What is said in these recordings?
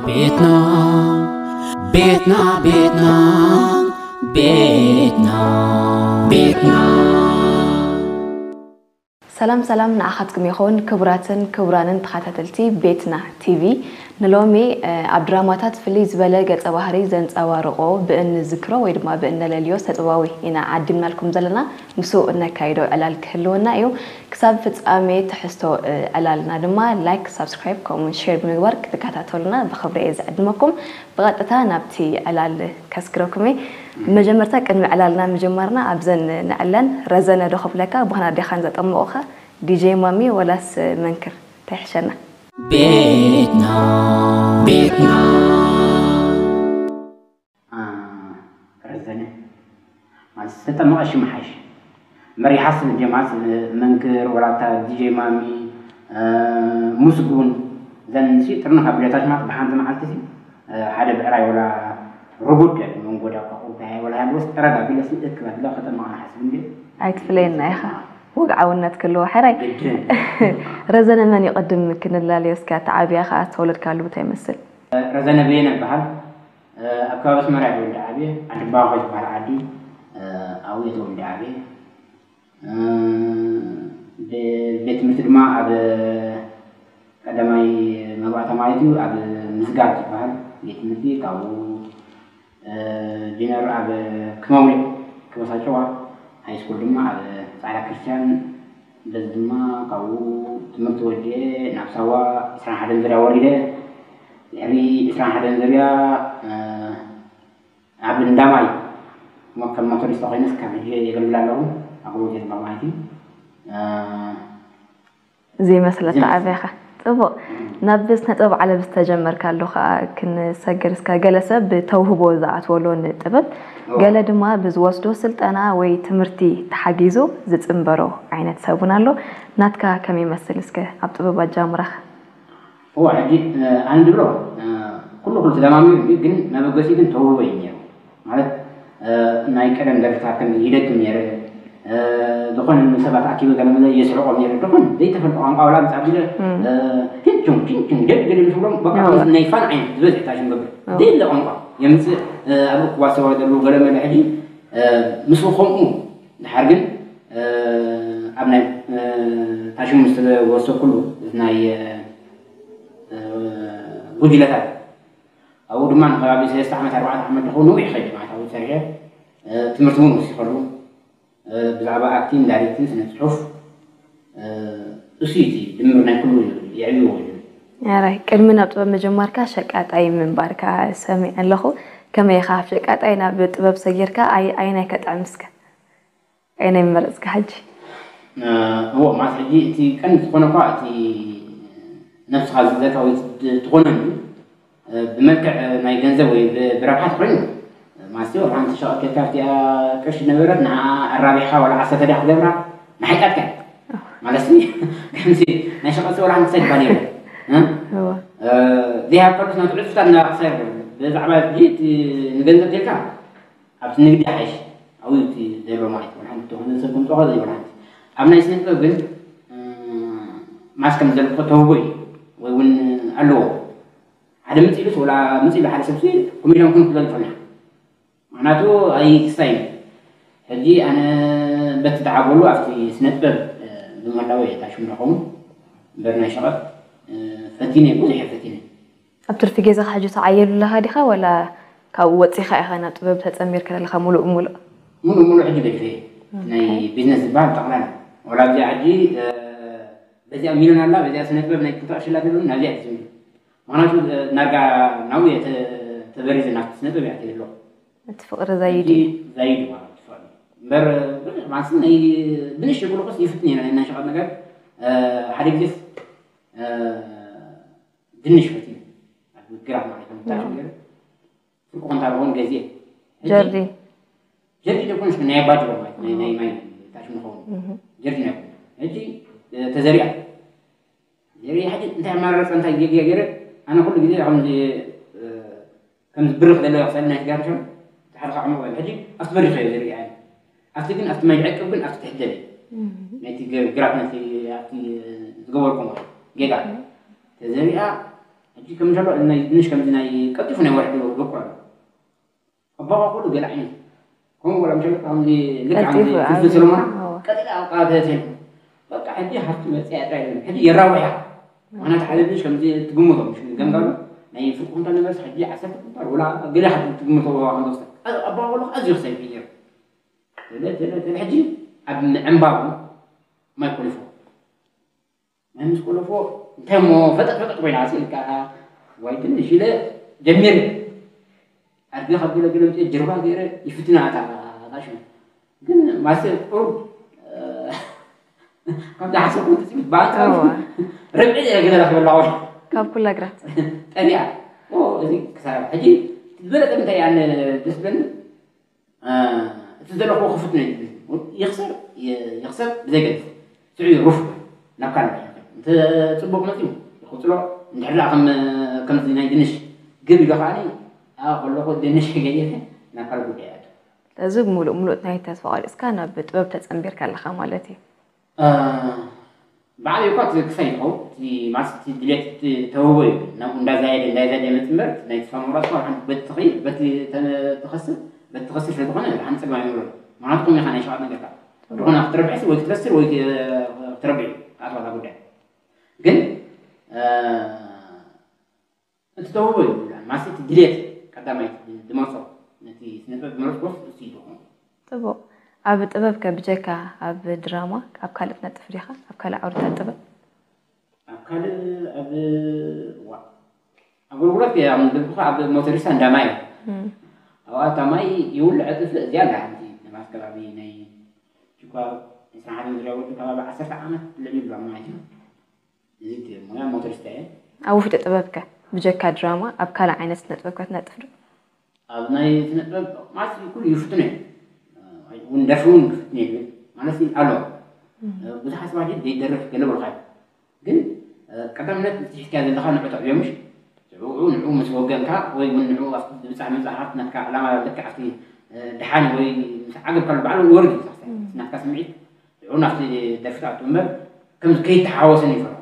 ቤትና ቤትና ቤትና ቤትና ቤትና። ሰላም ሰላም ንዓኻትኩም ይኹን ክቡራትን ክቡራንን ተኸታተልቲ ቤትና ቲቪ። ንሎሚ ኣብ ድራማታት ፍልይ ዝበለ ገጸ ባህሪ ዘንጸባርቖ ብእንዝክሮ ወይ ድማ ብእነለልዮ ሰጥባዊ ኢና ዓዲምናልኩም ዘለና። ምስኡ እነካይዶ ዕላል ክህልወና እዩ። ክሳብ ፍጻሜ ትሕዝቶ ዕላልና ድማ ላይክ፣ ሳብስክራይብ ከምኡውን ሼር ብምግባር ክትከታተሉና ብኽብሪ እየ ዝዕድመኩም። ብቐጥታ ናብቲ ዕላል ከስግረኩም እየ። መጀመርታ ቅድሚ ዕላልና ምጅማርና ኣብዘን ንዕለን ረዘነ ዶ ክብለካ ብኻና ዴኻን ዘጠምቑኻ ዲጄ ማሚ ወላስ መንክር እንታይ ይሕሸና? ቤትና ቤትና ረዘነ ማለት ዝተጠመቐ ሽም ሓይሽ መሪሓስ ጀማስ መንክር ወላታ ዲጄ ማሚ ሙስጉን ዘንሲ ጥርንፍ ኣቢለታ ሽማት ብሓንቲ መዓልቲ ሲ ሓደ ብዕራይ ወላ ርጉድ መንጎዳ ቋቁርታ ወላ ሃልወስ ጠረግ ኣቢለሲ እክብ ኣቢላ ከጠመቐ ሓስብ እንዲ ኣይትፍለየና ኢኻ። ወግዓውነት ክልዎ ሕራይ ግድን ረዘነ መን ይቕድም ክንላለዮ እስኪ ኣተዓብያ ከኣ ዝተወለድካሉ ቦታ ይመስል። ረዘነ በየነ ይበሃል። ኣብ ከባቢ ኣስመራ እየ ተወልደ ዓብየ። ዓዲ ባኾ ዝበሃል ዓዲ ኣብኡ እየ ተወልደ ዓብየ። ቤት ትምህርቲ ድማ ኣብ ቀዳማይ መባእታ ማለት እዩ ኣብ ምስጋር ዝበሃል ቤት ትምህርቲ ካብኡ ዲነር ኣብ ክመውሊዕ ክበሳጨዋ ሃይ ስኩል ድማ ኣብ ጻዕዳ ክርስቲያን በዚ ድማ ካብኡ ትምህርቲ ወዲኤ ናብ ሳዋ ዕስራን ሓደን ዙርያ ወሪደ ድሕሪ ዕስራን ሓደን ዙርያ ኣብ እንዳማይ ከም መቶዲስታ ኮይነስ ካብ ሕጂ የገልግል ኣለኹ ኣገልግሎት የጥባ ማለት እዩ እዚ ይመስለካ ዓብያኻ ጽቡቕ ናብ ስነ ጥበብ ዓለም ዝተጀመርካ ኣሎ ከዓ ክንሰገር እስካ ገለ ሰብ ብተውህቦ ዝኣትወሎ ንጥበብ ገለ ድማ ብዝወስዶ ስልጠና ወይ ትምህርቲ ተሓጊዙ ዝፅንበሮ ዓይነት ሰብ እውን ኣሎ ናትካ ከመይ ይመስል እስከ ኣብ ጥበብ ኣጃምራኻ እዋ ሕጂ ኣነ ድብሎ ኩሉ ኩሉ ተደማሚሩ ግን መበገሲ ግን ተውህቦ እዩ ነሩ ማለት ናይ ቀደም ደርፍታት ከም ይደግም ነረ ዝኾነ ንሰባት ኣኪበ ገለመለ የስሕቆም ነረ ዝኾነ ዘይተፈልጠ ቋንቋ ወላ ምስ ኣቢለ ችንቹን ችንቹን ደግ ገለ ምስ ብሎም በቃ ናይ ፋን ዓይነት ዝበዝሕ ታሽም ገብር ዘይለ ቋንቋ የምፅእ ኣብ ክዋሰባ ዘለዉ ገለመለ ሕጂ ምስ ከምኡ ድሓር ግን ኣብ ናይ ታሽሙ ዝተወሰኩሉ ናይ ጉጅለታት ኣብኡ ድማ ንከባቢ ሰለስተ ዓመት ኣርባዕተ ዓመት ደኸው ነዊሕ ከይዲ ማለት ኣብኡ ሰሪሐ ትምህርቲ እውን ወሲኸሉ ብዛዕባ ኣክቲን ዳይሬክትን ስነ ፅሑፍ እሱ እቲ ድምር ናይ ኩሉ የዕብዎ እዩ ራይ ቅድሚ ናብ ጥበብ ምጅማርካ ሸቃጣይ ምንባርካ ሰሚዐ ኣለኹ ከመይ ኢኻ ኣብ ሸቃጣይ ናብ ጥበብ ሰጊርካ ኣይናይ ከጥዕም እስከ ኣይናይ መረፅካ ሕጂ እዎ ማለት ሕጂ እቲ ቀንዲ ዝኾነ እኳ እቲ ነብስኻ ዝዘካ ወይ ትኾነ ብመልክዕ ናይ ገንዘብ ወይ ብረብሓት ኮይኑ ማስቲ ወላ ሓንቲ ሸቐጥ ኬድካ ኣብቲኣ ቅርሺ ነበረት ንዓ ኣራቢሕካ ወላ ዓሰርተ ድያ ክትገብራ ንሓይቃትካ ማለት ከምዚ ናይ ሸቐጥ ወላ ሓንቲ ሰብ ይባል የለ ዘይሃብካሉስ ናቱ ዕፅፍታት እናራኽሳ ይኽእል ብዛዕባ ንገንዘብ ኬድካ ኣብቲ ንግዲ ሓይሽ ኣብኡ እቲ ዘሎ ማለት ወላ ሓንቲ ዝኾነ ሰብ ከምፅኦ ዘይበላ ኣብ ናይ ስነ ጥበብ ግን ማስ ከም ዘለዎ ተውህቦ እዩ ወይ እውን ኣለዎ ሓደ ምፅ ኢሉስ ወላ ምፅ ኢሉ ሓደ ሰብሲ ኮሜድያን ኩን ክዘልፈና ምክንያቱ ኣይክሳይ ሕጂ ኣነ በቲ ተዓበሉ ኣብቲ ስነጥበብ ብምህላው እየ ታሽም ንኸውን እምበር ናይ ሸቐጥ ፈቲነ ብዙሕ እየ ፈቲነ ኣብ ትርፊ ገዛኻ ሕጂ ተዓየሉ ኣለኻ ዲኻ ወላ ካብኡ ወፂኻ ኢኻ ናብ ጥበብ ተፀሚርካ ዘለኻ ሙሉእ ሙሉእ ሙሉእ ሙሉእ ሕጂ ገዲፈ ናይ ቢዝነስ ዝበሃል ጠቕላላ ወላ ኣብዚኣ ሕጂ በዚኣ ሚሊዮን ኣላ በዚኣ ስነጥበብ ናይ ክልተ ቅርሺ ላ ተብሉ ናብዚኣ ትዝምር ምክንያቱ ናርጋ ናብኡ እየ ተበሪዘ ናብቲ ስነጥበብ እያ ተይሎ እቲ ፍቅሪ ዘይድ እዩ ዘይድ ማለት ትፈል እምበር ማለት ናይ ብንሽ ብልቁስ ይፍትን ኢና ናይ እናሸቐጥ ነገር ሓደ ግዜ ድንሽ ፈትዩ ኣብ ግራት ማለት ነው ታሽ ነገር ፍርቁ ኮንታ ሆን ገዜ ጀርዲ ጀርዲ ደኮንሽ ናይ ባጅ ማለት ናይ ናይ ማይ ታሽ ምኾን ጀርዲ ናይ ሕጂ ተዘሪኣ ዘሪኣ ሕጂ እንታይ ኣማራረፀ እንታይ ጌግያ ገይረ ኣነ ኩሉ ግዜ ከምዚ ከምዚ ብርኽ ዘለዎ ክሳብ ናይ ጋር ከም ሓደ ዓመት ወይ ሕጂ ኣብቲ በሪኽ እየ ዘሪኣ ኣብቲ ግን ኣብቲ ማይ ዕቅብ ግን ኣብቲ ትሕደል ናይቲ ግራት ናይቲ ኣብቲ ዝገበርኩም ጌጋ ተዘሪኣ ሕጂ ከም ዘሎ ናይ ድንሽ ከምዚ ናይ ቀልጢፉ ናይ ወርሒ በቁል ኣሎ። ኣባቋቁሉ ገለ ዓይነት ከምኡ ወላ ምሸሎ ከምዚ ልክዕ ከምዚ ቀልጢፉ ፍልፍል ኣብዩ። ሰለሞና እዎ። ቀጢላ ኣብቃ ተቴን በቃ ሕጂ ሃፍቲ መፅያ ጥራይ የለን። ሕጂ የራውሕ ኢኻ። ምክንያቱ ሓደ ድንሽ ከምዚ ትግምቶ ምሽ ገምጋሉ ናይ ፍርቁ ኩንታል ነበርስ ሕጂ ዓሰርተ ኩንታል ወላ ገለ ሓንቲ ትግምቶ ዋጋ ከም ዝወስድ። ኣባቋቁሉ ኣዝዩ ክሰይፍ እዩ ነይሩ። ተለ ተለ ተለ ሕጂ ኣብ ምዕንባቡ ማይ ኮሊፎ። ማይ ምስ ኮለፎ እንታይ እሞ ፈጠጥ ፈጠጥ ኮይና ስኢልካ ዋይ ትንሽ ኢለ ጀሚረ። ኣድገ ካብ ገለ ገለ ምፅእ ጀርባ ገይረ ይፍትና እታ እታ ሽሙ ግን ማሰ ቁሩብ ካብ ዝሓሰብኩ ትፅቢት ባንካ እዋ። ርብዒ ገለ ረክበላ ወላ ካብ ኩላ ግራት ጠቢዓ ኦ፣ እዚ ክሳብ ሕጂ ዝበለጠ እንታይ ኣነ ደስ ዝብለኒ እቲ ዘለኹዎ ክፉት ናይ ይኽሰር ይኽሰር ብዘይገድስ ስዑ ሩፍ ናብ ካልእ ይኸይድ። እንተ ጽቡቕ መጺኡ ይቕጽሎ። እንድሕር ደኣ ከም ከምዚ ናይ ድንሽ ግብ ኢሎ ከዓኒ ኣብኣ ከለኹ ድንሽ ገይረ ናብ ካልእ ጉዳይ ይኣቱ። ስለዚ ሙሉእ ሙሉእ ናይ ተስፋ ቆሪጽካ ናብ ጥበብ ተጸንቢርካ ኣለኻ ማለት እዩ። ባዕለይ እኳ እቲ ክሳይ ይኸውን እቲ ማለት እቲ ድሌት እቲ ተውህቦ እዩ ናብኡ እንዳዛየደ እንዳዛየደ ይመፅእ እምበር እቲ ናይ ተስፋ ምቑራፅ እኳ ሓንቲ በቲ ትኸይድ በቲ ተ- ትኸስብ በቲ ትኸስር ስለ ዝኾነ ሓንቲ ፀገም ኣይምሮን። ምክንያቱ ከምኡ ኢኻ ናይ ሸዋት ነገር ከዓ ዝኾነ ክትረብሕስ ወይ ክትከስር ወይ ክትረብሕ እዩ ኣትዋታ ጉዳይ ግን እቲ ተውህቦ እዩ ዝብላዕ ማሲ እቲ ድሌት ቀዳማይ ድመርጾ ነቲ ስነጥበብ ድመረጽኩስ እሱ እዩ ዝኾኑ። ጽቡቕ። ኣብ ጥበብከ ብጀካ ኣብ ድራማ ኣብ ካልእ ትነጥፍ ዲኻ? ኣብ ካልእ ዓውድታት ጥበብ? ኣብ ካልእ ኣብ ዋ ኣገልግሎት እየ ኣብ ንደብኹ ኣብ ሞተሪሳ እንዳማይ እም። ኣብኣ እታ ማይ ይውልዕ እጥፍእ እዚኣ ኣላ ሓንቲ ነባት ከባቢ ናይ ጅኳ ዕስራን ሓደን ዙርያ ወዲ ከባቢ ዓሰርተ ዓመት ልዕሊ ይብላ ማለት እዩ። እዚ ሞያ ሞተሪስታ እየ። ኣብ ውሽጢ ጥበብከ ብጀካ ድራማ ኣብ ካልእ ዓይነት ስነ ጥበብከ ትነጥፍ ዶ? ኣብ ናይ ስነ ጥበብ ማለት ኩሉ ይፍትኖ እየ። እውን ደርፊ እውን ክፍትን እየ ማለት ኣሎ። ብዙሓት ሰባት ዘይደርፍ ገለ በልካ ግን ቀዳምነት እቲ ሒዝካዮ ዘለኻ ንዑ ተዕብዮ ምሽ ንዕኡ ንዕኡ ምስ ወገንካ ወይ እውን ንዕኡ ኣብቲ ዝብፃሕ ምብፃሕ ናትካ ዕላማ ልክዕ ኣብቲ ድሓን ወይ ምስ ዓገብካሉ ባዕሉ ወርድ ናትካ ስምዒት ንዑ ናብቲ ደርፊ ትኣቱ እምበር ከምዚ ከይተሓወሰን ይፈርሖ።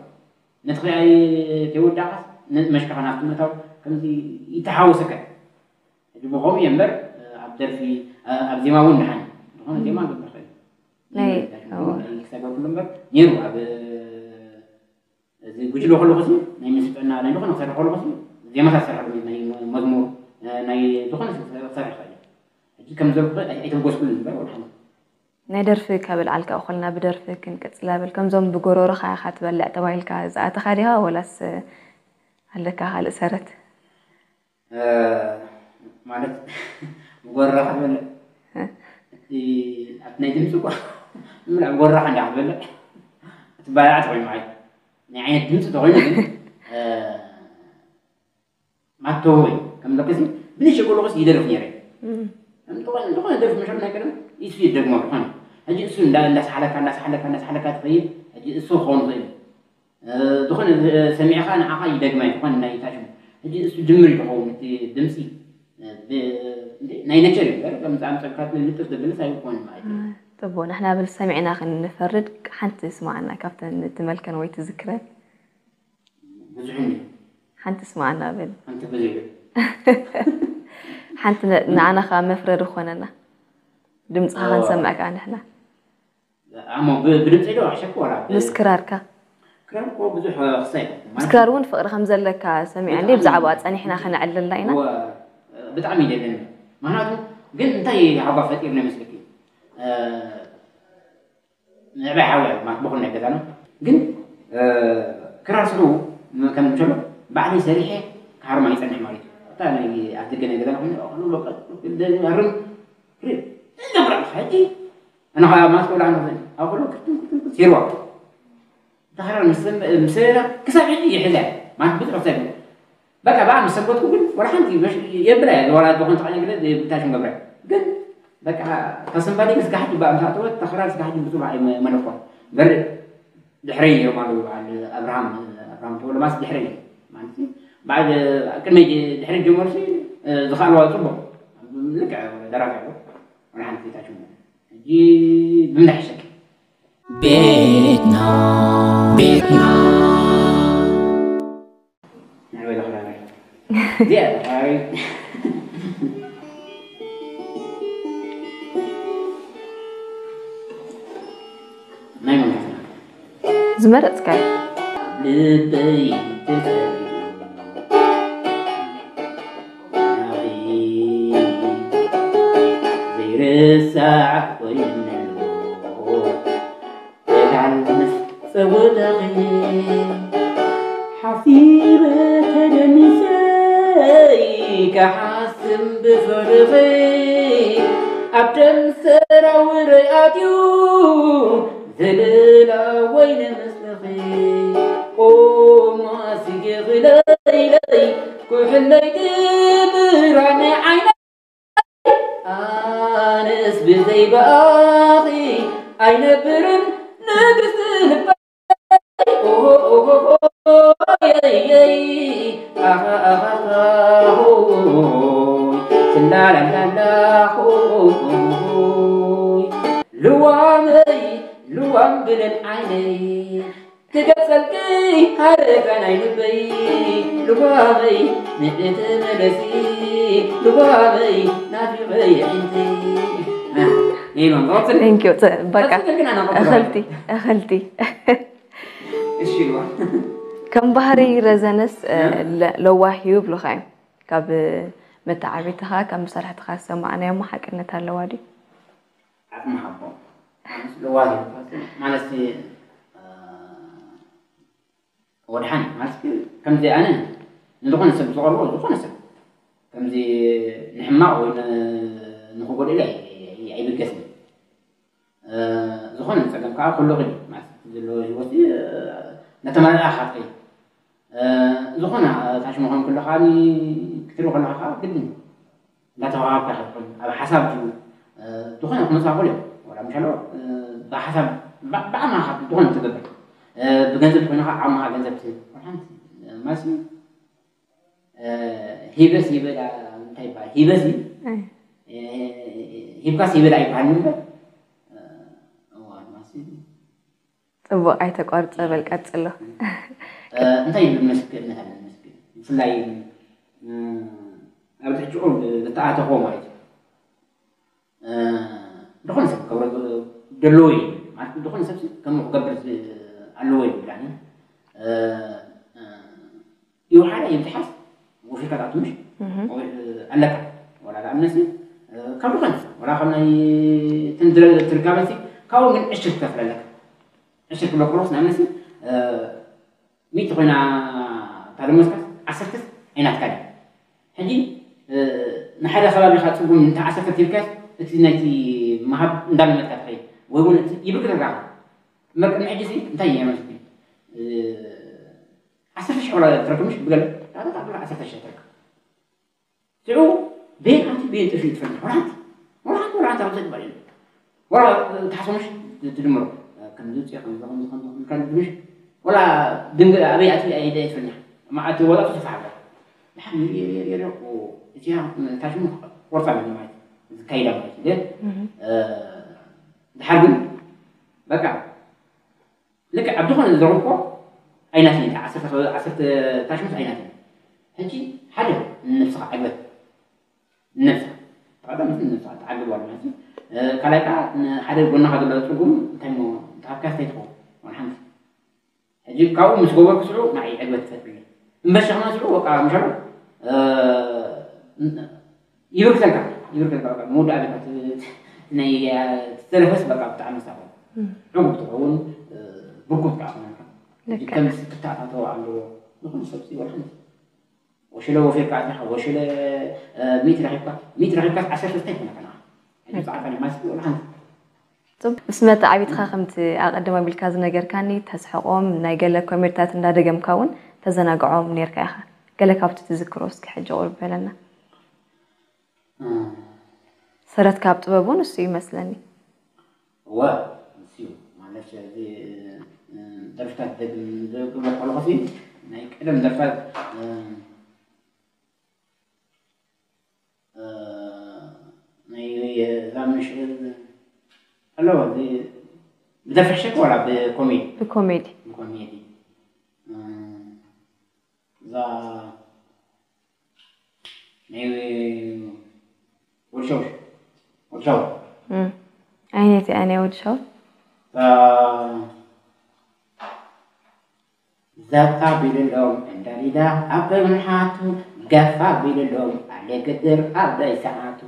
ነቲ ክኣ ከይወዳእካስ መሽካኻ ናብቲ ምእታው ከምዚ ይተሓወሰካ። ሕጂ ብኸምኡ እየ እምበር ኣብ ደርፊ ኣብ ዜማ እውን ደሓን ዝኾነ ዜማ ገብር ኽእል ናይ ክሳብ ኩሉ እምበር ነይሩ ኣብ እዚ ጉጅለ ከለኹ ሲ ናይ ምስጥዕና ናይ ዝኾነ ክሰርሕ ከለኹ ሲ ዜማታት ክሰርሕ ናይ መዝሙር ናይ ዝኾነ ክሰርሕ ኽእል ሕጂ ከም ዘልኩ ኣይተጎስኩሉ እምበር ወድሓን ናይ ደርፊ ካብ ኣልዓልካ እኮልና ብደርፊ ክንቅጽል ኣብል ከምዞም ብጎሮሮኻ ኢኻ ትበልዕ ተባሂልካ ዝኣተኻ ዲኻ ወላስ ኣለካ ካልእ ሰረት? ማለት ብጎሮሮኻ ትበልዕ እቲ ኣብቲ ናይ ድምፂ እኮ ምላ ብጎሮሮኻ እንዳ ክትበልዕ እቲ ባልዓ ተኮይኑ ማለት ናይ ዓይነት ድምፂ ተኮይኑ ግን ማተወ እዩ ከም ደቅሲ ብንሽ ጎሎቅስ ይደርፍ ነይረ ዝኾነ ዝኾነ ደርፍ መሸር ናይ ቀደም ይሱ ይደግሞ ዝኾነ ሕጂ እሱ እንዳ እንዳሳሓለካ እንዳሳሓለካ እንዳሳሓለካ ትኸይድ ሕጂ እሱ ክኸውን ይኽእል ዝኾነ ሰሚዕኻ ንዓኻ ይደግማ ዝኾነ ናይ ታሽሙ ሕጂ እሱ ድምር ይኸውን እቲ ድምፂ ናይ ነቸር እዩ ከምዚ ኣምፀልካ ንጥፍ ዘብልስ ኣይኮን ማለት እዩ ጥቡ ንሕና ብል ሰሚዕና ክንፈርድ ሓንቲ ስማዕና ካብተን ትመልከን ወይ ትዝክረን ብዙሕ እንዲ ሓንቲ ስማዕና ብል ሓንቲ ብዙሕ እዩ ሓንቲ ንዓና ከዓ መፍረድ ዝኾነና ድምፅኻ ክንሰምዕ ከዓ ንሕና ኣሞ ብድምፂ ዶ ኣሸኩ ወላ ምስ ክራርካ ክራር እኮ ብዙሕ ክሳይ ምስ ክራር እውን ፍቅሪ ከም ዘለካ ሰሚዐ እንዲ ብዛዕባ ፀኒሕና ከነዕልላ ኢና ብጣዕሚ ይደልን ምክንያቱ ግን እንታይ ሃባ ፈጢርና መስለኪ ንዕባይ ሓዊ ማለት በኩል ናይ ገዛና ግን ክራር ስሩ ከም እንሸሎ ባዕለይ ሰሪሐ ክሃርማ ይፀንሕ ማለት እዩ እታ ናይ ኣፍደገ ናይ ገዛና ኮይኑ ኣርም ገብራ ሕጂ ኣነ ከዓ ማስኮላ ኣንተ ኣኮሎ ክትም ክትም ሲርዋ ተኸራ ምስ ምስ ክሳብ ሕጂ ይሕዛ ማለት ብዙሕ ሰብ በቃ ብኣ ምስ ሰበትኩ ግን ወላ ሓንቲ የብላ እያ ወላ ዝኾን ተቐኛ ግለ ብታሽን ገብረ ግን በቃ ተስንባዲ ስጋሕቲ ብኣምሳጥወት ተኽራር ስጋሕቲ ብፅባሕ መለኮ በርእ ድሕረይ ነይሮም ኣለዉ በዓል ኣብርሃም ኣብርሃም ተወለማስ ድሕረይ ማለት በዓል ቅድመይ ድሕረይ ጀመሩ ዝኽኣልዋ ፅቡቅ ልክዕ ደራፊ ኣሎ ወላ ሓንቲ ታሽሙ ሕጂ ብምንታይ ሕሸኪ ቤትና ቤትና እዚኣ ተኻሪ ናይ መንፈስና ዝመረፅካዮ። ልበይ ተጸሊሉ ናኺ ዘይርሳዕ ኮይኑሎ ተጋል ምስ ጸወታኺ ሓሲበ ተደኒሰ ክሓስም ብፍርኺ ኣብ ደም ሰራውረይ ኣትዩ ዝልላ ወይነ ምስልኺ ኦማ ስጌኺ ለይለይ ኩሕለይ ትብራነ ዓይነ ኣነስ ብዘይ ብኣኺ ኣይነብርን ንግስቲ ልበይ ኦሆ ኦሆ ኦሆ የይ የይ ኣኻ ኣኻ ኣኻ ሆይ ስንዳላንዳላ ሆይ ልዋመይ ልዋም ብለን ዓይነይ ክገልጸልኪ ሃረጋ ናይ ልበይ ልባበይ ንዕቲ መለሲ ልባበይ ናፊቐ የዒንተይ ኢሎም ዝቐፅል Thank you። በቃ ቀፅል ግን ኣነ እኽልቲ እኽልቲ እሺ ኢልዋ ከም ባህሪ ረዘነስ ለ- ለዋህ እዩ ይብሉኻ እዮም። ካብ መተዓቢትኻ ካብ መሳርሕትኻ ዝሰማዕናዮ ሓቅነት ኣለዋ ድዩ? ዓቕሚ ሃቦ ለዋህ ማለት ወድሓን ማለት ከምዚ ኣነ ንዝኾነ ሰብ ዝቐርቦ ዝኾነ ሰብ ከምዚ ንሕማቕ ወይ ንክጎድእለ ኣይብገስን። ዝኾነ ፀገም ከዓ ኩሉ ኽዲ ማለት ዘሎ ህይወት እናተመላእኻ ትኸይድ። ዝኾነ ታሽሙ ከም ከለኻ ክትርኢ ከለኻ ከዓ ግድን እንዳተባባካ ክትኮን ኣብ ሓሳብ ድዩ ዝኾነ ክመፅእ ክእል እዮም ወላ ምሻሎ ብሓሳብ ብዓማኻ ዝኾነ ትገብር ብገንዘብ ኮይንኻ ዓማኻ ገንዘብ ትህብ ሓንቲ ማሲ ሂበስ ይበላ እንታይ ይበሃል ሂበስ ሂብካስ ይበላ ይበሃል እምበር እዋ ማሲ ፅቡቕ ኣይተቋርፀ በል ቀፅሎ። እንታይ ይብል ምስክርነት ኣለ ምስክር ብፍላይ ኣብ ትሕጭቑ ዝተኣተኽዎ ማለት እዩ ዝኾነ ሰብ ክገብሮ ዘለዎ እዩ ማለት ዝኾነ ሰብ ከም ክገብር ኣለዎ ይብላኒ ይውሓዳ ይብዝሓስ ወፊርካ ትኣቱ ምሽ ኣለካ ወላ ንኣብነት ካብ ዝኾነ ወላ ካብ ናይ ትርጋበልሲ ካብኡ ግን ዕሽር ክከፍል ኣለካ ዕሽር ክብሎ ከለስ ንኣብነት ሚእቲ ኮይና እታ ደሞዝካስ ዓሰርተስ ኣይናትካ ድያ ሕጂ ንሓደ ከባቢኻ ፅጉም እንተ ዓሰርተ ቲልካስ እቲ ናይቲ ምሃብ እንዳለመድካ ትኸይድ ወይ እውን ይብርክተካ እምበር ቅድሚ ሕጂ እንታይ እየ ማለት ዓሰርተ ሽሕ ወላ ትረክብ ምሽ ብገለ ዓሰርተ ሽሕ ትረክብ ሽዑ ቤን ኣቲ ቤን ጥፊ ትፈልጥ ወላ ሓንቲ ወላ ሓንቲ ወላ ሓንቲ ኣብ ዘግባእ የለን ወላ ትሓስቦ ምሽ ትድምሮ ከምዚ ውፅእ ከምዚ ከምዚ ከምዚ ከምዚ ከምዚ ምሽ ወላ ድንግ ኣበይ ኣቲ ኣይደ ይፈልጥ መዓት ወላ ትስፋሕ ኣለ ድሓር የሪኦ እቲያ ታሽሙ ቆርፃ ኣለኒ ማለት ዝካይዳ ማለት ግን ድሓር ግን በቃ ልክዕ ኣብ ዝኾነ ዝረኽብኮ ኣይናትን ኢልካ ዓሰርተ ዓሰርተ ታሽሙት ኣይናትን ሕጂ ሓደ ንነብስኻ ዕግበት ንነብስኻ ተቐዳም ንነብስኻ ትዓግብ ዋላ ማለት ካልኣይ ከዓ ንሓደ ጎናኻ ዘሎ ፅጉም እንታይ ሞ እንተሃብካ እንታይ ትኸውን ዋላ ሓንቲ ሕጂ ካብኡ ምስ ገበርኩ ስዑ ንዓይ ዕግበት ትፈጥርኒ እምበር ሸኽና ስዑ በቃ ምሻሎ ይብርክተልካ ይብርክተልካ በቃ መወዳእታ በቃ ናይ ዝተረፈስ በቃ ብጣዕሚ ሳቆ ዕጉብ ትኸውን ብርኩት ከዓ ክኾነልካ ከምዚ ክትተኣታተው ኣለዎ ንኹሉ ሰብ ሲ ወላ ሓንቲ ወሽለ ወፊርካ ኣትኻ ወሽለ ሚእቲ ረኺብካ ሚእቲ ረኺብካ ዓሰርተ ስታይ ይኮነካ ንዓ ሕጂ ብዓጣ ናይ ማስኪ ወላ ሓንቲ ምስ መተዓቢትኻ ከምቲ ኣቐድም ኣቢልካ ዝነገርካኒ ተስሕቖም ናይ ገለ ኮሜድታት እንዳደገምካ እውን ተዘናግዖም ነርካ ኢኻ። ገለ ካብቲ ትዝክሮ እስኪ ሕጂ ቁርብ በለና። ሰረት ካብ ጥበቡ ንሱ እዩ መስለኒ። እወ ንሱ እዩ ማለት እዚ ደርፍታት ደግም ዝብሎ ከለኹ ናይ ቀደም ደርፍታት ናይ ዛምሽ ኣሎ ብደፍሕሸክ ወላ ብኮሜዲ ብኮሜዲ ብኮሜዲ እዛ ናይ ወዲ ሻውል። ወዲ ሻውል። እም። ዓይነት እያ ናይ ወዲ ሻውል። ዘፋ ቢልሎም እንዳሊዳ ኣብ ምሓቱ፣ ገፋ ቢልሎም ኣለ ግድር ኣብ ደይ ሰዓቱ።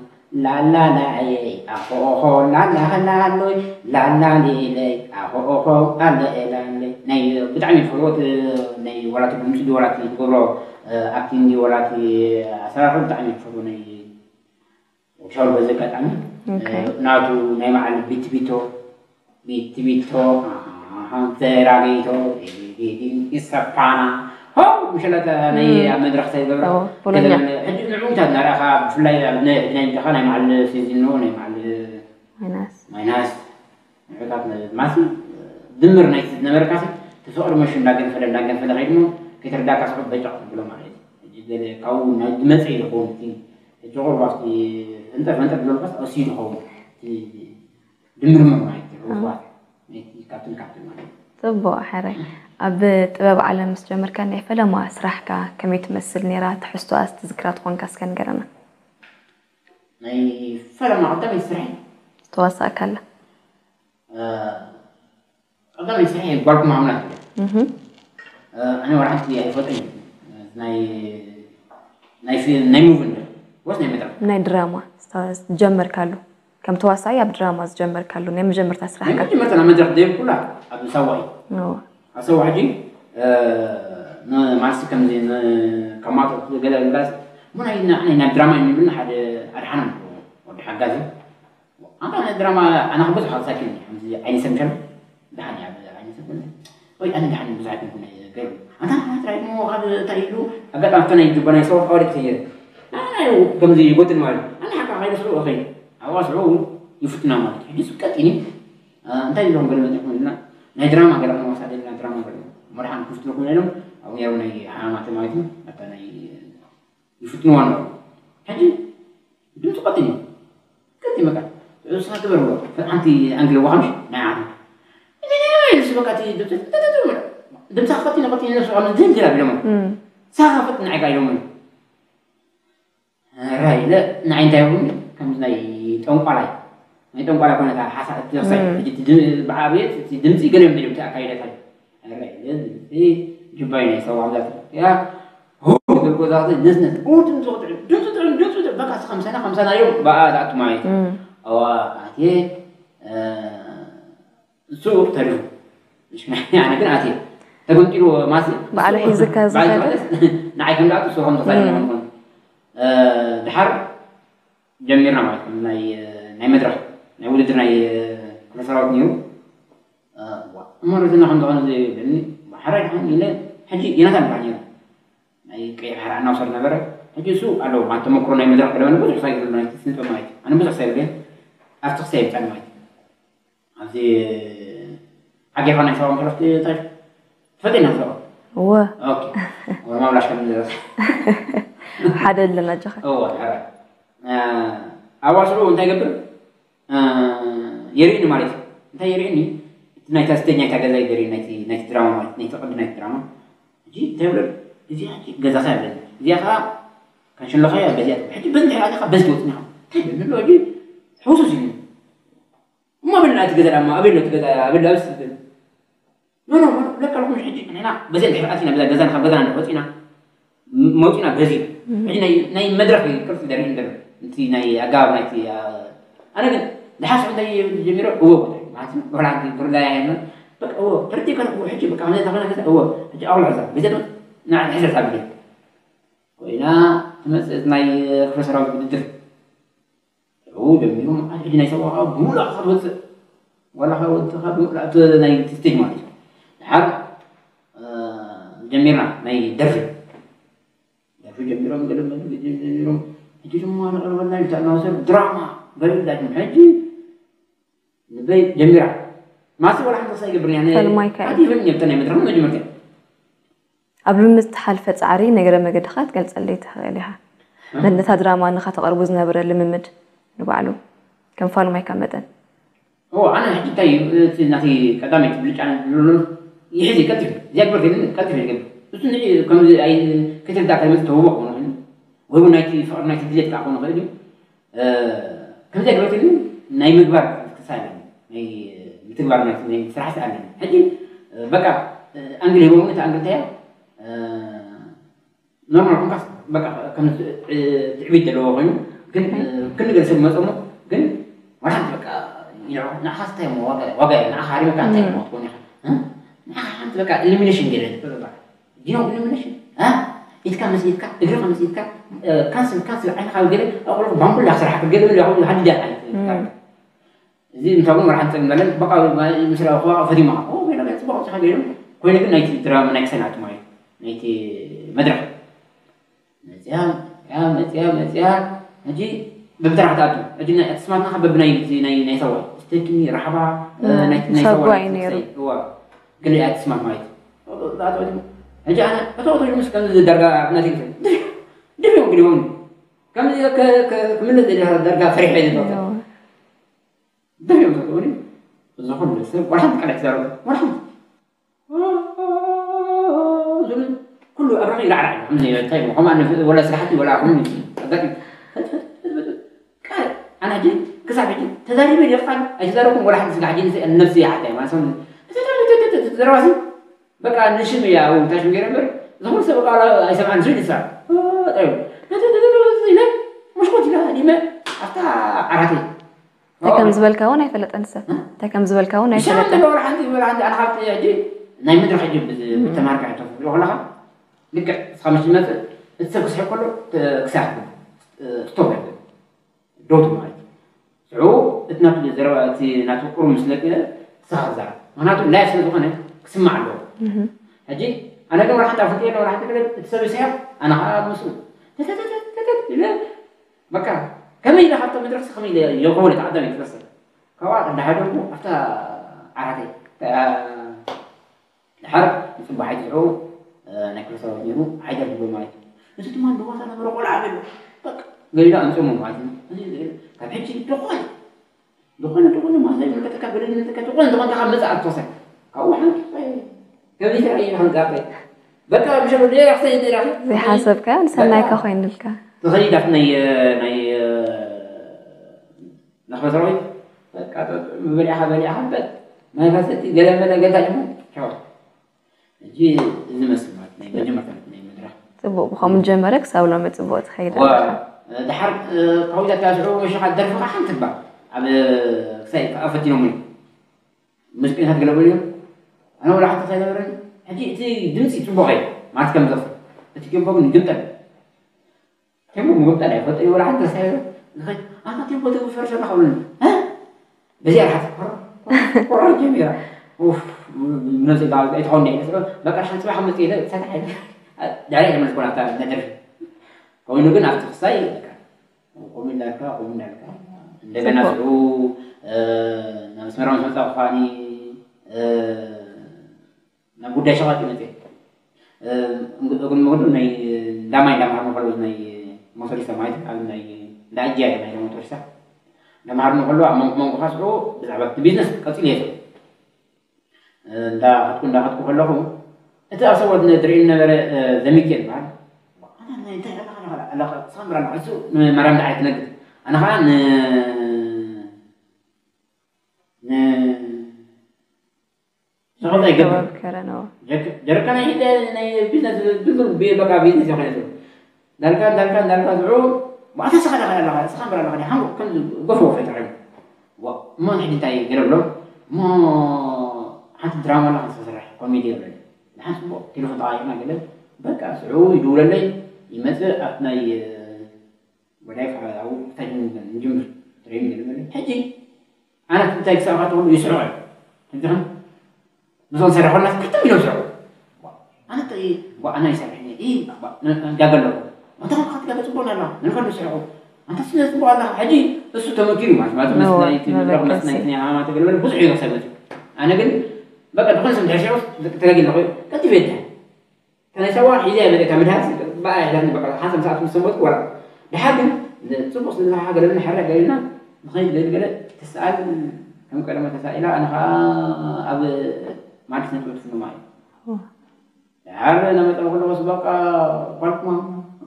ላላላየይ ኣኾኾ ላላላሎይ፣ ላላሌለይ ኣኾኾ ኣለ ኤላለይ። ናይ ብጣዕሚ ዝፈትዎ ናይ ወላቲ ድምፂ ድዩ ወላቲ ዝገብሮ ኣክቲንግ ድዩ ወላቲ ኣሰራርሑ ብጣዕሚ ዝፈትዎ ናይ ሻውል በዚ ኣጋጣሚ ናቱ ናይ በዓል ቢትቢቶ ቢትቢቶ ተራጌቶ ኢሰፓና ሆ ምሸለተ ናይ ኣብ መድረክ ተገብራ ፖሎኛ ሕጂ ንዕውታት ናርኣኻ ብፍላይ ኣብ ናይ ናይ ጃኻ ናይ በዓል ሲዚኖ ናይ በዓል ማይናስ ማይናስ ንዕታት ማሲ ድምር ናይ ዝነበረካ ተፈቅሪ መሹ እንዳገንፈለ እንዳገንፈለ ከይድሞ ከይተረዳካ ስሑ በጫ ብሎ ማለት እዩ። ሕጂ ገለ ካብኡ ናይ ዝመፀ ኢለ ክኸውን እቲ ሕጂ ቁርባ ኣብቲ ፈንጠር ፈንጠር ብሎ ንፋስ ኣስዩ ዝኸውን እቲ ድምርምር ማለት እዩ። ቁርባ ናይቲ ካብትን ካብትን ማለት እዩ። ጽቡቕ። ሕራይ፣ ኣብ ጥበብ ዓለም ምስ ጀመርካ ናይ ፈለማ ስራሕካ ከመይ ትመስል ነይራ? ትሕዝቶኣስ ትዝክራ ትኾንካ እስከ ንገረና። ናይ ፈለማ ቀዳመይቲ ስራሐይ ዝተዋሳእካላ ቀዳመይቲ ስራሐይ ጓልኩም ኣምላክ እያ። ኣነ ወላ ሓንቲ ኣይፈልጥን ናይ ናይ ፊልም ናይ ሙቪ እንደ ወስ ናይ መድረክ ናይ ድራማ ዝጀመርካሉ፣ ከም ተዋሳኢ ኣብ ድራማ ዝጀመርካሉ ናይ መጀመርታ ናይ ስራሕካ? መጀመርታ ናይ መድረክ ደይብ ኩላ ኣብ ሳዋ እዩ። እዎ። ኣብ ሳዋ ሕጂ ንማርሲ ከምዚ ከማቶ ገለ ግላስ ሞ ናይ ናይ ናይ ድራማ እዩ ንብል ሓደ ኣድሓኖም ወዲ ሓጋዚ ኣንታ ናይ ድራማ ኣነ ብዙሕ ኣሳኪኒ ከምዚ ዓይኒ ሰምሸል ደሓን እያ ዓይኒ ሰምሸል ወይ ኣነ ደሓን ብዙሕ ኣይኮንኩን ገይሩ ኣንታ ንሓ ጥራይ ሞ ካብ እንታይ ኢሉ ኣጋጣሚ ኣብቲ ናይ ጁባ ናይ ሰው ኣወዲቅ ተየር ኣነ ከምዚ ይጎትን ማለት ኣነ ሓካ ከይደ ስሩ እኸይ ኣብዋ ስሩ ይፍትና ማለት ሕጂ ስቀጥ ኢኒ እንታይ ኢሎም ገለ መፅኹም ኢልና ናይ ድራማ ገለ ክንወሳ ደልና ድራማ ገለ መድሓን ክፍትልኩም ኢሎም ኣብኡ ነይሩ ናይ ሓማማተ ማለት እዩ ኣታ ናይ ይፍትንዋ ነበሩ ሕጂ ድምፂ ቀጢን እዩ ቀጢን በቃ እሳ ትበርዎ ሓንቲ ኣንግሊ ዋሃምሽ ናይ ዓዱ እሱ በቃ እቲ ድምፂ ድምፃ ቀጢን ቀጢን ነሱ ከም ዝንዝል ኣቢሎም እም። ሳኻ ፈጥ ንዓይካ ኢሎም ራይ ኢለ ንዓይ እንታይ ይኸውን ከምዚ ናይ ጠንቋላይ ናይ ጠንቋላይ ኮነ ሓሳ እቲ ዘኽሳይ እም። ሕጂ እቲ ድም- ብዓብየት እቲ ድምፂ ገለ እዮም ድምፂ ኣካይደታ ራይ ኢለ ድምፂ ጅባይ ናይ ሰው ኣብዛ ያ ሁ ዝብል ጎዛተ ነስነስ ኡ ድምፂ ቁጥዕ ድምፂ ጥዑም ድምፂ ጥዑም በቃ ከምሰና ከምሰና እዮም ብኣ ዝኣቱ ማለት እዩ እም። ኣዋ ኣትየ እሱ ተሪፉ ኣነ ግን ኣትየ ተገምጢሉ ማሲ ባዕሉ ሒዝካ ዝኸደ? ንዓይ ከም ዳኣቱ እሱ ከም ተሳይ እም። ምኾን ድሓር ጀሚርና ማለት እዩ ናይ ናይ መድረክ ናይ ውድድር ናይ ክፍለ ሰራዊት ነይሩ እሞ ርዝና ከም ዝኾነ ዘይብለኒ ሓራይ ድሓን ኢለ ሕጂ ዮናታን በዓል ነይሩ ናይ ቀይሕ ሓራ እናውሰድ ነበረ ሕጂ እሱ ኣለዎ ማለት ተመክሮ ናይ መድረክ ብለመነ ብዙሕ ሳይ ዝብሉ ናይ ስንጥር ማለት እዩ ኣነ ብዙሕ ሳይ ዝብለ ኣብቲ ክሳይ ይብፀን ማለት እዩ ኣብዚ ዓጌኻ ናይ ሰብኣዊ መሰረት ትፈልጥ ኢና ሰብኣዊ እወ ኦኬ ወማምላሽ ከም ዝደረስ ሓደ ኣለና ጀኻ እወ ሐረ ኣዋስኡ እንታይ ገብር የርእኒ ማለት እዩ እንታይ የርእኒ እቲ ናይታ ስተኛ ይታ ገዛ ይገሪ ናይቲ ናይቲ ድራማ ማለት ናይቲ ቅዲ ናይቲ ድራማ እዚ እንታይ ብሎ እዚ ሕጂ ገዛኻ ያለ እዚኣ ከዓ ከንሽለኻ ያለ እዚኣ ሕጂ በዚ ድሕሪ ኣዚኻ በዚ ትወፅኒ ኢኻ እንታይ ብሎ ሕጂ ሕውሱስ እዩ እሞ ኣበልና እቲ ገዛ ዳማ ኣበሎ እቲ ገዛ ኣበሎ ኣብዚ ትብል ኖ ኖ ለካ ልኩም ሕጂ ንሕና በዚ ድሕሪ ኣቲና በዛ ገዛና ካብ ገዛና እንድሕር ወፂና መውፂና በዚ ሕጂ ናይ- ናይ መድረክ ቅርፂ ዘርኢ ንገር እቲ ናይ ኣገባብ ናይቲ ኣነ ግን ዝሓስብ እንታይ ጀሚሮ እዎ ማለት ወላ ግርዳ ያየመ በቃ እዎ ተረዲእካ እኮ ሕጂ በቃ ከመይ ተኾነ ገዛ እዎ ሕጂ ኣቑልዕ እዛ በዚ ድማ ንዓ ሕሰብ ታብሊ ኮይና ትመፅእ ናይ ክፍለ ሰራዊት ውድድር ኡ ጀሚሩ መዓል ሕጂ ናይ ሰብኣኻ ብምሉእ ክትወፅእ ዋላ ካብ ወጥኻ ብምሉእ ኣብቲ ናይ ስቴጅ ማለት እዩ ድሓር ጀሚርና ናይ ደርፊ ደርፊ ጀሚሮም ገለ ጀሚሮም ሕጂ ድማ ንቐርበልና ኢልካ እናወሰዱ ድራማ ገለ ኢላትም ሕጂ ልበይ ጀሚራ ማሲ ዋላ ሓንቲ ክሳይ ገብርኒ ፈልማይካ እዩ። ኣቲብን የብተ ናይ መድረኽ መጀመርታ ኣብ ልምምድ ዝተሓልፈ ፃዕሪ ነገረ መገድኻ ክትገልፀለይ ትኽእል ኢኻ። ነታ ድራማ ንኻ ተቐርቡ ዝነበረ ልምምድ ንባዕሉ ከም ፋልማይካ መጠን ኦ ኣነ ሕጂ እንታይ እዩ እቲ ናተይ ቀዳመይቲ ብልጫ ዝብሉ ይሕዚ ቀልጢፉ እዚኣ ግበር ከይድኒ ቀልጢፉ ይገብር እሱ ንዒ ከምዚ ኣይ ከይተረዳእካ ይመፅእ ተውቦ ክኾኑ ኮይኑ ወይ እውን ናይቲ ፍቕሪ ናይቲ ድሌት ከዓ ክኾን ይኽእል እዩ። ከምዚኣ ገበርትኒ ናይ ምግባር ክሳለ ናይ ምትግባር ናይ ናይ ስራሕ ስኣለኒ ሕጂ በቃ ኣንግል ሂቦም እቲ ኣንግል እንታይ እያ ኖርማል ኮንካስ በቃ ከም ትዕቢት ዘለዎ ኮይኑ ግን ክንገር ሰብ መፀሞ ግን ወላሓንቲ በቃ ንዓኻ ስታይ ዋጋ ዋጋ ንዓኻ ሃሪመካ እንታይ ክትኮን ኢኻ ንዓኻ ሓንቲ በቃ ኢሊሚኔሽን ገለ ዲኖ ኢሊሚኔሽን ኢትካ ምስ ኢትካ እግርኻ ምስ ኢትካ ካንስል ካንስል ዓይንኻ ገለ ኣቁልቁ ባንቡላ ክስራሓ ገለ ገለ ሃዲዳ ዓይነት እዚ እንታውን ወርሓን ጸግም በለን በቃ ምስ ረኣኹዋ ፈቲማ ኦ ወይ ነገር ጽቡቕ ጽሓ ገይሩ ኮይኑ ግን ናይቲ ድራማ ናይ ክሰን ኣትማ እዩ ናይቲ መድረኽ መጽያ ያ መጽያ መጽያ ሕጂ በብተራ ክትኣቱ ሕጂ ናይ ኣትስማትና ካብ በብናይ ናይ ናይ ሰዋ ስተኪኒ ራሕባ ናይ ናይ ሰዋ ሰጓይ ነይሩ። እዋ ገለ ኣትስማት ማለት ሕጂ ኣነ እቶ እቶ ምስ ከም ዳርጋ ናቲ ድብዮም ግዲቦም ከምዚ ክምልስ ዳርጋ ፈሪሐ ይዘ ድሕሪኦም ተትኮኒ እዚ ኩሉ ሰብ ወላ ሓንቲ ቃል ኣይትዛረቡ ወላ ሓንቲ ዝብል ኩሉ ኣብ ረኺ ራዕራዕ እዩ። እንታይ እዩ? ከምኡ ወላ ስራሕቲ ወላ ኣኹም ኣጋጢሙ ቃል ኣነ ሕጂ ክሳብ ሕጂ ተዛሪበ ድየ ቃል ኣይተዛረብኩም ወላ ሓንቲ ስጋ ሕጂ ንስ- ነብሲ እያ ሓታይ ማለት ሰው ዘረባሲ በቃ ንሽም እያ እውን ታሽም ገይረ እምበር ዝኾነ ሰብ ቃል ኣይሰማዕን ዝብል ይስራ ኢለ መሽኮት ኢለ ሃዲመ ኣብታ ዓራተይ እንታይ ከም ዝበልካ እውን ኣይፈለጠን ሰብ እንታይ ከም ዝበልካ እውን ኣይፈለጠን ሓንቲ ሓንቲ ኣነ ካብቲ ሕጂ ናይ መድረክ ሕጂ ብተማርካ ሕቶ ክትሪኦ ከለካ ልክዕ ስኻ ምስ ትመፅእ እቲ ሰብ ክስሕብ ከሎ ክሳሕ ስቶፕ ኣይብል ዶቱ ማለት ሽዑ እቲ ናቱ ዘረባ እቲ ናቱ ቁሩብ ምስ ለቀ ስኻ ክዛረብ ምክንያቱ ላይፍ ስለ ዝኾነ ክስማዕ ኣለዎ ሕጂ ኣነ ግን ወላ ሓንቲ ኣፍልጥዮ ወላ ሓንቲ ገለ እቲ ሰብ ይስሕቕ ኣነ ከዓ ምስኡ ተተተተተተት ኢለ በቃ ከመይ ኢለ ካብታ መድረክ ከመይ ኢለ የኮነ ተዓዳሚ ትመስል ካብኣ እንዳሓደርኩ ኣብታ ዓራተይ ድሓር ንፅባሕ ኣይትስዑ ናይ ክርስቶስ ነይሩ ሓይደር ዝብሎ ማለት እዩ እዚ ድማ ንዋሳ ነበረ ቆልዓ በሉ በቃ ገሊላ ኣምፅሞ ማለት እዩ እዚ ካብ ሕጂ ዝኾነ ዝኾነ ዝኾነ ማሳ ይምልከተካ ገለ ይምልከተካ ዝኾነ ዝኾነ ካብ መፅኣ ትወሰን ካብኡ ሓንቲ ከመይ ተራእዩ ሓንፃፀ በቃ ብሸሎ ደራኽተ ደራኽ ዘይሓሰብካዮ ንሰናይካ ኮይኑልካ ትኸይድ ኣብቲ ናይ ናይ ናኽበሰራዊት በቃ በሊዕኻ በሊዕኻ በል ማይ ፈሰቲ ገለ መለ ገዛ ጅሞ ቻው ሕጂ እዚ መስል ማለት ናይ መጀመርታ ናይ መድረኽ ጽቡቕ ብኸምኡ ጀመረ ክሳብ ሎሚ ጽቡቕ ትኸይድ ኣለኻ። ድሓር ከዊዛ ተባስዑ መሸኻ ደርፍኻ ሓንቲ እባ ኣብ ክሳይ ኣፈቲኖምኒ ሙዚቀኛታት ገለ በሉ እዮም ኣነ ወላ ሓንቲ ክሳይ ነበረኒ ሕጂ እቲ ድምፂ ጽቡቕ እዩ ማለት ከም ዘኽፍል እቲ ቴምፖ ግን ይግምጠል ቴምፖ ምግምጠል ኣይፈልጥ እዩ ወላ ሓንቲ ክሳይ ዝኸድ ኣታ ቴምፖ ትግፈር ዘለኻ ብሉኒ በዚኣ ርሓት ቆራር ጀሚራ ነዚ ኣይትኸውን ደ ስዑ በቃ ሻን ጽባሕ መጽእ ኢለ ሰታሕ ድሕሪ ተመልስኮ ናብታ ነደርፊ ኮይኑ ግን ኣብቲ ክሳይ በቃ ቁም እንዳልካ ቁም እንዳልካ እንደገና ስዑ ናብ ኣስመራ ምስ መጻ ብኳኒ ናብ ጉዳይ ሸቐጥ መጽእ እግሪ መገዱ ናይ እንዳማይ እንዳምሃርና ከለዉ ናይ ሞቶሪስታ ማለት ኣብ ናይ እንዳኣጅያ ናይ ሞቶሪስታ እንዳምሃርና ከለዉ ኣብ መንጎ መንጎ ካስዑ ብዛዕባ እቲ ቢዝነስ ቀፂሉ እየ እንዳኸድኩ እንዳኸድኩ ከለኹ እቲ ኣብ ሰወት ትርኢ ነበረ ዘሚኬል በሃል ሳምራ ንዕሱ ንማርያም ደዓይ ትነግር ኣነ ከዓ ሸቐጥ ኣይገብር ጀርከና ይደ ናይ ቢዝነስ ብዙ በቃ ቢዝነስ ይኾነ ዳልካ ዳልካ ዳልካ ዝዑ ባዕተ ስኻ ዳኻ ኣለኻ ስኻ ምራ ኣለኻ ሓንጎ ከም ጎፍ ወፈ ተዓይ እሞ ሕጂ እንታይ ገለ ብሎ እሞ ሓንቲ ድራማ ኣለኻ ዝሰርሕ ኮሜዲ ይብለኒ ንሓንቲ ጽቡቕ ቴሌፎን ተቓይርና ገለ በቃ ስዑ ይድውለለይ ይመጽእ ኣብቲ ናይ ወዳይ ካብኡ እንታይ ንጅምር ትሬኒንግ ንብል ሕጂ ኣነ እንታይ ክሳብ ካትኹሉ ይስዕሮ እዩ ሕጂ ከም ምስኦም ሰሪሖና ክልተ ሚሊዮን ስዕሮ ኣነ እንታይ ዋ ኣነ ይሰርሕ እየ ዳገሎ እንታይ ካብ ትጋገ ጽቡቅ ኣላ ንፈልዶ ስዕሮ ኣንተ ስለ ጽቡቅ ኣላ ሕጂ እሱ ተመኪሩ ማለት ማለት መስናይቲ መድረክ መስናይቲ ናይ ሃማማተ ገለበለ ብዙሕ እዩ ሰብ መጽኡ ኣነ ግን በቃ ዝኾነ ሰብ ድሕር ሽዑ ተጋጊ ኣለኹ ቀልጢፈ ይድሕር ተነሳዋ ሒዘ እያ መደካ ምድሃስ በኣ ይሕለፍኒ በቃ ሓንሳብ ሰዓት ምስ ሰንበትኩ ወላ ድሓር ግን ንጽቡቕ ስለ ዝሓገለኒ ሓራ ገለና ንኸይድ ገለ ገለ ትስኣል ከም ቀደመ ተሳኢላ ኣነ ኸዓ ኣብ ማድስ ነጥቢ ትፍንማ እዩ ድሓር ነመጠ ከለኹስ በቃ ቋልኩማ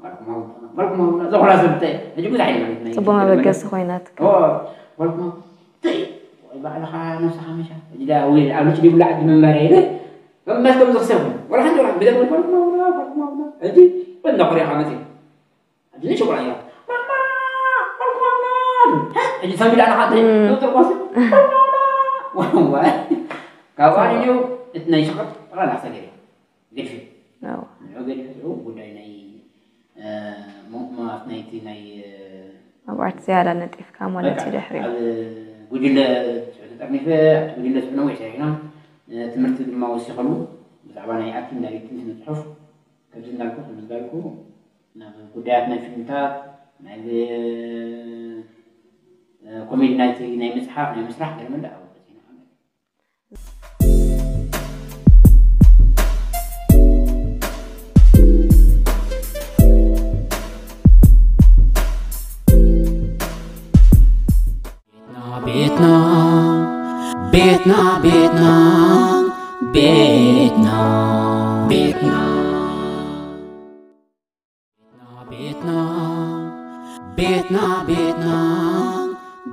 ቋልኩማ በልኩም ኣቡና፣ እዛ ኩላ ሰብ እንታይ? ሕጂ ብዙሕ ኣይደለም፣ ናይ ጽቡቕ ሕጂ መበገሲ ኮይናትካ። ኦ፣ በልኩም፣ እንታይ? ወይ ባዕልኻ ነብስኻ መሻ። ሕጂ ዳ፣ ወይ ኣብ ልዕሊ ይብላዕ ዓዲ ምንባር የለ። ከም መስከም ዝኽሰብ። ወላ ሓንቲ ወላ፣ ብዘይ በልኩም ኣቡና፣ በልኩም ኣቡና። ሕጂ፣ ወንዳ ኮርያኻ መጽእ። ሕጂ ንሽኩራ እያ። በልኩም ኣቡና፣ በልኩም ኣቡና። ሕጂ ሰብ ኢላ ኣለኻ፣ እንታይ? እም። ዶክተር ኳሲ፣ በልኩም ኣቡና። ዋይ፣ ዋይ። ካብኣ ንዩ፣ እቲ ናይ ሽቕጥ፣ ጠቕላላ ክሰገር እዩ። ገድፊ። ኣዎ። ንዑ ገድፊ፣ ንዑ ጉዳይ ናይ፣ እ፣ ሞ-፣ ማለት ናይቲ ናይ፣ እ፣ ኣብ ኣርት ዝያዳ ነጢፍካ ማለት እዩ በቃ፣ ድሕሪኡ። ኣብ ጉጅለ ስዑ ተጠርኒፈ፣ ኣብቲ ጉጅለ ስዑ ነዊሕ ሰሪሕና፣ እ፣ ትምህርቲ ድማ ወሲኸሉ፣ ብዛዕባ ናይ ኣክቲንግ ዳይሬክቲንግ ስነ ጽሑፍ፣ ከምዚ እንዳልኩ፣ ከምዚ እንዳልኩ፣ ናብ ጉዳያት ናይ ፊልምታት፣ ናይ፣ እ፣ ኮሜዲ ናይቲ ናይ ምጽሓፍ፣ ናይ ምስራሕ፣ ገለ መለ ኣብኡ በጺሕና። ቤትና ቤትና ቤትና ቤትና ቤትና ቤትና ቤትና ቤትና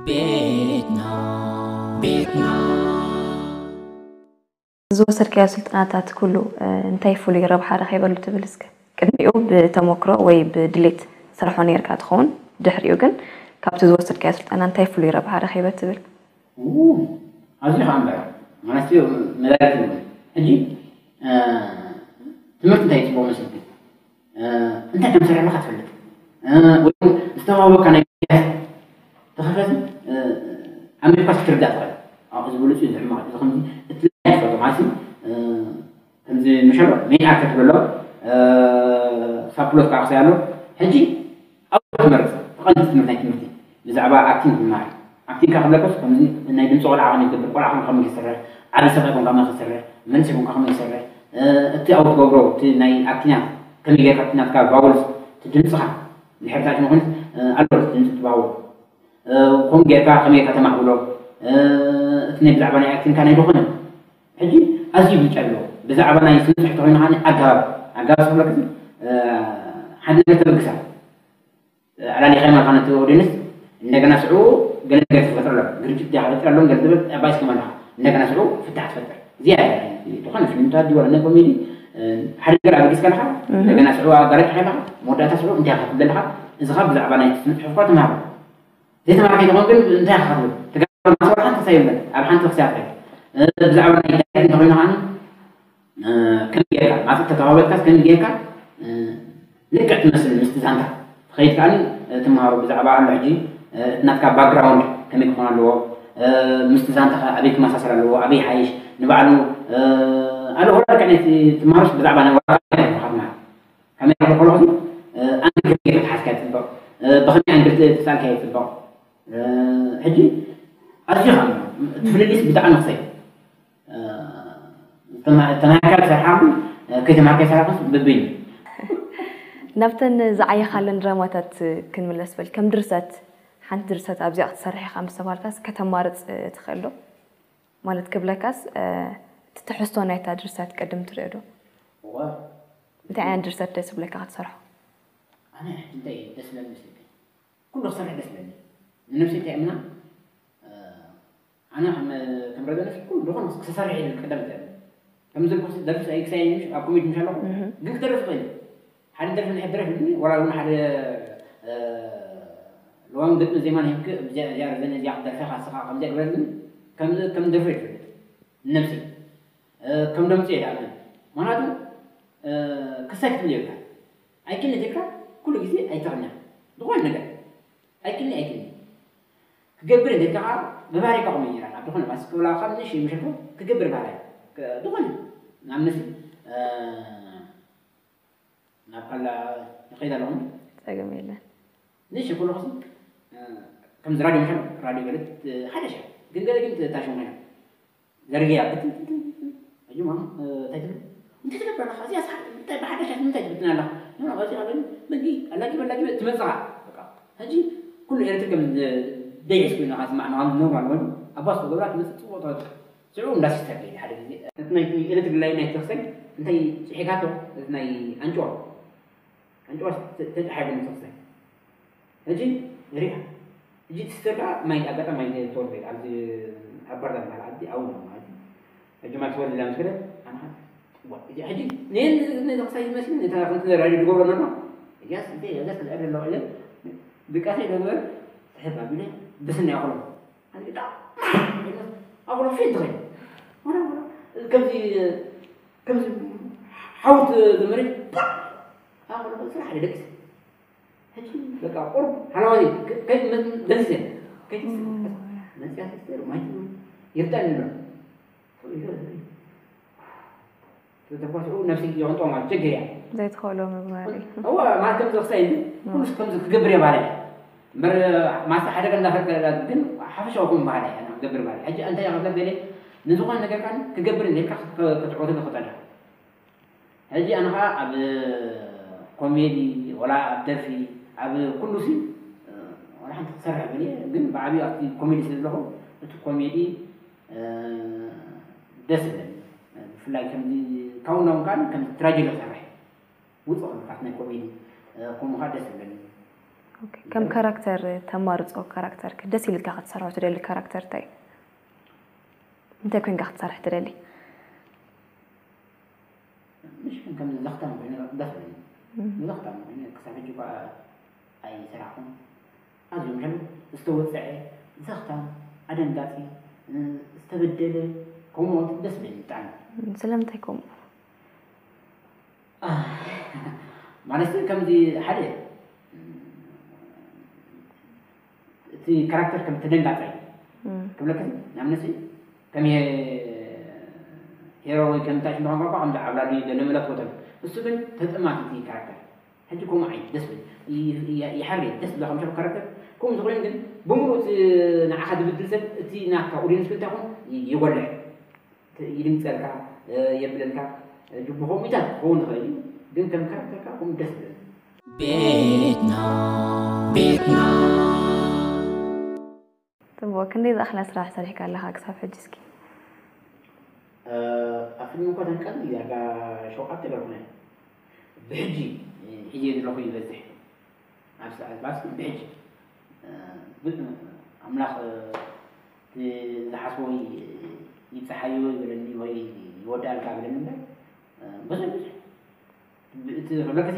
ቤትና ቤትና ዝወሰድካዮ ስልጠናታት ኩሉ እንታይ ፍሉይ ረብሓ ረኺበሉ ትብል እስከ? ቅድሚኡ ብተመክሮ ወይ ብድሌት ትሰርሖ ኔርካ ትኸውን፣ ድሕሪኡ ግን ካብቲ ዝወሰድካዮ ስልጠና እንታይ ፍሉይ ረብሓ ረኺበ ትብል? ኣዝዩ ከዓ እምበር ማለት እዩ መዳርግቲ ይብሉ። ሕጂ ትምህርቲ እንታይ ይፅበ መስልቲ እንታይ ከም ሰረለካ ትፈልጥ ወይ ዝተዋወካ ናይ ተኸፈት ኣሜሪካ ክትርዳእ ትኽእል። እዚ ብሉፅ እዩ ዝሕማቕ እዚ ከምዚ እቲ ናይ ትፈልጦ ማለት እዩ ከምዚ መሸሎ ሜን ኣክተር ትብሎ ሳፕሎት ከዓ ክሰይ ኣሎ ሕጂ ኣብ ትመርፅ ተቐንዲ ትምህርቲ ናይ ትምህርቲ ብዛዕባ ኣክቲንግ ትማር ኣክቲንግ ካብ ክብለከስ ከምዚ ናይ ድምፂ ቆልዓ ከመይ ትገብር ቆልዓ ከም ከመይ ክሰርሕ ዓቢ ሰብ ኮንካ ከመይ ክሰርሕ መንእሰይ ኮንካ ከመይ ክሰርሕ እቲ ኣብ ትገብሮ እቲ ናይ ኣክቲንግ ከመይ ጌርካ እቲ ናትካ ቫውልስ እቲ ድምፅኻ ድሕርታ ሽመ ኮይንስ ኣሎ ድምፂ ትባውል ከምኡ ጌርካ ከመይ ጌርካ ተማዕብሎ እቲ ናይ ብዛዕባ ናይ ኣክቲንግካ ናይ ዝኾነ ሕጂ ኣዝዩ ብልጫ ኣለዎ ብዛዕባ ናይ ስነ ፅሑፍ ተኮይኑ ከዓ ኣገባብ ኣገባብ ስብለክ ሓደ ነገር ተበግሳ ኣላሊኻይ ማለኻ ነቲ ኦዲንስ እንደገና ስዑ ገለ ነገር ትፈጥር ኣሎ ግርጭት ዲኻ ፈጥር ኣሎ ገለ ትብል ኣባይ ስከም ኣለኻ እንደገና ስዑ ፍታሕ ትፈጥር እዚኣ ዝኾነ ፊልምታት ድዩ ወላ ኮሜዲ ሓደ ነገር ኣበጊስ ከለኻ እንደገና ስዑ ኣጋለጭ ከለኻ መወዳእታ ስዑ እንታይ ክትብል ኣለኻ እዚ ካብ ብዛዕባ ናይ ስነ ፅሑፍካ ተምሃሮ ዘይተማርካ ይትኾን ግን እንታይ ክትብል ተጋሩ ማሰብ ሓንቲ ክሳይ የለን ኣብ ሓንቲ ክሳይ ኣፍረ ብዛዕባ ናይ ዳይሬክት እንተኮይኑ ከዓኒ ከም ጌርካ ማፅእ ተተዋወጥካስ ከም ጌርካ ልክዕ ትመስል ምስቲ ዛንታ ትኸይድ ከዓኒ ትምሃሮ ብዛዕባ ኣሎ ሕጂ እቲ ናትካ ባክግራውንድ ከመይ ክኾን ኣለዎ ምስቲ ዛንታ ኣበይ ክመሳሰል ኣለዎ ኣበይ ሓይሽ ንባዕሉ ኣሎ ወላ ልክዕ ነቲ ትምሃሮስ ብዛዕባ ናይ ወረቃ ትምሃር ከመይ ክኾን ኣንግል ከመይ ክትሓዝካ ይፅበቕ ብኸመይ ኣንግል ትሳልካ ይፅበቕ ሕጂ ኣዝዩ ከም እቲ ፍልልይስ ብጣዕሚ ክሰይ ተማሃርካ ዝሰርሓ ከይተማሃርካ ይሰርሓ በበይኑ ናብተን ዝዓየኻለን ድራማታት ክንምለስ በል ከም ድርሰት ሓንቲ ድርሰት ኣብዚኣ ክትሰርሕ ኢኻ ምስ ተባልካስ ከተማርፅ ትኽእል ዶ ማለት ክብለካስ እቲ ትሕዝቶ ናይታ ድርሰት ቅድም ትሪኦ ዶ እንታይ ዓይነት ድርሰት ደስ ብለካ ክትሰርሖ ኣነ እንታይ ደስ ለኒ መስለኒ ኩሉ ክሰርሕ ደስ ለኒ ንነብሲ እንታይ እምና ኣነ ከም ከም ረዘነስ ኩሉ ዝኾነ ክሰርሕ ይብል ቀደም እንታይ ከም ዝልኩ ደርፊ ኣይክሳይ ምሽ ኣብ ኮሜዲ ምሽ ኣለኹ ግን ክደርፍ ይኽእል ሓደ ደርፊ ንሕድ ደርፍ ይብልኒ ወላ እውን ሓደ ለዋም ግጥሚ ዜማ ንህብክ እዚኣ ረዘነ እዚኣ ክደርፊ ካስኻ ከምዚኣ ግበርኒ ከም ደርፊ ይፈልጥ ንነብሲ ከም ደምፂ ይዳኣምን ምክንያቱ ክሳይ ክትብል የብልካ ኣይክእል ኢልካ ኩሉ ግዜ ኣይተቕንያ ዝኾነ ነገር ኣይክእል ኣይክእል ክገብር እንተ ከዓ ብባህሪ ከቕሙ ይራል ኣብ ዝኾነ ማስ ክብላ ካብ ንሽ ምሸቱ ክገብር ባህሪ ዝኾነ ናብ ምስ ናብ ካላ ይኸይድ ኣለኹም ጸገም የለን ንሽ ኩሉ ኸሱ ከም ዝራዲዮ ምሸ ራዲዮ ገለት ሓደ ሸ ግን ገለ ግን ታሽሙ ኮይና ዘርግያ ብትንትንትን እዩ ማማ እንታይ ትብል እንታይ ትገብር ኣለኻ እዚኣ እንታይ ብሓደሽ እንታይ ትብትን ኣለኻ እዚ ኣበል በጊ ኣላጊበ ኣላጊበ ትመፅኻ በቃ ሕጂ ኩሉ ኤርትር ከም ደይስ ኮይና ካስማዕ ንዋም ኖርማል ኮይኑ ኣባስ ተገብራ ትመፅእ ፅቡቅ ተወጥ ስዑ እንዳ ሲስተር ከይድ ሓደ ግዜ እቲ ናይ ኤሌክትሪክ ላይ ናይ ተክሰል እንታይ ፅሒካቶ እቲ ናይ ኣንጭዋ ኣንጭዋስ ተጫሓ ይብል ንሰክሳይ። ሕጂ ሪኣ። ሕጂ እቲ ስር ከዓ ማይ ኣጋጣሚ ማይ ዘይትወርድ ኣብዚ ኣብ ባርዳር ዝበሃል ዓዲ ኣብኡ ነው ማለት እዩ። ሕጂ ማይ ትወርድ ኢላ ምስ ከደት ኣነ ከዓ ዋ፣ እዚ ሕጂ ነየን ነዚ ክሳይ ይመስል ነታ ከምቲ ራድዮ ዝገብሮ ነርና እዚያስ እንተ እዚያስ ክልዕል ኣለዋ ኢለ ድቃሰይ ደግበር ስሕብ ኣቢለ ብስና ይኣኽሎ። ኣነ ብጣዕሚ ኣኽሎ ፌንት ኸይደ። ወላ ወላ ከምዚ ከምዚ ሓውት ዝመሬት ኣኽሎ ስራሕ ደቂስ ሕጂ በቃ ቁሩብ ሓላዋይ ከይድ ደንስያ ከይድ ደንስያ ማይ ይርዳን ይብሎ። ተጓስዑ ነፍሲ የቕንጦ ማለት ችግር እያ። ዘይትኽእሎ ምግባር እዩ። እዋ ማለት ከምዚ ክሳይ እንዲ ኩሉስ ከምዚ ክገብር እየ ባለ እምበር ማሳ ሓደገ እንዳፈቀደ ግን ሓፈሻዊ ኩም ባህል እያ ክገብር ባለ ሕጂ እንታይ እያ ክገብር ንዝኾነ ነገር ካን ክገብር እንዴልካ ክትዕወትሉ ክጠልያ ሕጂ ኣነ ኸዓ ኣብ ኮሜዲ ወላ ኣብ ደርፊ ኣብ ኩሉ ሲ ወላ ሓንቲ ክሰርሕ ብል ግን ብዓብዩ ኣብቲ ኮሜዲ ስለ ዘለኹ እቲ ኮሜዲ ደስ ይብለኒ። ብፍላይ ከምዚ ካውንዳውን ካን ከም ትራጀዲ ክሰርሕ ውፅእ ክብል ካብቲ ናይ ኮሜዲ ከምኡ ከዓ ደስ ይብለኒ። ከም ካራክተር ተማርፆ ካራክተር ደስ ኢልካ ክትሰርሖ ትደሊ ካራክተር እንታይ እንታይ ኮይንካ ክትሰርሕ ትደሊ? ምሽ ከም ዘኽታም ኮይኑ ደስ ይብለኒ። ዘኽታም ኮይኑ ክሳብ ሕጂ እኳ ኣይሰራሕኩን። ኣዝዮም ከም ዝተወፀዐ ዘኽታም ኣደንጋፂ ዝተበደለ ከምኡ ደስ ይብለኒ ብጣዕሚ። ስለምንታይ ከምኡ? ኣህ፣ ማለት ከምዚ ሓደ እቲ ካራክተር ከም ተደንጋፃይ ክብለካ ንኣብነት ከም ሄሮ ወይ ከም እንታይ ሽምበኻ እንኳ ከም ዓብላሉ ገለ መለት ወተን እሱ ግን ተጠማት እቲ ካራክተር ሕጂ ከምኡ ዓይነት ደስ ብል ይሓር ደስ ብላ ከም ካራክተር ከምኡ ዝኾይኑ ግን ብምሉእ እቲ ንዓኻ ዝብድል ሰብ እቲ ናትካ ኦዲንስ እንታይ ኾን ይጎልሕ ይድምፀልካ የብለልካ ብኸምኡታት ክኸውን ይኽእል እዩ ግን ከም ካራክተርካ ከምኡ ደስ ይብል ቤትና ቤትና ጽቡቕ ክንደይ ዝኣኽላ ስራሕ ሰሪሕካ ኣለኻ ክሳብ ሕጂ እስኪ ኣብ ፊልም እኮ ተንቀል ዳርጋ ሸውዓተ ገርኩነ ብሕጂ ሕጂ ዘለኹ ይበዝሕ ኣብ ሰዓት ባስ ብሕጂ ኣምላኽ ዝሓስቦ ይብፅሓዮ ይበለኒ ወይ ይወዳልካ ይበለኒ እምበር ብዙሕ ብዙሕ እቲ ክብለካ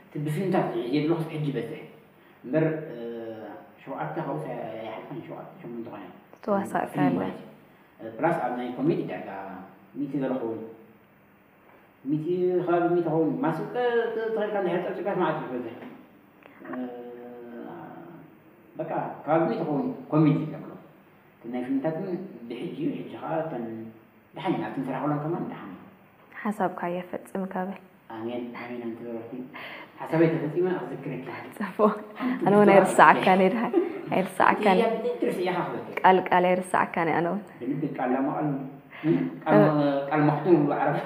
እቲ ብፊልምታት የድሎ ክስ ሕጂ በዝሕ እምበር ሸውዓተ ካብኡ ኣይሓልፋን ሸውዓተ ሸሞንተ ኾነ ተዋሳእካ ፕላስ ኣብ ናይ ኮሜዲ ዳጋ ሚእቲ ገለ ኸውን ሚእቲ ከባቢ ሚእቲ ኸውን ማስብ ተኸልካ ናይ ሕርጠብ ጭጋት ማለት እዩ በዝሕ በቃ ከባቢ ሚእቲ ኸውን ኮሜዲ ይብለክሎ ናይ ፊልምታት ግን ብሕጂ እዩ ሕጂ ከዓ እተን ደሓን ኢና ትንስራሕ ሎም ከማን ደሓን እዩ ሓሳብካ የፈጽም ከብል ኣሜን ኣሜን ኣንቲ በረኪ ሓሳበይ ተፈጺመ ኣዝክረኪ ጽፎ ኣነ እውን ኣይርስዓካን እየ ድሓን ኣይርስዓካን ትርስዒኻ ክበል ቃል ቃል ኣይርስዓካን እየ ኣነ እውን ብልቢ ቃል ላማቃል ቃል መክቱም ብዓረብ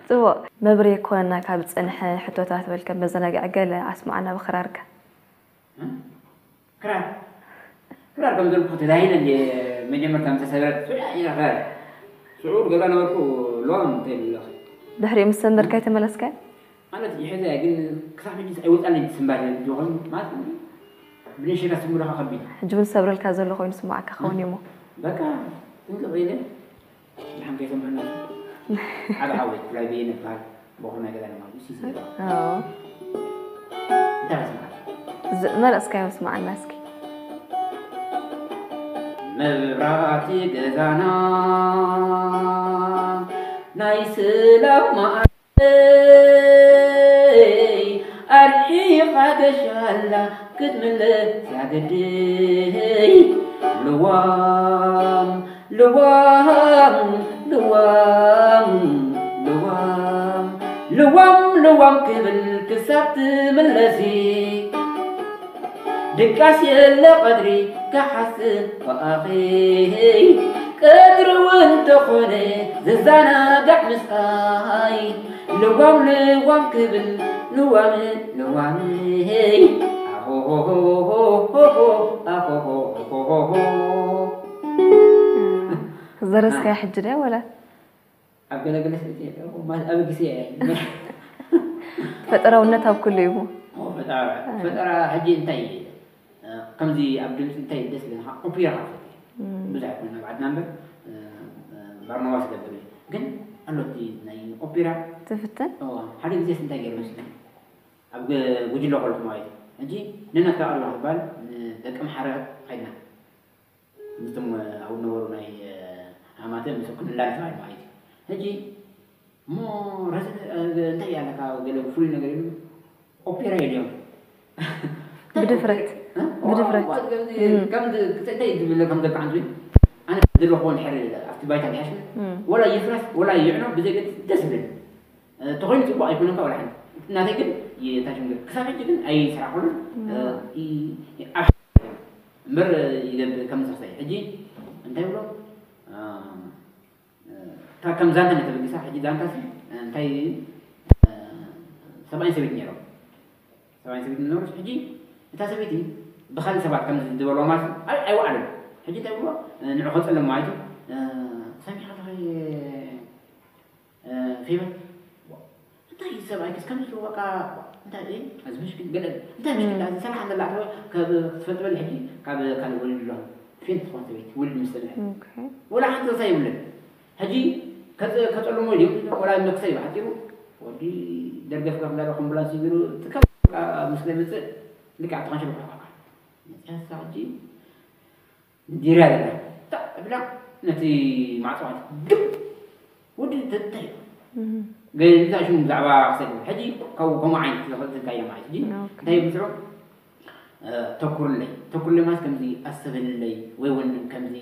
ጽቡቕ መብርሂ ክኾነና ካብ ዝጸንሐ ሕቶታት በልከ መዘናግዒ ገለ ኣስማዕና ብኽራርካ ክራር ክራር ከም ዘልኩ ተዳሂለ እንደ መጀመርታ ምስ ተሰብረት ሱዕ ኢላ ክራር ሽዑ ገዛ ነበርኩ ሎም ተይብለኽ ድሕሪኡ ምስ ሰንበርካ ኣይተመለስካን ማለት ይሕዘ ግን ክሳብ ሕጂ ኣይወፃለይ ትስምባል ይኾን ማለት ብንሽካ ስምብለኻ ከቢድ ሕጂ እውን ሰብረልካ ዘሎ ኮይኑ ስማዓካ ክኸውን እዩሞ በቃ ጥንቅቕ ኢለ ድሓን ከይሰምዐና ዓብ ዓወት ብላይ በየነ ይበሃል ቦኹ ናይ ገዛ ማለት እዩ ሲሲ እንታይ ስምዓል ዝእመር እስካዮም ስማዓና እስኪ መብራእቲ ገዛና ናይ ስላም መዓለይ ኣርሒቓ ገሻላ ክትምለስ ያገደይ ልዋም ልዋም ልዋም ልዋም ልዋም ልዋም ክብል ክሳብ ትምለሲ ድቃስ የለ ቀድሪ ክሓስብ ብኣኺ ቀድሪ እውን ተኾነ ዝዛናጋዕ ምስኣይ ልዋም ልዋም ክብል ልዋም ልዋም ኣሆሆሆሆሆ ኣሆሆሆሆ ዘረስካያ ሕጂ ደ ወላ ኣብ ገለገለ ኣብ ግዜ ፈጠራውነት ኣብ ኩሉ እዩ። እሞ ፈጠራ ፈጠራ ሕጂ እንታይ ከምዚ ኣብ ድምፂ እንታይ ደስ ዝብለካ ኦፔራ ከፈት ብዙሕ ኣይኮነ ኣብ ዓድና እምበር ባርናባስ ይገብር እዩ። ግን ኣሎ እቲ ናይ ኦፔራ ትፍትን ሓደ ግዜ እንታይ ገይሩ መሲሉ ኣብ ጉጅለ ከልኩ ማለት እዩ። ሕጂ ነናትካ ቀልባ ክባል ንደቂ ምሓረ ከይድና ምስቶም ኣብኡ ነበሩ ናይ ኣማተ ምስ ክንላለ ተባሂሉ ማለት እዩ። ሕጂ እሞ ረዚ እንታይ እያ ኣለካ ገለ ፍሉይ ነገር ኢሉ ኦፔራ ኢልዮም ብድፍረት ብድፍረት እንታይ ዝብል ከም ዘቃዓንቱ ኣነ ዝረኽቦ ድሕር ኣብቲ ባይታ ድሓሽ ወላ ይፍረስ ወላ ይዕኖ ብዘይ ገድስ ደስ ዝብል ተኾይኑ ፅቡቅ ኣይኮነን ካብ ወላሓን ናተይ ግን የታሽም ግን ክሳብ ሕጂ ግን ኣይሰራሕኩሉን እምበር ይገብር ከም ዝኽሳይ ሕጂ እንታይ ብሎ ካብ ከም ዛንታ ነተበጊሳ ሕጂ ዛንታ ሲ እንታይ ሰብኣይን ሰበይት ነይሮም ሰብኣይን ሰበይት ነሩ ሕጂ እታ ሰበይቲ ብካልእ ሰባት ከም ዝበሎ ማለት ኣይወዓለን ሕጂ እንታይ ብሎ ንዑ ከፀለም ማለት እዩ ሰሚኻ ኣለኸ ፌቨን እንታይ እዩ ሰብኣይ ክስ ከም ዝስወቃ እንታይ እዩ እዚ ምሽክል ገለ እንታይ ምሽክል እዚ ሰላሕ እንደላ ተወ ካብ ክትፈልጥ በል ሕጂ ካብ ካልእ ወሊድ ኣሎ ፌንት ዝኾን ሰበይቲ ወሊድ ምስ ሰብሒ ወላ ሓንቲ ርእሳ ይብለን ሕጂ ከፀልሞ ድዩ ወላ መክሰ እዩ ሓፂሩ ወዲ ደርገፍ ካብ እንዳለ ኮምቡላንስ ይግሩ ትከም ምስ ለምፅእ ልክዕ ተኸንሽል መፅያሳ ሕጂ ዲርያ ዘላ እታ እብላ ነቲ ማዕፅዋት ግብ ወዲ ተታይ ገዛ ሽሙ ብዛዕባ ክሰግድ ሕጂ ካብ ከምኡ ዓይነት ዝኽእል ትንካዮ ማለት ሕጂ እንታይ ምስዑ ተኩርለይ ተኩርለይ ማለት ከምዚ ኣስተብህልለይ ወይ ወንም ከምዚ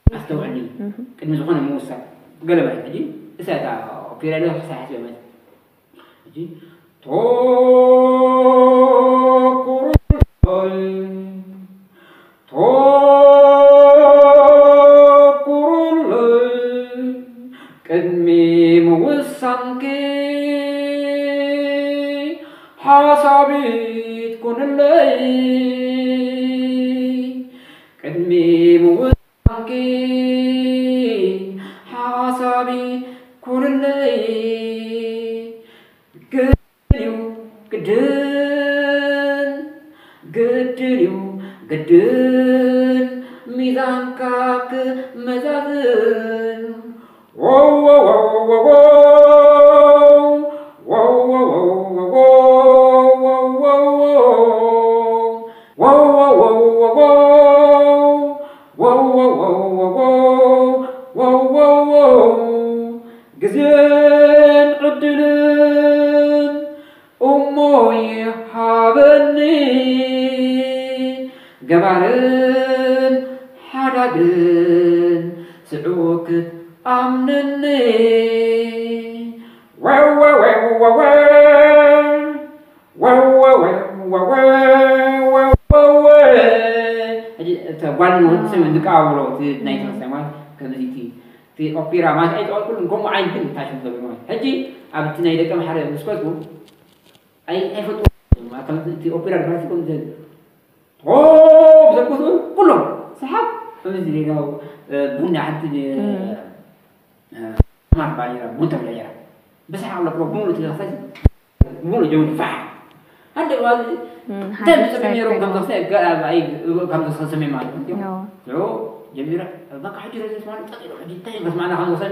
ኣስተውዕሊ ቅድሚ ዝኾነ ምውሳን ገለ ማለት ሕጂ እሳ እታ ኦፔራ ለ ክሳይ ሓስበ ማለት ሕጂ ተኩርለይ ተኩርለይ ቅድሚ ምውሳንኪ ሓሳቢት ኩንለይ ቅድሚ ምውሳንኪ ሓሳቢት ኩንለይ ግድን እዩ ግድን ግድን እዩ ግድን ሚዛንካ ክመዛዝን ግዜን ዕድልን እሞ ይሃበኒ ገባርን ሓዳግን ስዑ ክትኣምነኒ ጓል ንወዲ ሰብ ንቃባበሎ እቲ ናይ ተመሳይ ማለት ከምዚ እቲ ኦፔራ ማለት ኣይጠቀልኩልን ከምኡ ዓይነት ግን ታሽም ዘብሎ ሕጂ ኣብቲ ናይ ደቂ ማሓረ ምስ ከድኩ ኣይፈጥዎ እቲ ኦፔራ ድራሲ ከም ዘል ኦ ዘልኩት ኩሎም ሰሓብ ከምዚ ሌላው ቡና ሓንቲ ማት ባሊራ ቡን ተብላ ራ ብሰሓቅ ለኩሎ ሙሉ ትገሳሲ ሙሉ ጀምሩ ፋሕ ሓደ ዋዚ እንታይ ዝሰሚ ነይሮም ከም ዘኽሳይ ከም ዘኽሳይ ሰሚ ማለት እዩ ጀሚረ በቃ ሕጂ ረዘስ ማለት ጠጢሩ ሕጂ እንታይ መስማዕና ከም ዘኽሳይ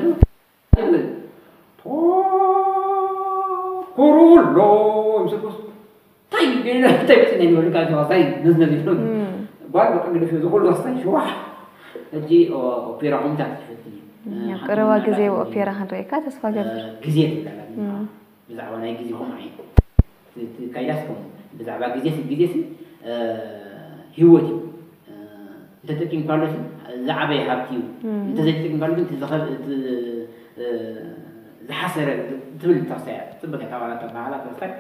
ኩሩሎ ምስልኩስ እንታይ እንታይ መፅና ይበሉ ካብ ተዋሳይ ነዝነዝ ይብሉ ጓል በቃ ግደፍ እዚ ኩሉ ዋስታይ ሽዋ ሕጂ ኦፔራ ኮምታት ትፈትኒ ቀረባ ግዜ ኦፔራ ክንርእየካ ተስፋ ገብር ግዜ ትብላላ ብዛዕባ ናይ ግዜ ከምኡ ዓይነት ካይዳስ ከምኡ ብዛዕባ ግዜ ግዜ ህይወት እዩ እንተጠቂምካሉ ዝዓበየ ሃብቲ እዩ እንተዘይተጠቂምካሉ ግን ዝሓሰረ ትብል ተኽሳያ ፅብቅ ተባላ ተባሃላ ተኽሳይ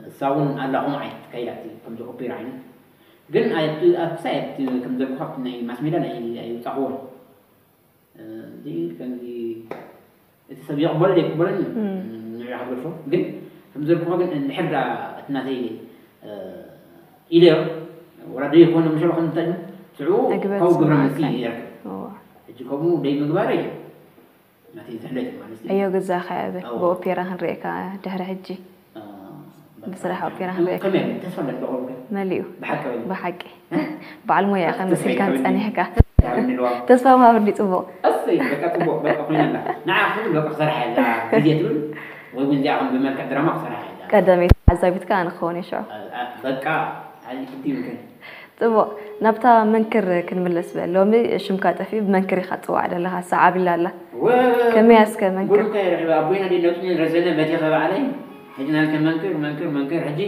እሳ እውን ኣላ ከምኡ ዓይነት ትካይዳ ከምዚ ኦፔራ ዓይነት ግን ክሳይ ከም ዘልኩ ካብቲ ናይ ማስሜዳ ናይ ኣይውፃኽዎን ከምዚ እቲ ሰብ ይቕበሎ ዘይቅበሎን እዩ ንዕኡ ክትገድፎ ግን ከም ዘልኩኻ ግን እንድሕር ዳ እቲ ናተይ ኢለዮ ወላ ደይኮነ ምሸሎ ከም እንታይ ሽዑ ካብ ግብረ መልሲ ይረክብ ሕጂ ከምኡ ደይ ምግባረ እዩ ናተይ ዝሕለል እዩ ማለት እዩ። እዮ ገዛኻ ያበ ኣዎ። ብኦፔራ ክንሪኤካ ድሕሪ ሕጂ አ፣ ብስራሕ ኦፔራ ከመይ ክንሪኤካ ከመይ ተስፋ ኣለኒ ዶ? መሊኡ ብሓቂ ወይ? ብሓቂ በዓል ሞያ ከመስልካን ጸኒሕካ ታርንልዋ ተስፋ ምሃብኒ ጽቡቕ እሰይ በቃ ጽቡቕ በቃ ኮይና ኣላ። ንዓ ክትብል በቃ ክሰርሓ እያ እዛ ግዜ ትብል ወይ እውን እዚኣ ከም ብመልክዕ ድራማ ክሰርሓ እያ እዛ። ቀዳመይቲ ተዓዛቢትካ ኣነ ክኸውን እየ ሽዑ አ፣ አ፣ በቃ ኣይ ግዲ ይምክን ጽቡቕ ናብታ መንክር ክንምለስ በ ሎሚ ሽምካ ጠፊኡ ብመንክር ኢኻ ትጽዋዕ ዘለኻ ሰዓብ ኢላ ኣላ ከመይ እስከ መንክር ጉዱካ ይረኺበ ኣቦይና ደነቱ ረዘነ በቲ ከባዕለይ ሕጂ ናልከ መንክር መንክር መንክር ሕጂ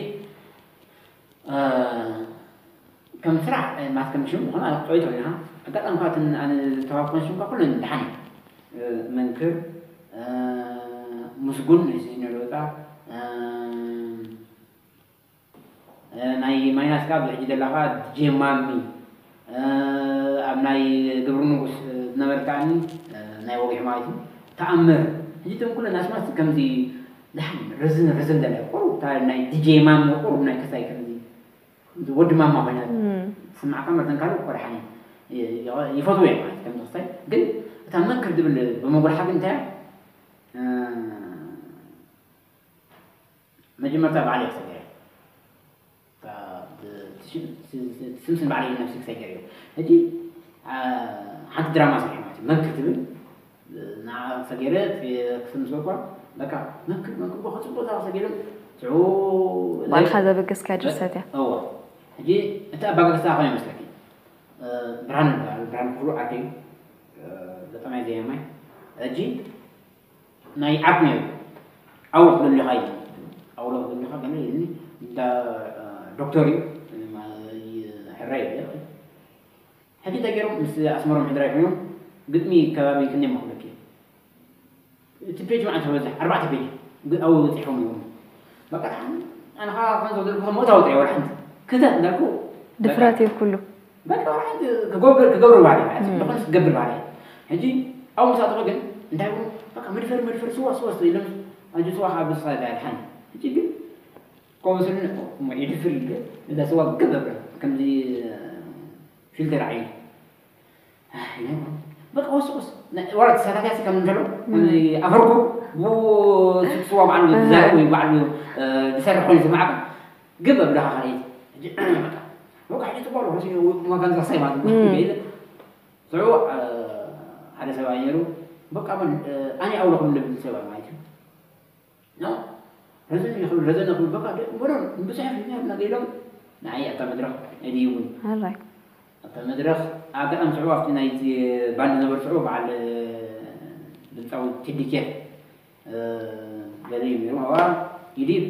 አ፣ ከም ስራሕ ማት ከም ሽም ዝኾነ ኣነ ክጠይቶ ኢና ኣጋጣሚ ኳትን ኣነ ዝተዋኮን ሽምካ ኩለን ደሓን እዩ መንክር አ፣ ምስጉን እዚ ነለወጣ ናይ ማይናስ ካብ ሕጂ ዘለኻ ዲጄ ማሚ ኣብ ናይ ግብሪ ንጉስ ዝነበርካኒ ናይ ወግዒ ማለት እዩ ተኣምር ሕጂ እቶም ኩለን ኣስማት ከምዚ ደሓን ርዝን ርዝን ዘለ ቁሩብ እታ ናይ ዲጄ ማሚ ቁሩብ ናይ ክሳይ ከምዚ ወዲ ማማ ኮይና ትስማዕካ መርተን ካልእ እኮ ደሓን ይፈትዎ እዮም ማለት ከም ክሳይ ግን እታ መንክር ዝብል ብመጉልሓ ግን እንታይ መጀመርታ ባዕለይ ክሰገረ ስምስን ባዕለይ ነብሲ ክሰገር እዩ ሕጂ ሓንቲ ድራማ ሰሪሐ ማለት እዩ መንክር ትብል ንዓ ሰገረ ክስምስ እኳ በቃ መንክር መንክር እኳ ከፅቡቅ እዛ ሰገረ ሽዑ ባዕልኻ ዘበገስካ ድርሰት እያ እዎ ሕጂ እቲ ኣባጋግሳ ከመይ መስለኪ ብርሃን ይበሃል ብርሃን ክፍሉ ዓርከይ ገጣማይ ዘየማይ ሕጂ ናይ ዓርኩ ነይሩ ኣውሎ ክደልኻ ኢሉ ኣውሎ ክደልኻ ገለ ኢሉኒ እንዳ ዶክተር እዩ ሕራይ እዩ ሕጂ እንታይ ገይሮም ምስ ኣስመሮም ሕድራይ ኮይኖም ግጥሚ ከባቢ ክንደይ መክለኪ እቲ ፔጅ መዓት ዝበዝሕ ኣርባዕተ ፔጅ ኣብኡ በፂሖም እዮም በቃ ኣነ ከዓ ከም ዝብለልኩ ከም ምእታው ጥራይ ወላ ሓንቲ ክተት እንዳልኩ ድፍረት እዩ ኩሉ በቃ ወላ ሓንቲ ክገብር ክገብር ባህሪ ማለት እዩ ዝኾነ ክገብር ባህሪ ሕጂ ኣብኡ ምስ ኣተኹ ግን እንታይ ይብሉ በቃ መድፈር መድፈር ስዋ ስዋ ስዋ ኢሎም ኣጆ ስዋ ከዓ ብስኻ ይበሃል ሓኒ ሕጂ ግን ከምኡ ስለ እሞ ይድፍር ኢለ እዛ ስዋ ክገብር ከምዚ ፊልተር ዓይኒ በቃ ወስቁስ ወራት ሰላትያሲ ከም እንከሎ ኣፈርኩ ብስዋ ባዕሉ ዝዛረብ ወይ ባዕሉ ዝሰርሕ ኮይኑ ዝማዕካ ግብ ኣብላኻ ካልኣይቲ በቃ ሕጂ ትጓሉ ማጋንዛ ሳይ ማለት ኢለ ስዑ ሓደ ሰብኣይ ነይሩ በቃ ኣነ ኣውለኹም ልብል ሰብኣይ ማለት እዩ ረዘን ይኽብል ረዘን ይኽብል በቃ እምበሮ ብፅሑፍ ኢና ኢሎም ንዓይ ኣብታ መድረኽ የድይቡኒ ኣብታ መድረኽ ኣጋጣሚ ስዑ ኣብቲ ናይቲ ባንድ ዝነበር ስዑ በዓል ድምፃዊ ቴዲ ኬር ገለ እዩ ነይሩ ኣብኣ ይድይብ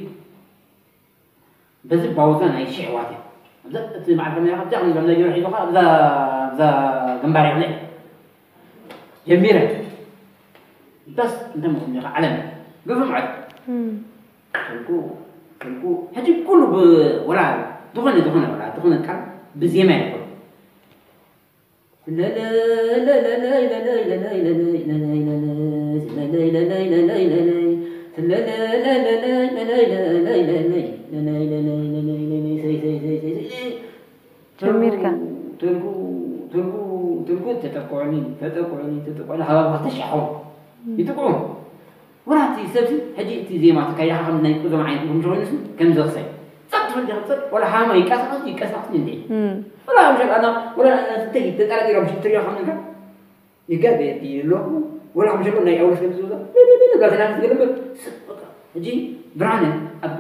በዚ ባውዛ ናይ ሽሕ ዋት እያ ኣብዛ እቲ መዓልቲ መሪኻ ኣብዛ ከም ዘምዘ ገይሩ ሒዙኻ ኣብዛ ኣብዛ ግንባር ይኽለ ጀሚረ በስ እንተ ምኹም ኢኻ ዓለም ግፍም ዓለም ተልኩ ተልኩ ሕጂ ኩሉ ወላ ዝኾነ ዝኾነ ወላ ዝኾነ ቃል ብዜማ ይኮ ጀሚርካ ተልኩ ተልኩ ተልኩ ተጠቅዑኒ ተጠቅዑኒ ተጠቅዑኒ ሃባብ ክልተ ሺሕ ይጥቅዑ ወላ እቲ ሰብሲ ሕጂ እቲ ዜማ ተካይዳኻ ከም ናይ ቁዞም ዓይነት ምሽ ኮይኑስ ከም ዘኽሰይ ጸጥ ትብል ዲኻ ጸጥ ወላ ሃማ ይቀሳቐስ ይቀሳቐስ እንዴ ወላ ምሸል ኣና ወላ ተይ ተጠራጢሮም ሽትሪያ ከም ንካ ይጋገ ኣለኹ ወላ ምሸል ናይ ኣውለስ ከም ዝብሎ ጋተና ዝገለበ ሕጂ ብርሃነ ኣብ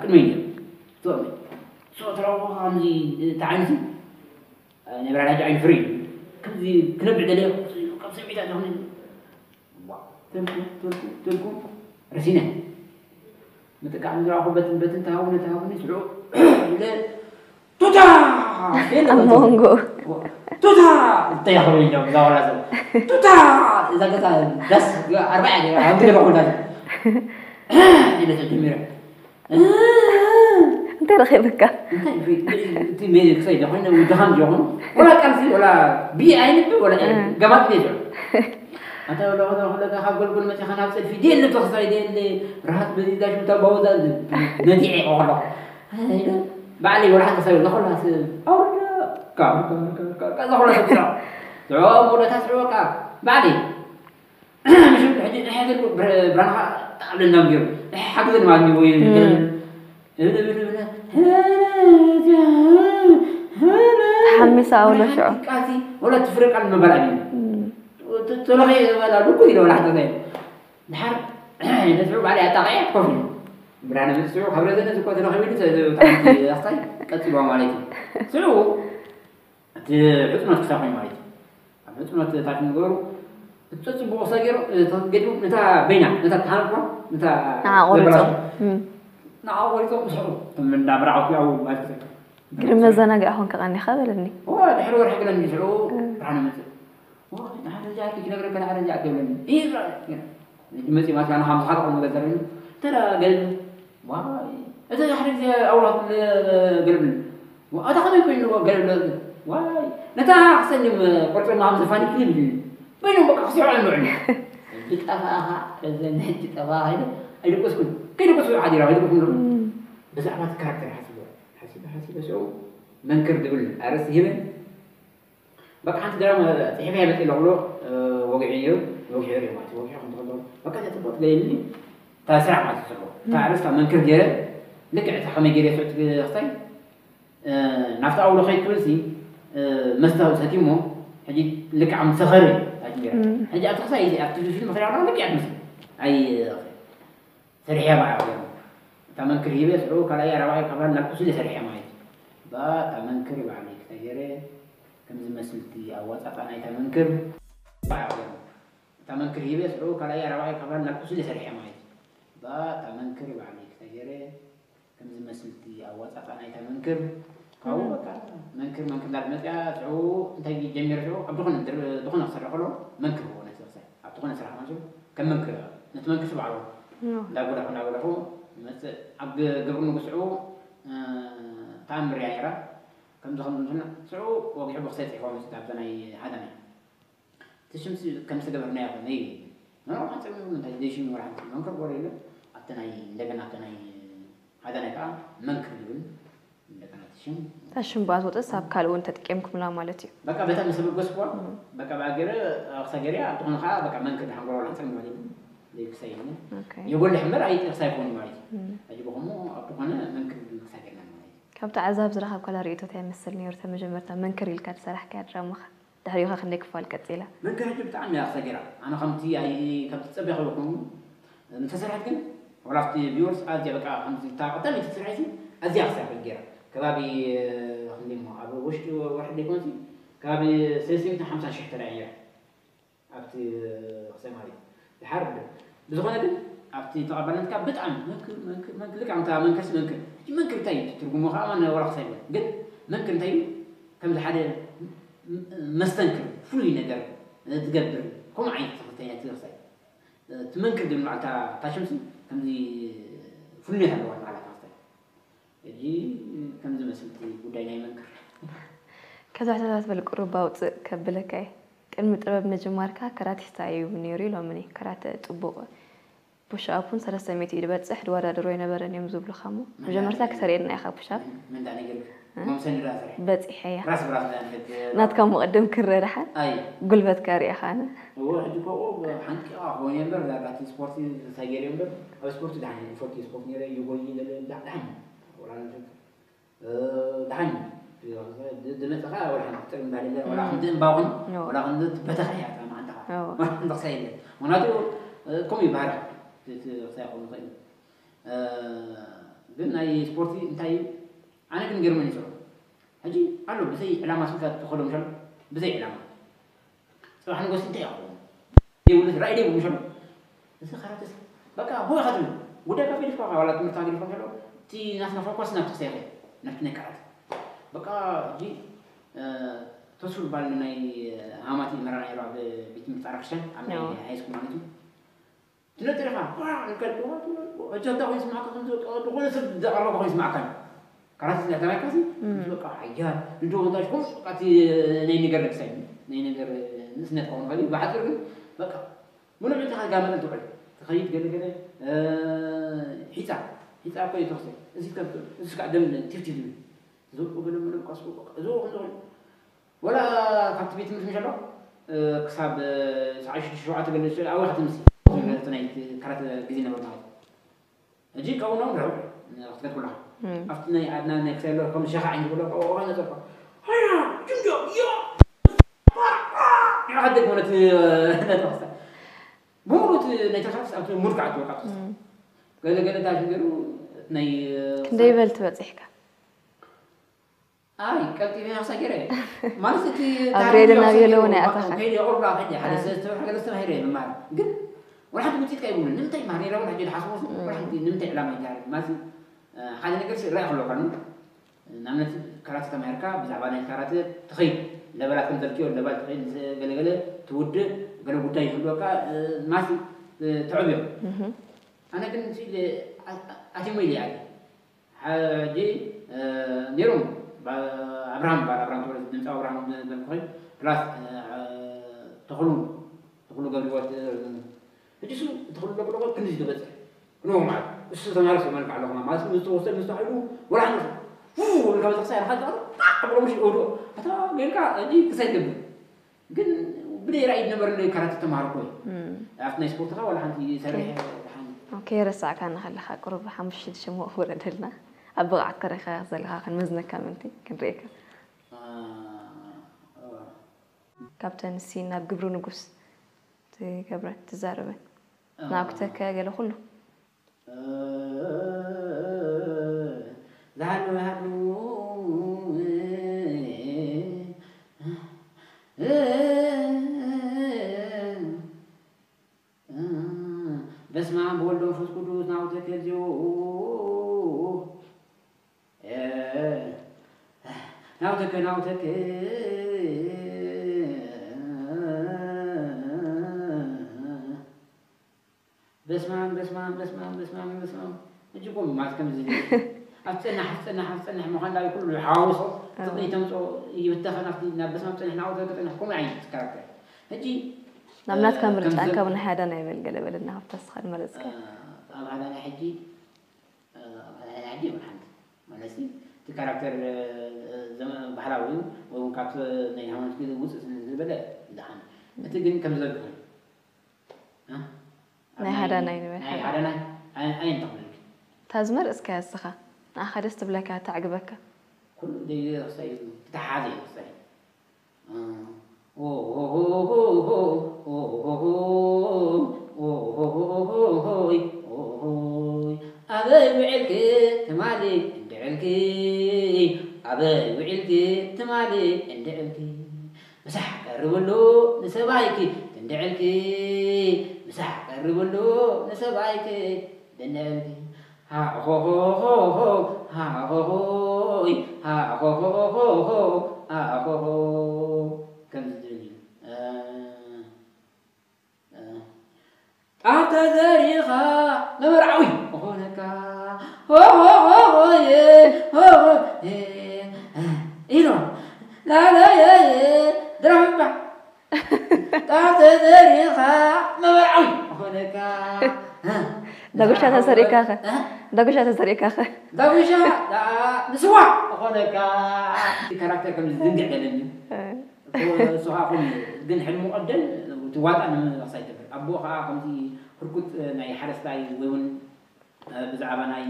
ቅድመይ ነይሩ ሶ ተረውኻ ከምዚ ተዓይንሲ ናይ ብራዳጅ ዓይን ፍሪ ከምዚ ክነብዕ ደለ ካብ ስምዒታት ዝኾነ ትርጉም ረሲነ ምጥቃዕ ዝረኣኹ በትን በትን ተሃውነ ተሃውነ ስዑ ኢለ ቱታ ኣብ መንጎ ቱታ እንተያኸበ ኢሎም እዛ ዋላ ሰብ ቱታ እዛ ገዛ ዳስ ኣርባዕያ ገይራ ኣብ ገለ ኩላ ኢለ ተጀሚረ እንታይ ረኺብካ እንታይ እቲ ሜሪ ክሳይ ደ ኮይነ ድኻም ጀኾኑ ወላ ቃልሲ ወላ ብይ ኣይንብ ወላ ገማት ቤት ኣታ ወላ ወላ ወላ ካብ ጎልጎል መፂኻ ናብ ፀድፊ ደየለ ተኽሳይ ደየለ ራሃት በዚ ዳሽ ምታ ባወዛ ነዲዐ ከሎ ባዕለይ ወላ ሓንቲ ሰብ ለኾላ ኣውርዳ ካብ ከዛ ኮላ ሰብ ስራ ዝዖ ሙለታ ስዕወካ ባዕለይ ሕጂ ንሕና ብራንኻ ጣዕብለና ገይሩ ሓግዘን ማለት ወይ ተሓሚሳ ኣውሎ ሽዑ ቃልሲ ወላ ትፍረ ቃል ምባል ኣቢሉ ተለኸ ዝበላ ልኩ ኢለ ወላ ሓተታ ድሓር ነስዑ ባዕለይ ኣጣቂዐ ኮፍ ኢሉ ብርሃነ መፅኡ ካብ ረዘነ ዝኮ ተለኸ ኢሉ ኣስታይ ቀፅልዋ ማለት እዩ። ስዑ እቲ ሕፅኖት ክሳብ ኮይኑ ማለት እዩ። ኣብ ሕፅኖት ታሽ ንገሩ እቲ ፅቡቅ ክሳብ ገይሩ ተገዲሙ ነታ በይና ነታ ተሃንኳ ነታ ንዓ ቆሪፆም ንዓ ቆሪፆም ስዑ እንዳብራዕኩ ያው ማለት ግርም መዘናግዒ ኮንካ ቀኒኻ በለኒ። ድሕሪ ወርሒ ገለኒ ስዑ ብርሃነ መፅእ ንሓደ ጃኪ ክነግረካ ንሓደ ጃኪ ይብለኒ ይብላ መፂ ማለት ኣነ ካብ ዝሓለቆ መገዘረኒ ተላ ገለ ዋይ እቲ ሓደ ግዜ ኣውራት ገለብኒ ኣታ ከመይ ኮይኑ ገለብለ ዋይ ነታ ክሰኒም ቆርፀ ማም ዘፋኒ ክልል በይኖም በቃ ክስዑ ኣልምዑ ሕጂ ጠፋእኻ ረዘኒ ሕጂ ጠፋእኻ ኢለ ኣይደቀስኩን ከይደቀስኩ ሓዲራ ኣይደቀስኩ ብዛዕባ እቲ ካራክተር ሓሲበ ሓሲበ ሓሲበ ስዑ መንክር ዝብል ኣርእስቲ ሂበ በቃ ሓንቲ ድራማ ፅሒፈ እየ መፅእ ኣለኹ ወግዒ ነይሩ ወግዒ ሪኦ ማለት ወግዒ ከም ተኸሎ በቃ እዚኣ ፅቡቅ ትገይልኒ እታ ስራሕ ማለት ዝስርሑ እታ ኣርእስታ መንክር ገይረ ልክዕ እታ ከመይ ገይረ ስዑት ክስታይ ናብቲ ኣውሎ ከይድ ክብል ሲ መስተ ሰትዩ እሞ ሕጂ ልክዕ ከም ሰኸሪ ታጅ ገይረ ሕጂ ኣብቲ ክሳይ ኣብቲ ፊልም ከይዳ ልክዕ ትመስል ኣይ ሰሪሕያ ባዕ እታ መንክር ሂበ ስዑ ካልኣይ ኣራባይ ካብ ናብ ቁስሊ ሰሪሕያ ማለት እዩ እታ መንክር ባዕለይ ክተገይረ ከም ዝመስል እቲ ኣዋፃፃ ናይታ መንክር ባዕ እታ መንክር ሂበ ስዑ ካልኣይ ኣራባይ ካብ ናብ ቁስሊ ሰሪሕያ ማለት እዩ እታ መንክር ባዕለይ ክተገይረ ከም ዝመስል እቲ ኣዋፃፃ ናይታ መንክር ካብኡ በቃ መንክር መንክር እንዳመፅያ ስዑ እንታይ ጀሚረ ስዑ ኣብ ዝኾነ ዝኾነ ክሰርሕ ከሎ መንክር ሆነ ኣብ ዝኾነ ስራሕ ማለት ከም መንክር ነቲ መንክር ስባዕሎ እንዳጎዳኹ እንዳጎዳኹ መፅእ ኣብ ግብሪ ንጉስዑ ተኣምር እያ ነራ ከምዚ ከምዚ እንትና ስዑ ወጊሑ ብክሰይ ፅሒፎ መፅእ ኣብዛ ናይ ሃዳናይ እቲ ሽምሲ ከም ዝተገበርናዮ ኮነ እዩ ንሮ ሓንፀብ እንታይ ዘይሽም ወላ ሓንቲ መንክር ወረ የለ ኣብቲ ናይ እንደገና ኣብቲ ናይ ሃዳናይ ከዓ መንክር ዝብል እንደገና እቲ ሽም እታ ሽም ብኣ ትወፅስ ኣብ ካልእ እውን ተጠቂምኩምላ ማለት እዩ በቃ በታ ምስ በገስኩዋ በቃ ብኣገረ ኣክሳገርያ ኣብትኾነ ከዓ በቃ መንክር ሓንጎሎ ሓንፀብ ማለት እዩ ዘይክሳይ ይነ ኦኬ። የጎልሕ እምበር ኣይጥቅስ ኣይኮኑ ማለት እዩ ሕጂ በኸሞ ኣብትኾነ መንክር ክሳገርና ማለት እዩ ካብቲ ዓዛብ ዝረኸብካላ ርእይቶ እንታይ ይመስል ነይሩ? እታ መጀመርታ መንክር ኢልካ ዝሰራሕካያ ድራማኻ ድሕሪኡ ኸ ክንደይ ክፋል ቀጺላ? መንክር ሕጂ ብጣዕሚ እያ ኣኽሳጊራ ኣነ ከምቲ ኣይ ከምቲ ዝጸበኽዎ ኮይኑ እንተሰርሐት ግን ዋላ ኣብቲ ቪወርስ ኣዝያ በቃ ከምቲ እታ ቀዳመይቲ ዝሰርሐት ኣዝያ ኣኽሳጊራ ገይራ ከባቢ ክንደይ እሞ ኣብ ውሽጢ ወርሒ ዘይኮነሲ ከባቢ ሰለስተ ሚእትን ሓምሳን ሽሕ ተላዒላ ኣብቲ ክሳይ ማለት እዩ ድሓር ብዝኾነ ግን ኣብቲ ተቐባልነትካ ብጣዕሚ መንክር መንክር መንክር ልክዕ ከምታ መንክርሲ መንክር ሕጂ መንክር እንታይ እዩ ትርጉሙ ከዓ ማን ወላ ክሳይ ይበል ግን መንክር እንታይ እዩ ከምዚ ሓደ መስተንክር ፍሉይ ነገር ትገብር ከምኡ ዓይነት ተኽልተኛ ትደርሳይ እቲ መንክር ግን በዓልታ ታሽምሲ ከምዚ ፍሉይነት ኣለዋ በዓላ ተኽልታይ ሕጂ ከምዚ መስልቲ ጉዳይ ናይ መንክር ከዛ ሕቶታት በል ቁሩብ ኣውፅእ ከብለካ እየ። ቅድሚ ጥበብ ምጅማርካ ከራቲስታ እዩ ነይሩ ኢሎምኒ። ከራተ ፅቡቕ ፑሽ ኣፕ እውን ሰለስተ ሚእቲ እዩ ዝበፅሕ ድወዳድሮ ኣይነበረን እዮም ዝብሉኻ እሞ መጀመርታ ክተርእየና ኢኻ ፑሽ ኣፕ ምን ዳ ነገር መምሰኒ ዳ ስራሕ በፂሐ እያ ራስ ብራስ ዳ ነገር ናትካ ምቕድም ክረ ድሓን ኣይ ጉልበትካ ሪኢኻ ኣነ እዎ ሕጂ ኮ ሓንቂቓ ክኾን እየ እምበር ዳቲ ስፖርቲ ተሳገር እየ እምበር ኣብ ስፖርቲ ድሓን እየ ዝፈቱ ስፖርት ነረ ይጎይ ነረ ድሓን ወላ ድሓን ዝመፅኻ ወላ ሓንቲ ጥሪ እንዳለ ወላ ክንዲ እምባኹን ወላ ክንዲ ትበተኻ እያ እታ መዓንጣኻ እዎ። ወላ ክንዲ ክሳይ የለ ምክንያቱ ከምኡ ይባህራ ክሳይ ክኾኑ ይኽእል ግን ናይ ስፖርቲ እንታይ እዩ ኣነ ግን ገርመን ይፅዑ ሕጂ ኣሎ ብዘይ ዕላማ ስልካ ትኸዶ ምሻሉ ብዘይ ዕላማ ፅባሕ ንጎስ እንታይ ይኸውን ዘይብሉ ራእይ ዘይብሉ ምሻሉ እዚ ካራተስ በቃ ሆ ኢኻ ትብል ጉዳይ ካብ ገዲፍካ ዋላ ትምህርቲ ገዲፍካ ከሎ እቲ ናትና ፎኮስ ናብቲ ክሳይ ይኸይድ ናብቲ ናይ ካራተ በቃ ሕጂ ተስፉ ዝበሃል ናይ ሃማቲ መራ ነይሩ ኣብ ቤት ትምህርቲ ፃራ ክርስቲያን ኣብ ናይ ኣዎ። ሃይስኩል ማለት እዩ ትነጥር ኢኻ ሕጂ ኣታ ኮይኑ ስማዕካ ዝኾነ ሰብ ዘቐረበ ኮይኑ ስማዕካ ካራተ ስለ ተባይካሲ በቃ ሓያል እንዶ ወዳሽ ኮም በቃ እቲ ናይ ነገር ክሳይ ናይ ነገር ንእስነት ክኸውን ከሉ ብሓፂር ግን በቃ ምንም ዕልትኻ ጋመጠል ትውዕል ትኸይድ ገለ ገለ ሒፃ ሒፃ እኮ እዩ ተኽሲ እዚ እዚ ከዓ ደም ቲፍቲ ዝብል ዝብቁ ገለ ምንም ቀስቁ እዚ ከምዝኾነ ወላ ካብቲ ቤት ትምህርቲ ምሸሎ ክሳብ ሰዓት ሽዱሽተ ሸውዓተ ገለ ዝሸ ኣብኡ ክትምሲ እቲ ናይ ካራተ ግዜ ነበር ማለት እዩ። ሕጂ ካብኡ ነው ድሮ ክትከድ ኩላ ኣብቲ ናይ ኣድና ናይ ክሳይ ሎ ከም ሸኻ ዓይን ብሎ ካብኡ ኦኻ ነጠፋ ሃያ ጅንጆ ዮ ይሓደግ ማለት ነጠፋ ብምሉእ ናይ ተሳስ ኣብቲ ሙድ ክዓጥወካ ገለ ገለ ዳሽ ገሩ ናይ ክንደይ በል ትበፂሕካ? ኣይ ቀልጢፈ ያሳ ገረ ማለት እቲ ኣብ ሬድዮ ናብ የለውን ኣይኣተኻን። ከይደ ቁርባ ከይደ ሓደ ዝተብርሐ ገለ ዝተባሂረ ይምማር ግን ወላ ሓንቲ ውፅኢት ከይብሉ ንምንታይ ማር ይረውን ሕጂ ዝሓስቦ ወላ ሓንቲ ንምንታይ ዕላማ ይዳር ማለት ሓደ ነገር ሲ ራይ ክሎ ካኑ ንኣብነት ካራተ ተማሂርካ ብዛዕባ ናይ ካራተ ትኸይድ ለበላት ከም ዘልክዮ ለባል ትኸይድ ምስ ገለገለ ትውድእ ገለ ጉዳይ ይህልወካ ማሲ ተዕብዮ ኣነ ግን ኣቲሞ ኢለ ኣለ ሕጂ ነይሮም ኣብርሃም ባል ኣብርሃም ተወለ ድምፂ ኣብርሃም ዝበልኩ ኮይኑ ፕላስ ተኽሉ ተኽሉ ገብርወት ሕጂ እሱ ተኽሉ ገብርወት ክንዚ ዝበፅሕ ክንዎ ማለት እሱ ተማሪ ሰው መልክ ኣለኹ ማለት ምስ ተወሰደ ምስ ተኽሉ ወላ ሓንቲ ፉ ወልካ በፅሕ ሳይ ረካ ብሎ ምሽ ኦዶ ኣታ ጌርካ ሕጂ ክሳይ ገብር ግን ብደይ ራእይ ነበር ካራት ተማርኮ ኣብቲ ናይ ስፖርትካ ወላ ሓንቲ ሰርሕ ሓንቲ ከይረሳዕካ ንኸለኻ ቁሩብ ሓሙሽተ ሽዱሽተ ሽሙ ውረደልና ኣብ ብቕዓት ከረኻ ዘለኻ ክንመዝነካ ምንቲ ክንርእየካ ካብተን ሲ ናብ ግብሩ ንጉስ ትገብረን ትዛረበን ናብክተከ ገለ ኩሉ ዝሃሉ ሃሉ በስመ አብ ወወልድ ወመንፈስ ቅዱስ ናሁ ተከ እግዚኦ ናሁ ተከ ናሁ ተከ በስመ አብ በስመ አብ በስመ አብ በስመ አብ በስመ አብ ሕጂ እኮ ማለት ከምዚ ኣብ ፀናሕ ኣብ ፀናሕ ኣብ ፀናሕ ምዃን ዳዊ ኩሉ ሓዋውሶ ዝቕኒ ተምፅኦ ይብተኸን ኣብቲ ናብ በስመ አብ ፀንሕ ናሁ ተከ ፀንሕ ከምኡ ዓይነት ካራክተር ሕጂ ናብ ናትካ ምርጫ ካብ ናይ ሓደ ናይ በል ገለ በለና ካብታ ስኻ ዝመረፅካ ኣብ ሃዳና ሕጂ ኣብ ሃዳና ሕጂ ይብል ሓንቲ ማለት እቲ ካራክተር ባህላዊ እዩ ወይ እውን ካብቲ ናይ ሃይማኖት ግዜ ውፅእ ዝበለ ድሓን እቲ ግን ከም ዘግኸ ናይ ሃዳናይ ንበል ናይ ሃዳናይ ኣየንተኽልልክ እታ ዝመርፅካያ እስኻ ንኣኻ ደስ ትብለካ ተዕግበካ ኩሉ ዘይክሳይ ተሓዘ ይክሳይ ኣበይ ውዕልኪ ትማሊ እንድዕልኪ ኣበይ ውዕልኪ ትማሊ እንድዕልኪ ምሳሕ ቀርብሉ ንሰብኣይኪ እንድዕልኪ ምሳሕ ቀርብሉ ንሰብኣይኪ እንድዕልኪ ሃሆሆሆ ሃሆሆሆ ሃሆሆ ከምዚ ዝብል እዩ ጣፍ ተዘሪኻ መመርዓዊ ኾነካ ሆሆሆሆየ ሆሆ ኢሎ ላለየየ ድራምባ ጣፍ ተዘሪኻ መመርዓዊ ኾነካ ዳጉሻ ተሰሪእካ ኸ ዳጉሻ ተሰሪእካ ኸ ዳጉሻ ንስዋ ኾነካ ካራክተር ከም ዝንግዕ ገለኒ እሱ ከዓ ከምኡ ግን ሕልሙ ቀደል ትዋጣ ንምሳይ ትብል ኣቦ ከዓ ከምዚ ህርኩት ናይ ሓረስታይ ወይ እውን ብዛዕባ ናይ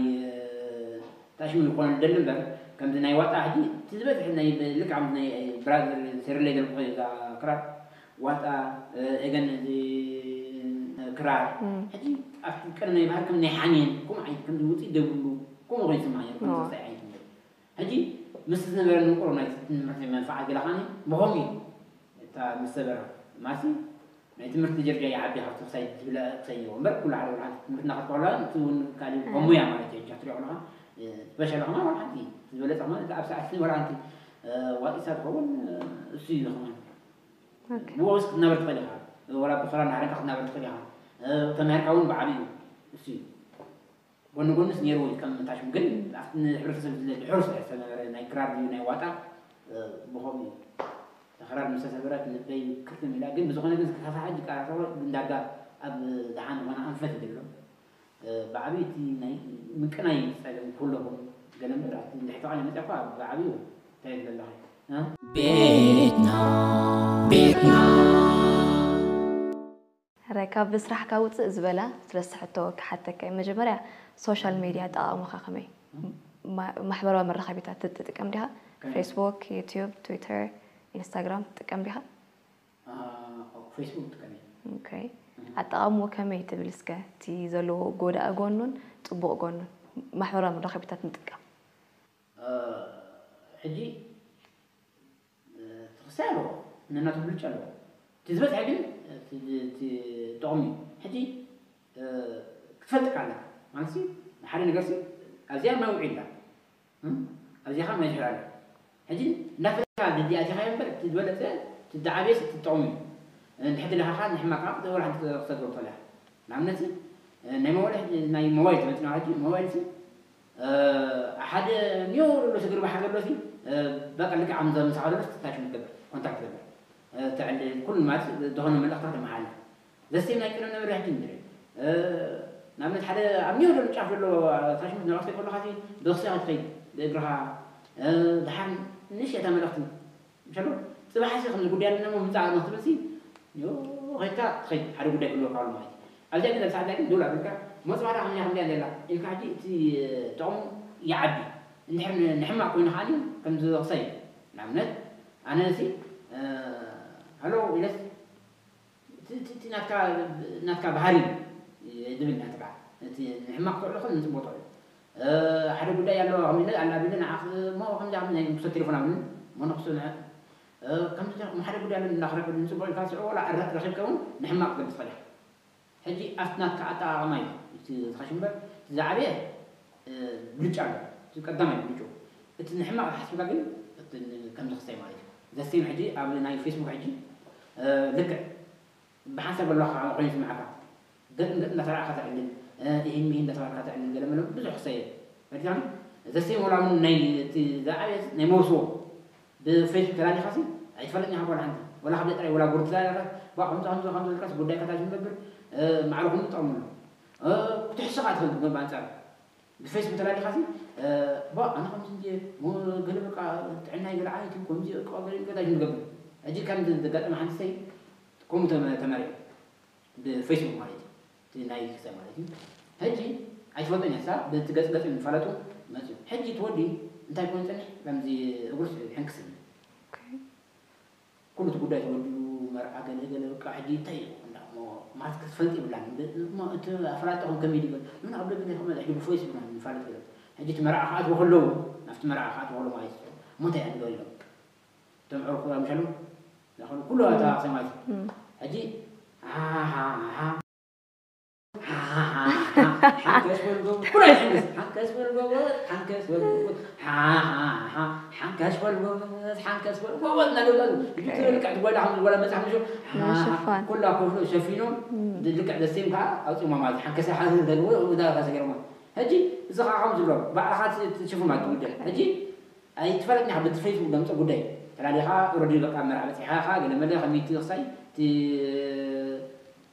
ታሽሙ ዝኾነ ደል እምበር ከምዚ ናይ ዋጣ ሕጂ እቲ ዝበዝሕ ናይ ልክዓ ናይ ብራዘር ሴርለይ ዘልኩ እዛ ክራር ዋጣ ኤገን እዚ ክራር ሕጂ ኣብቲ ቀደም ናይ ባህል ከም ናይ ሓኔን ከምኡ ዓይነት ከምዚ ውፅኢት ደብሉ ከምኡ ኮይኑ ይስማዕ ነይሩ ከምዚ ዓይነት ሕጂ ምስ ዝነበረ ንንቁሮ ናይ ትምህርቲ መንፈዓ ገለ ኻኒ ብኸምኡ እዩ እታ ምስ ሰበራ ማሲ ናይ ትምህርቲ ጀርጃ ይዓቢ ካብ ተኽሳይ ትብለ ክሰይዎ እምበር ኩሉ ሓደ ወላ ትምህርቲ ናኸትኮላ እቲ እውን ካልእ ከሙያ ማለት እዩ ጃ ትሪኦ ኣለኻ በሸለ ኸማ ወላ ሓንቲ ዝበለጸ ኸማ እቲ ኣብ ሰዓት ወላ ሓንቲ ዋጢሳ ትኸውን እሱ እዩ ዝኸውን ብወስ ክትናበር ትኽእል ኢኻ ወላ ብኸላ ናሕረካ ክትናበር ትኽእል ኢኻ ተማሂርካ እውን ብዓብዩ እሱ እዩ ጎኒ ጎንስ ነይርዎ እዩ ከም ታሽሙ ግን ኣብቲ ንሕብረተሰብ ዝለ ድሕሩ ስለ ዝተነበረ ናይ ክራር ድዩ ናይ ዋጣ ብኸምኡ እዩ ተኽራር ምስ ተሰበረት ልበይ ክርትም ኢላ ግን ብዝኾነ ግን ከሳሓ ጅቃ እንዳጋ ኣብ ደሓን ዝኾነ ኣንፈት ይደሎ ብዓብዩ እቲ ናይ ምቅናይ ፀገም ኩለኹም ገለ እምበር ኣብቲ እንድሕተቓለ መፅያ እኳ ብዓብዩ እንታይ ይብለለኻ ቤትና ቤትና ካብ ስራሕካ ውፅእ ዝበላ ስለስተ ሕቶ ክሓተካ እየ። መጀመርያ ሶሻል ሜድያ ኣጠቓቕማኻ ከመይ? ማ- ማሕበራዊ መራኸቢታት ትጥቀም ዲኻ? ፌስቡክ፣ ዩቲዩብ፣ ትዊተር፣ ኢንስታግራም ትጥቀም ዲኻ? ፌስቡክ ጥቀም እየ። ኦኬ። ኣጠቓቕምኡ ከመይ ትብል እስከ? እቲ ዘለዎ ጎዳኢ ጎኑን ፅቡቕ ጎኑን ማሕበራዊ መራኸቢታት ምጥቃም። ሕጂ ትኽሳይ ኣለዎ፣ ነናቱ ብልጫ ኣለዎ። እቲ ዝበዝሐ ግን እቲ ጥቕሚ እዩ። ሕጂ ክትፈልጥ ኣለካ ማለት ሲ ሓደ ነገር ሲ ኣብዚኣ ማይ ውዒላ ኣብዚኻ ማይ ዝሕር ኣሎ። ሕጂ እንዳፈለካ ድዲ ኣቲኻ እምበር እቲ ዝበለፀ እቲ ዝዓበየ እቲ ጥቕሚ እዩ። እንድሕር ድለኻ ንሕማቅ ከዓ ክትገብር ሓንቲ ክሰግሮ ትኽእል ኢኻ። ንኣብነት ናይ ሞባይል ናይ ሞባይል ዝመፅና ሕጂ ሞባይል ሲ ሓደ ኒዮ ዘሎ ስግር ባሕር ዘሎ ሲ በቃ ልክዕ ከም ዘምሳኻ ዘሎ ታሽ ትገብር ኮንታክት ትገብር ተዕልል ኩሉ ማለት ዝኾነ መልእኽታት ተመሓላልፍ። ዘሴም ናይ ቅድም ነብሪ ሕጂ ንርኢ ንኣብነት ሓደ ኣብ ኒዮ ዘሎ ጫፍ ዘሎ ታሽሙት ንዕክቲ ከለኻ ሲ ብኽስኻ ትኸይድ ብእግርኻ ድሓር ንእሽተይ እታ መልእኽቲ ምሸሎ ፅባሕ ሲ ከምዚ ጉዳይ ኣለና ሞ ምፃእ ንክትብል ሲ ኒዮ ኸይድካ ትኸይድ ሓደ ጉዳይ ክህልወካ ኣሎ ማለት እዩ። ኣብዚኣ ግን ኣብ ሰዓት ግን ደውል ኣቢልካ መፅባዳ ከምዚኣ ከምዚኣ ዘላ ኢልካ ሕጂ እቲ ጥቕሙ ይዓቢ። እንድሕር ንሕማቕ ኮይኑ ከዓኒ ከምዚ ክሰይ ንኣብነት ኣነ ሲ ሃሎ ኢለስ እቲ ናትካ ባህሪ ዝብል ናትካ እቲ ንሕማቕ ትዕሉ ኹን ንፅቡቅ ትዕሉ ሓደ ጉዳይ ኣሎ ከሚለ ኣላ ቢለ ንዓኽ ሞ ከምዚ ከም ናይ ምክሰብ ቴሌፎን ኣብልን ሞ ንክሱ ከምዚ ሓደ ጉዳይ ኣሎ እንዳኽረብ ንፅቡቅ ኢልካ ስዑ ወላ ረኺብካ እውን ንሕማቕ ትገብር ትኽእል ሕጂ ኣብቲ ናትካ ኣጠቓቕማ እዩ እቲ ዝኸሽ እምበር ዝዓበየ ብልጫ ኣሎ እቲ ቀዳማይ ብልጩ እቲ ንሕማቕ ሓስብካ ግን ከምዚ ክሰይ ማለት እዩ ዘሴም ሕጂ ኣብ ናይ ፌስቡክ ሕጂ ልክዕ ብሓንሳብ ኣለካ ኮይኑ ስምዓካ ገጥ እንዳተረኣካ ተዕልል ይህን ሚሂን እንዳተባልካ ተዕልል ገለ መለ ብዙሕ ክሰየ ፈሪታኒ ዘሴም ወላ እውን ናይ እቲ ዝዓበየ ናይ መውስቦ ብፌስቡክ ተላሊኻሲ ኣይትፈለጥኒ ካብ ወላ ሓንቲ ወላ ካብ ጥራይ ወላ ጉርቲ ተላሊኻስ ባ ከምዚ ከምዚ ከምዚ ኢልካስ ጉዳይ ከታች ንገብር ማዕረ ኩሉ ጠቕሙ ኣሎ ክትሕስኻ ትኽእል ብኣንጻር ብፌስቡክ ተላሊኻሲ ባ ኣነ ከምዚ እንዲ ገለ በቃ ጥዕና ይገለ ዓይነት እዩ ከምዚ በቃ ገለ ከታች ንገብር ሕጂ ከም ዘጋጠመ ሓንቲ ሰይ ከምኡ ተመሪዑ ብፌስቡክ ማለት እዩ እቲ ናይ ክሰ ማለት እዩ ሕጂ ኣይትፈልጦን እያ በቲ ገጽ ገጽ ንፋለጡ መጽኡ ሕጂ እቲ ወዲ እንታይ ኮይኑ ጸኒሕ ከምዚ እግሩስ ሕንክስ ይብል ኩሉ እቲ ጉዳይ ተወዲኡ መርዓ ገለ ገለ በቃ ሕጂ እንታይ እዩ እንዳ እሞ ማለት ክትፈልጥ ይብላን እቲ ኣፈላልጦ ከም ከመይ ይብል ምን ኣብ ደገ ናይ ከመ ሕጂ ብፌስቡክ ንፋለጥ ገለ ሕጂ እቲ መርዓ ክኣትዎ ከለዉ ናብቲ መርዓ ክኣትዎ ከለዉ ማለት እዩ እሞ እንታይ ኣንገ ኢሎም እቶም ዕርኩ ምሸሉ ዛኸሉ ኩሉ ኣታ ሰማይ ሕጂ ሓንከስ በል ጎበዝ ኩሉ ኣይሕንከስ ሓንከስ በል ጎበዝ ሓንከስ በል ጎበዝ ሓንከስ በል ጎበዝ ሓንከስ በል ጎበዝ እናገዛሉ ልክዕ ትጓዳ ከም ዝጓዳ መፅሓፍ ምሽ ኩላ ኮፍሎ ሸፊኖም ልክዕ ዘሴም ከዓ ኣውፅማ ማለት ሓንከሰ ሓ ተግቦ ዳ ተሰገርማ ሕጂ እዚ ከዓ ከም ዝብሎ ባዕልኻ ትሽፉ ማለት ጉዳይ ሕጂ ኣይትፈለጥኒ ካብ በቲ ፌስቡክ ዘምፅእ ጉዳይ ተላሊኻ ኦረዲ በቃ መርዓ በፂሓ ኢኻ ገለ መለ ከመይ እቲ ክሳይ እቲ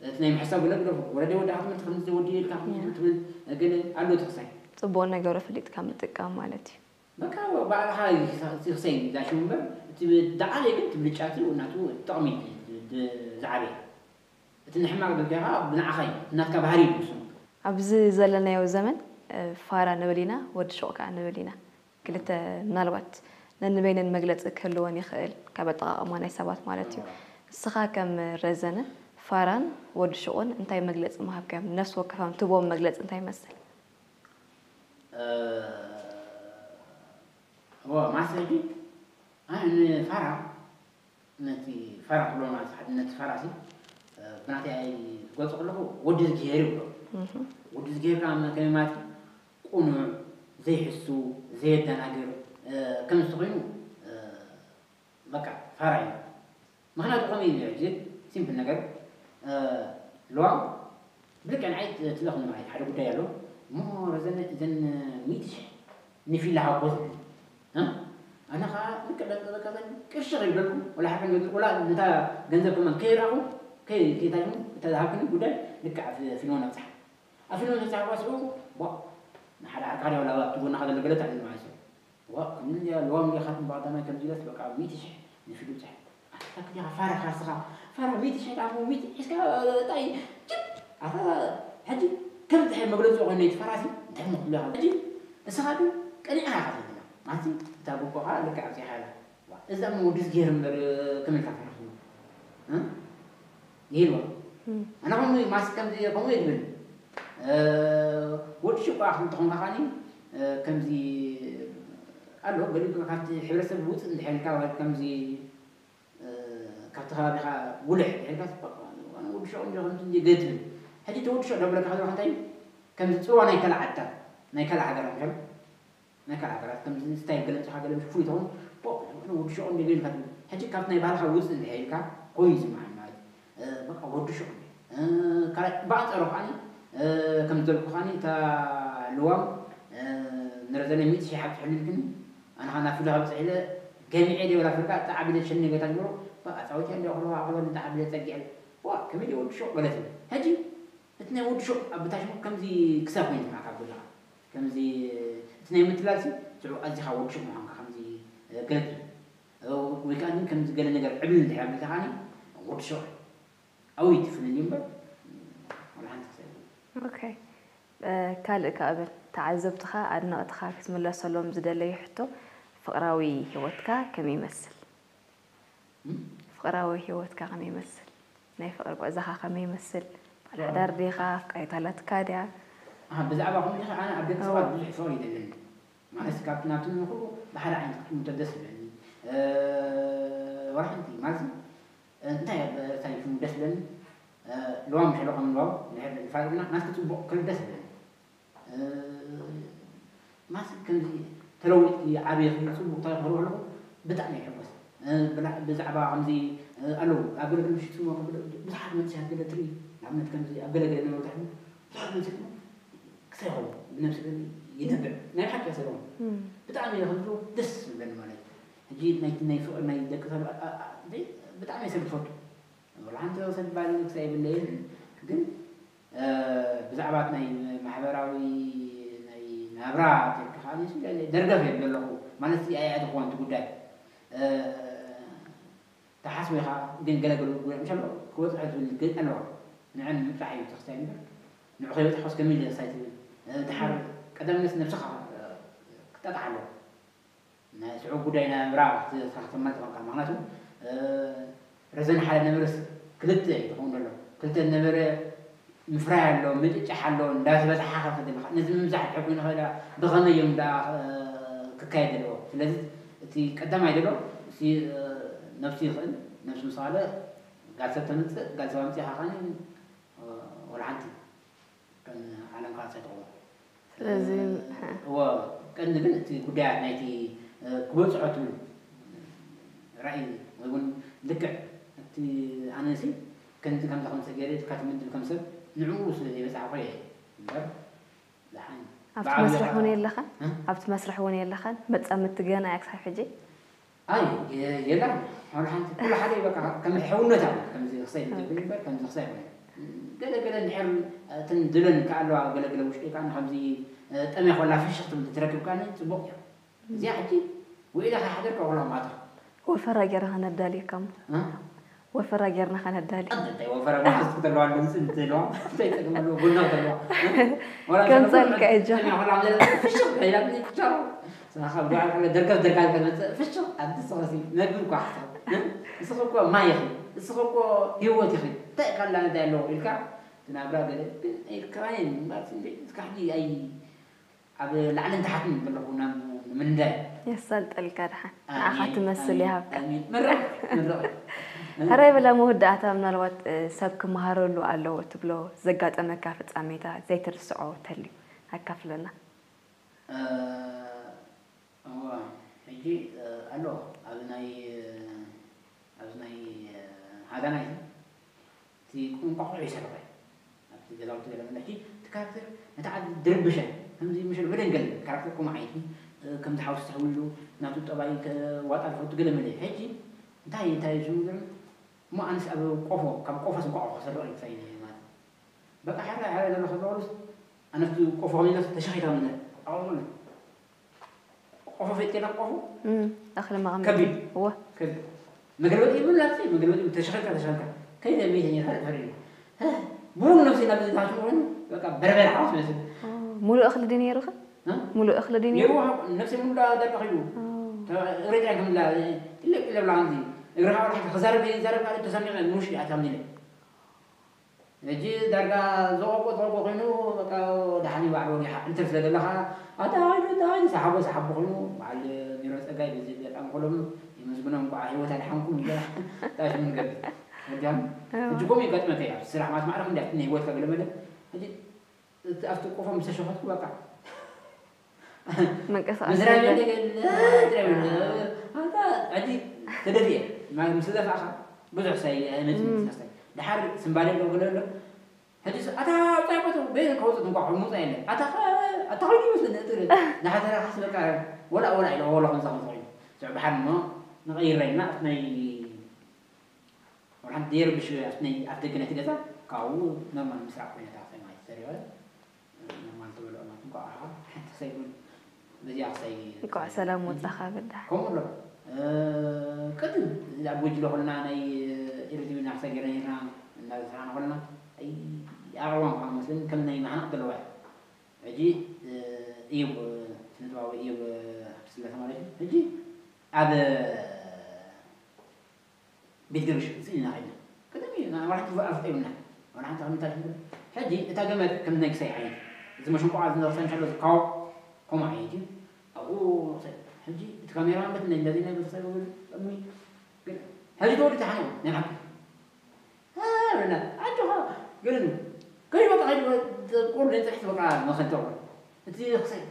እቲ ናይ ምሕሳብ ገለ ግደፎ ወረደ ወዳኻ ትምህርቲ ከምዚ ወዲ ኢልካ ትብል ገለ ኣሎ እቲ ክሳይ ፅቡቕ ነገሩ ፈሊጥካ ምጥቃም ማለት እዩ በቃ ባዕልኻ እቲ ክሳይ ዛሽሙ እምበር እቲ ዝዓበየ ግን እቲ ብልጫ እቲ ናቱ ጥቕሚ ዝዓበየ እቲ ንሕማቕ ደገኻ ብንዓኻ እዩ ናትካ ባህሪ እዩ ንሱ ኣብዚ ዘለናዮ ዘመን ፋራ ንብል ኢና ወዲ ሹቕ ከዓ ንብል ኢና ክልተ ምናልባት ነንበይነን መግለፂ ክህልወን ይኽእል ካብ ኣጠቓቕማ ናይ ሰባት ማለት እዩ። እስኻ ከም ረዘነ ፋራን ወዲ ሹቕን እንታይ መግለፂ ምሃብካዮም? ነፍሲ ወከፋም ትቦም መግለፂ እንታይ ይመስል? እወ ማሰ ሕጂ ኣነ ንፋራ ነቲ ፋራ ክብሎ ማለት ሓደ ነቲ ፋራ ሲ ብናተይ ዝገልፆ ከለኹ ወዲ ዝግሄር ይብሎ። ወዲ ዝግሄር ከዓ ከመይ ማለት እዩ? ቁኑዕ፣ ዘይሕሱ፣ ዘየደናግር ከምዚ ተኾይኑ በቃ ፋራ እዩ። ምኽንያቱ ከመይ እዩ ዝብል ሲምፕል ነገር ለዋም ብልክዕ ንዓይ ትለኽኒ ማለት ሓደ ጉዳይ ኣሎ እሞ ረዘነ እዘን ሚእቲ ሽሕ ንፊላ ሃቦ ዝብል ኣነ ከዓ ልክዕ በቃ እዘን ቅርሺ ከይበልኩ ወላ ሓፈን ወላ ነታ ገንዘብ ከማን ከይረኣኹ ከይታሽሙ እታ ዝሃብክኒ ጉዳይ ልክዕ ፊልሞን ኣብፅሓ ኣብ ፊልሞን ተፃሕፋ ስዑ ንሓደ ዓርካ ዲያ ወላ ኣብቲ ጎናኻ ዘሎ ገለ ታዕልል ማለት እዩ ዋ ከምዚ ዲያ ለዋም ዲኻ ትም ብቐዳማይ ከምዚ ኢለስ በቃ ሚእቲ ሽሕ ንፊልም ፅሕፍ ኣታ ክዲኻ ፋራ ካርስኻ ፋራ ሚእቲ ሽሕ ዳሞ ሚእቲ ሒዝካ ታይ ኣታ ሕጂ ከም እንታይ መግለጺ ኮይኑ እቲ ፈራሲ እንታይ ሞ ክብለካ ሕጂ ንስኻ ግን ቀኒዕካ ኢኻ ትብላ ማለት እታ ጎቦኻ ልክዕ ኣብዚኻ ኢላ እዛ ሞ ወድስ ገይር እምበር ከመልካ ፈራኺ ይህልዋ ኣነ ከምኡ ማስ ከምዚ ከምኡ የድብል ወዲ ሽቋ ክንተኾንካ ካኒ ከምዚ ኣሎ ገሊኡ ካብቲ ሕብረተሰብ ውፅእ እንድሕልካ ከምዚ ካብቲ ከባቢኻ ጉልሕ ድሕልካ ወዲ ሸቕ እንዲ ከምዚ እንዲ ገትብል ሕጂ እቲ ወዲ ሸቕ ደብለካ ከለካ እንታይ ከምዚ ፅልዋ ናይ ካልእ ዓድታት ናይ ካልእ ሃገራት ከም ናይ ካልእ ሃገራት ከምዚ ስታይል ገለ ምፅኻ ገለ ምሽ ፍሉይ ትኸውን ወዲ ሸቕ እንዲ ገይልካ ሕጂ ካብቲ ናይ ባህልኻ ውፅእ እንድሕልካ ኮይኑ ዝመዓል ማለት እዩ በቃ ወዲ ሸቕ ካልእ ብኣንፃሩ ከዓኒ ከም ዘልኩ ከዓኒ እታ ልዋም ንረዘነ ሚእቲ ሺሕ ሓብቲ ሕልልክኒ ኣነ ኸዓ ናብ ፊልድ ካብ በፅሐ ኢለ ገሚዐ ድየ ወላ ፍርቃ እታ ዓቢለ ሸኒ ገታ ጅምሮ በቃ ፃወትያ እንዲ ኣኽሎ ኣኽሎ እንዳ ዓቢለ ፀጊዐ ዋ ከመይ ድየ ወዲ ሸቕ በለት ሕጂ እቲ ናይ ወዲ ሸቕ ኣብ ብታሽሙ ከምዚ ክሳብ ኮይኑ ዝመዓካ ኣብ ገዛኻ ከምዚ እቲ ናይ ምትላልሲ ሽዑ ኣዚኻ ወዲ ሸቕ ምዃንካ ከምዚ ገለግል ወይ ከዓ ግን ከምዚ ገለ ነገር ዕብል እንድሕር ኣብልካ ከዓኒ ወዲ ሸቕ ኣውይ ትፍልል እዩ እምበር ወላ ሓንቲ ክሳብ ኦኬ ካልእ ከ እብል ተዓዘብትኻ ኣድነቕትኻ ክትምለሰሎም ዝደለዩ ሕቶ ፍቕራዊ ህይወትካ ከመይ ይመስል? ፍቕራዊ ህይወትካ ከመይ ይመስል? ናይ ፍቕሪ ጉዕዞኻ ከመይ ይመስል? በዓል ሓዳር ዲኻ? ኣፍቃሪት ኣላትካ ድያ? ኣሃ ብዛዕባ ከምኡ ኢልኺ ኣነ ኣብ ደቂ ሰባት ብዙሕ ፍቕሪ ይደለኒ ማለት ካብቲ ናብቲ ንኹሉ ብሓደ ዓይነት ክትጥምቶ ደስ ይብለኒ ወላ ሓንቲ ማለት እንታይ እንታይ ሽሙ ደስ ይብለኒ ልዋም ምሸሎ ከም ልዋም ንሕር ንፋርቅና ናትኪ ፅቡቕ ክብል ደስ ይብለኒ ማስክ ከምዚ ተለዊጥኪ ዓብኺ ፅቡቕ ታሪኽ ክርኢ ከለኹ ብጣዕሚ ይሕጎስ። ብዛዕባ ከምዚ ኣለዉ ኣብ ገለገለ ምሽት ስሞ ብዙሓት መንእሰያት ገለ ትርኢ ንኣብነት ከምዚ ኣብ ገለገለ ነበሩ ታሕቲ ብዙሓት መንእሰያት ክሳይ ይኸሉ ብነብሲ ገለ ይነብዕ ናይ ብሓቂ ዘለዎም ብጣዕሚ ከምዚ ደስ ዝብለኒ ማለት እዩ። ሕጂ ናይቲ ናይ ፍቕሪ ናይ ደቂ ሰብ ብጣዕሚ ሰብ ዝፈቱ ወላ ሓንቲ ሰብ ባል ክሳይ የብለይን ግን ብዛዕባ ናይ ማሕበራዊ ናይ ናብራ ተልካ ከዓ ደርገፍ እየ ዘለኹ ማለት ኣያ ትኾን እቲ ጉዳይ ተሓስቡ ኢኻ ግን ገለገለ ጉዳይ ምሻሎ ክበፅሖ ዝብል ግን ኣለዋ ንዕን ምብፃሕ እዩ ተክስታይ እምበር ንዑ ከይበፅሖስ ከመይ ኢለ ክሳይ ትብል ድሓር ቀዳምነት ነብስኻ ክጣጣሕ ኣለዎ ናይ ሽዑ ጉዳይ ናይ ምብራቕ ክትመልጥ ኮንካ ምክንያቱ ረዘን ሓደ ነበረስ ክልተ እዩ ዝኸውን ዘሎ ክልተ ነበረ ምፍራይ ኣሎ ምጭጫሕ ኣሎ እንዳተበዛሓኸ ከድልካ ነዚ ምብዛሕ ድሕር ኮይኑ ከዳ ብኸመይ እዮም ዳ ክካየድ ዘለዎ ስለዚ እቲ ቀዳማይ ዘሎ ነብሱ ይኽእል ነብሱ ምስ ኻለ ጋል ሰብ ተምፅእ ጋል ሰብ ኣምፅእኻ ኸኒ ወላ ሓንቲ ዓለም ካልሳይ ትኸውን ስለዚ እዎ ቀንዲ ግን እቲ ጉዳያት ናይቲ ክበፅሖ ትብል ራእይ ወይ እውን ልክዕ እቲ ኣነሲ ከምዚ ከምዚ ከምዚ ገይረ ኢልካ ትምድብ ከም ሰብ ንዕኡ ስለ ዘይበፃሕኮ እየ እምበር ደሓን ኣብቲ መስርሕ እውን የለኻን ኣብቲ መስርሕ እውን የለኻን መፃምድቲ ገና እያ ክሳብ ሕጂ ኣይ የላን ሓንቲ ኩሉ ሓደ በቃ ከም ሕውነት ኣሎ ከምዚ ክሳይ ትብል እምበር ከምዚ ክሳይ ይኮነ ገለ ገለ እንድሕር እተን ድለን ከኣለዋ ገለ ገለ ውሽጢ ከኣ ከምዚ ጠምያ ኮላ ፍሽኽ ትብል ትረክብ ከኣ ጽቡቕ እዩ እዚኣ ሕጂ ውዒለ ከይሓደርካ ኮላ ማታ ወፈራ ጌርና ከነዳልየካ እሞ እ? ወፈራ ጌርና ከነዳሊ ኣንተ እንታይ ወፈረ ማሕስ ክትለዋ ድምፂ እንትለዋ እንታይ ይጠቅመሉ ጎና ክትለዋ ከምፀልካ እየ ጆ ፍሽኽ ከይላትኒ ቻው ስኻ ካብ ጓል ከለ ደርገፍ ደርጋል ከመፅእ ፍሽኽ ኣንቲ ስኸሲ መግቢ እኳ ሓሳብ ንስኺ እኮ ማይ ኢኺ ንስኺ እኮ ህይወት ኢኺ እንታይ ካልእ እንታይ ኣለዎ ኢልካ ትናብራ ገለ ግን ኣይርከባየን ማለት እንደ እስካ ሕጂ ኣይ ኣብ ላዕልን ታሕትን ዘለኹ ናብ ንምንዳይ የሳልጠልካ ድሓን ንዓኻ ትመስል ይሃብካ ምረቕ ምረቕ ሕራይ ብላ መወዳእታ ምናልባት ሰብ ክመሃረሉ ኣለዎ ትብሎ ዘጋጠመካ ፍጻሜታት ዘይትርስዖ ተልዩ ኣካፍለና እዋ ሕጂ ኣሎ ኣብዚ ናይ ኣብዚ ናይ ሃገርና እዩ እቲ እንቋቑሖ ይሰርሖ ኣብቲ ገዛውቲ ገለ መለ ሕጂ እቲ ካራክተር ነታ ዓዲ ድርብሸ ከምዚ ምሸል በደን ገለ ካራክተር ከምኡ ዓይነት ከምዚ ሓውሲ ተሕውሉ ናቱ ጠባይ ዋጣ ዝፈቱ ገለ መለ ሕጂ እንታይ እንታይ ሽሙ ገለ እሞ ኣነስ ኣብ ቆፎ ካብ ቆፎስ እንቋቑሖ ክሰርቕ እዩ ክሳይ ማለት በቃ ሕራይ ሕራይ ዘሎ ከሎ ኣነስ ቆፎ ከሚለስ ተሸኺታ ምነ ኣቑርብሉ ቆፎ ፈጢርና ቆፎ እም፣ እኽሊ መቐመጢ። ከቢድ። እወ። ከቢድ። መገልበጢ ይብሉ ናብቲ መገልበጢ ተሸኺልካ ተሸኺልካ ከይደ ቤተኛ ተፈሪዱ ሙሉ ነብሲ ናብ ዝታሽ ኮይኑ በቃ በርበር ሓውስ መስል ሙሉእ እኽሊ ድዩ ነይሩኸ? እ? ሙሉእ እኽሊ ድዩ ነይሩ? ነይሩ ነብሲ ሙሉ ዳርጋ ዳርጋ ኺዱ ኦ፣ ሬድያ ከምላ ኢለ ኢለ ብላ ከምዚ እግርኻ ወላ ሓንቲ ክዛረብ ዘይዛረብ ማለት ተሰሚዐ ምሽ ኣታ ከምዚ ኢለ ሕጂ ዳርጋ ዘቆቆ ዘቆቆ ኮይኑ በቃ ደሓን ይባዕል ወጊሓ እንትን ስለ ዘለኻ ኣታ ኸይዱ ኣታ ኸይዱ ሰሓቦ ሰሓቦ ኮይኑ በዓል ቢሮ ፀጋይ በዚ ኣጋጣሚ ከሎም ይመስግኖም እንኳዕ ህይወት ኣድሓንኩም ኢለ ታሽ ምን ገብ ሕጃም ሕጂ ኮም ይገጥመካ እዩ ስራሕ ማለት ማዕረፍ እንዲ ናይ ህይወትካ ገለመለ ሕጂ እቲ ኣብቲ ቆፎ ምስ ተሸፈትኩ በቃ መንቀሳቐሲ መስሪያ ቤት የለን። የለ፣ መስሪያ ቤት የለ። ኣታ ሕጂ ተደፊኤ ማ- ምስ ተደፋእካ ብዙሕ ሳይ ኣይመፅእ እም። ሳይ ድሓር ስምባደ ዶ ገለ ኣሎ ሕጂ ስ- ኣታ ኣውፃ ይቆቱ በይነ ከውፅእ እንኳ ሙፃ የለን ኣታ ኸ- ኣታ ኸይዱ ይመስለኒ እትብል ናሓተራ ካስ በቃ ወላ ወላ ኢለ ወላ ከምዛ ከምዛ ኮይኑ ስዕ ብሓር እሞ ንቐይረና ኣብቲ ናይ ወላ ሓንቲ ዘይረብሽ ኣብቲ ናይ ኣፍ ደገ ናይቲ ገዛ ካብኡ ኖርማል ምስራሕ ኮይነ ታክሳይ ማለት ተሪኦ ኖርማል ተበልዖ ማለት እንኳ ሓንቲ ክሳይ ይብል በዚኣ ክሳይ እንኳዕ ሰላም ወፃኻ በዳ ከምኡ ኣሎ ቅድም ኣብ ጉጅለ ኮለና ናይ ኤርትዊ ናክሳ ገይረ ነርና እናሰራና ኮለና ኣቕርቦም ካብ መስለኒ ከም ናይ መሃናቕ ዘለዋ ሕጂ እዩ ስነጥባዊ እዩ ስለ ተማለሽ ሕጂ ኣብ ቤት ገርግሽ ስኢልና ኸይድና ቅድም እዩ ወላ ሓንቲ ኣፍጠ ይብልና ወላ ሓንቲ ከምታት ሕጂ እታ ገመድ ከም ናይ ክሳይ ዓይነት እዚ መሸንቆቓ ዝነርሰን ከሎ ዝካወ ከምኡ ዓይነት እዩ ኣብኡ ሕጂ እቲ ካሜራ በት ናይ እንደዚህ ናይ በተሳይ ወገድ ቅድሚ ሕጂ ተወዲ ተሓነ ናይ ሓቂ ኣጆኻ ግን ከይድ በቃ ከይድ ቁር ናይ ፅሕቲ በቃ መኸንተው እቲ ክሳይ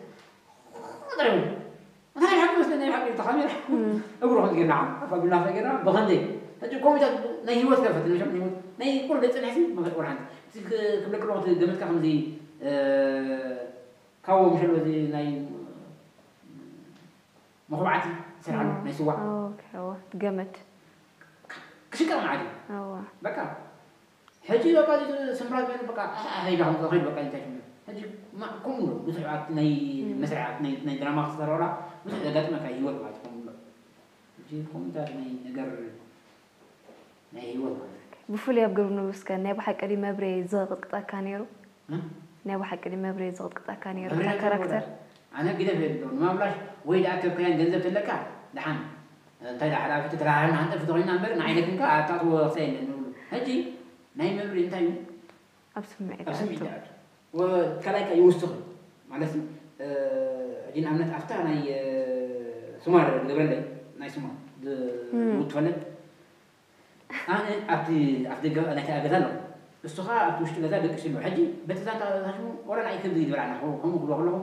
እንታይ ሓቂ መስለ ናይ ሓቂ ተኻሚራ እግሩ ከም ጌርና ኣፋ ቢላ ከጌርና ብኸንደይ ሕጂ ኮሚታት ናይ ህይወት ከፈት ናይ ህይወት ናይ ቁር ገጽ ናይ ሲ መኸት ቁር ሓንቲ ክብለክ ኣለኹ ገመትካ ከምዚ ካብዎ ምሸሎ እዚ ናይ መኹባዕቲ ስራሕ ናይ ስዋ ገመድ ክሽቀል ማለት እዩ በቃ ሕጂ በቃ እዚ ስምራት ግን በቃ ኣሕሪዳ ከም ዝኸይድ በቃ እንታይ ሽሙ ሕጂ ከምኡ ብዙሕ ኣብቲ ናይ መስርሕ ኣብቲ ናይ ድራማ ክሰራውራ ብዙሕ ዘጋጥመካ ህይወት ማለት ከምኡ ሕጂ ከምኡታት ናይ ነገር ናይ ህይወት ማለት ብፍሉይ ኣብ ግርብ ንጉስ ከ ናይ ብሓቂ ድዩ መብሬ ዝቕጥቅጠካ ነይሩ ናይ ብሓቂ ድዩ መብሬ ዝቕጥቅጠካ ነይሩ እታ ካራክተር ኣነ ግደፍ የብሎ ንማምላሽ ወይ ደኣ ከብካያን ገንዘብ ተለካ ደሓን እንታይ ደኣ ሓላፊ ተተራሃና ሃንጠፍ ተኾይና እምበር ንዓይነትን ከ ኣታትዎ ክሳይ የለን ንብሉ ሕጂ ናይ መብሪ እንታይ እዩ ኣብ ስምዒት ኣብ ስምዒት ይኣቱ ካልኣይካ ይውስኽ ማለት ሕጂ ንኣብነት ኣብታ ናይ ሱማር ዝገብረለይ ናይ ሱማር ትፈልጥ ኣነ ኣብቲ ኣፍ ደገ ናይቲ ኣገዛ ኣለኹ እሱ ኸዓ ኣብቲ ውሽጢ ገዛ ደቂሱ ኣሎ ሕጂ በቲ ዛንታ ሽሙ ወላ ንዓይ ከምዚ ይድበላና ከምኡ ክብሎ ከለኹ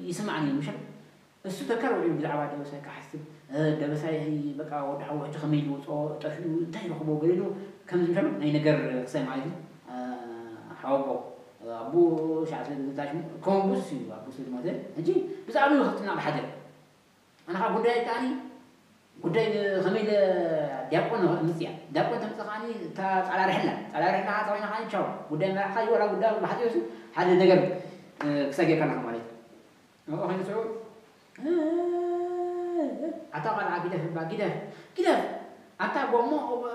ይስማዕኒ ምሸት እሱ ተካል ውዒሉ ብዛዕባ ደበሳይ ክሓስብ ደበሳይ በቃ ወዲ ሓዉ ሕጂ ከመይ ዝወፅኦ ጠፊኡ እንታይ ረኽቦ ገለ ኢሉ ከምዚ ምሸት ናይ ነገር ክሳይ ማለት እዩ ሓወቦ ኣቡ ሻዕ ስለ ዝዛሽ ከምኡ ቡስ እዩ ኣቡ ስለ ዝሞተ ሕጂ ብዛዕባ ይኸትና ብሓደ ኣነ ካብ ጉዳይ ከዓኒ ጉዳይ ከመይ ኢለ ዲያቆን ምፅያ ዲያቆን ተምፅእ ከዓኒ እታ ፃላ ርሕላ ፃላ ርሕላ ከዓ ተባይና ከዓኒ ቻው ጉዳይ መራሕካ ይወላ ጉዳይ ብሓፂሩ ሓደ ነገር ክሳይ ጌርካ ኣለካ ማለት እዩ ኣብኡ ከይኑ ስዑ ኣታ ቆልዓ ግደፍ እባ ግደፍ ግደፍ ኣታ ጎሞ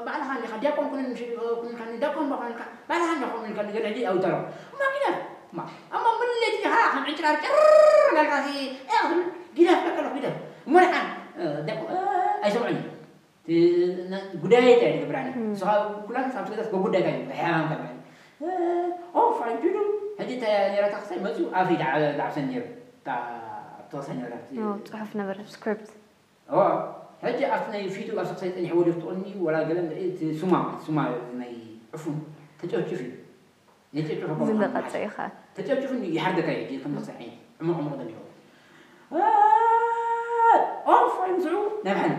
ባዕልኻ እንዲኻ ዲያቆን ኩንን ኩንካኒ ዲያቆን ባ ኩንካ ባዕልኻ እንዲኻ ኩንካ ንገለ ሕጂ ኣውጠሮ እማ ግደፍ እማ እማ ምለይቲ ኢኻ ከም ዕንጭራር ጭር እንዳልካ ሲ እያ ክትብል ግደፍ በቀሎ ግደፍ እሞ ደሓን ዲያቆን ኣይሰምዑን እዩ ጉዳይ እንታይ ትገብራኒ ንስኻ ኩላን ኣብቲ ገዛስ በጉዳይካ እዩ ሕያማም ካብ ኦፍ ኣይዱዱ ሕጂ እንታይ ነራታ ክሳይ መፅኡ ኣፍሪ ዳዕሰን ነይሩ ተወሰነ ፅሑፍ ነበረ ስክሪፕት ሕጂ ኣብቲ ናይ ፊቱ ኣብ ሰክሳይ ፀኒሐ ወዲኹ ትቕኒ ወላ ገለ እቲ ሱማ ሱማ ናይ ዕፉን ተጨፍጭፍ እዩ የጨፍጭፍ ዝለቐፀ ኢኻ ተጨፍጭፍ ይሓርደካ እዩ ከም ሰክሳይ ዓይነት ዕሙቕ ዕሙቕ ደሚቑ ኦፍ ኣይምስዑ ናይ ብሓይሊ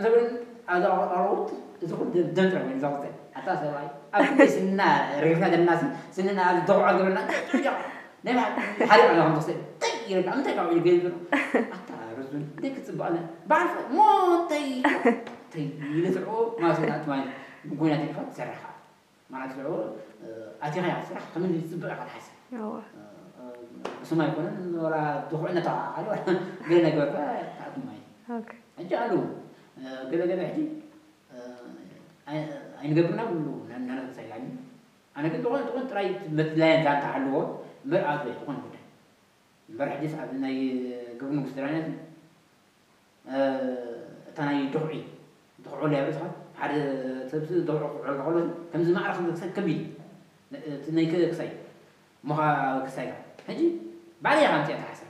ዘብል ኣዛ ኣሮት እዚ ኩሉ ደም ጥራሕ ኮይኑ ዘቕፀ ኣታ ሰብኣይ ኣብ ክንደይ ስንና ረጊፍና ዘለና ስንና ኣብዚ ተቑዖ ዝገብረና ናይ ብሓይሊ ሓሪቕ ኣላ ከም ዘቕፀ እንታይ ይረዳ ምንታይ ካብ ኢሉ ገይሩ ዘሎ ኣታ ርዙን እንታይ ክትፅባእ ኣለ በዓል ሞ እንታይ እንታይ ኢለ ዝዕቦ ማለት ኣትማይ ጎይና ተሪፋ ትሰርሕ ከዓ ማለት ዝዕቦ ኣቲኻ ኢኻ ስራሕ ከመይ ዝፅብቕ ኢኻ ትሓስብ ስም ኣይኮነን ወላ ድኹዕ ነተኻኻሊ ገለ ነገር ትኣቱ ማለት ሕጂ ኣለዉ ገለ ገለ ሕጂ ኣይንገብርና ብሉ ናነረሳ ኢላኒ ኣነ ግን ዝኾነ ዝኾነ ጥራይ መድላየን ዛንታ ሃልዎ እምበር ኣት ወይ ዝኾነ ጉዳይ እምበር ሕጂስ ኣብ ናይ ግብር ንጉስ ጥራይነት እታ ናይ ድኹዒ ድኹዑ ላይ ርእስኻ ሓደ ሰብ ድኹዑ ክዑ ከሎ ከምዚ ማዕረ ክሰብ ከቢድ እቲ ናይ ክሳይ ሞኻ ክሳይ ሕጂ ባዕለይ ኢኻ ኣምፅኣ ተሓሰብ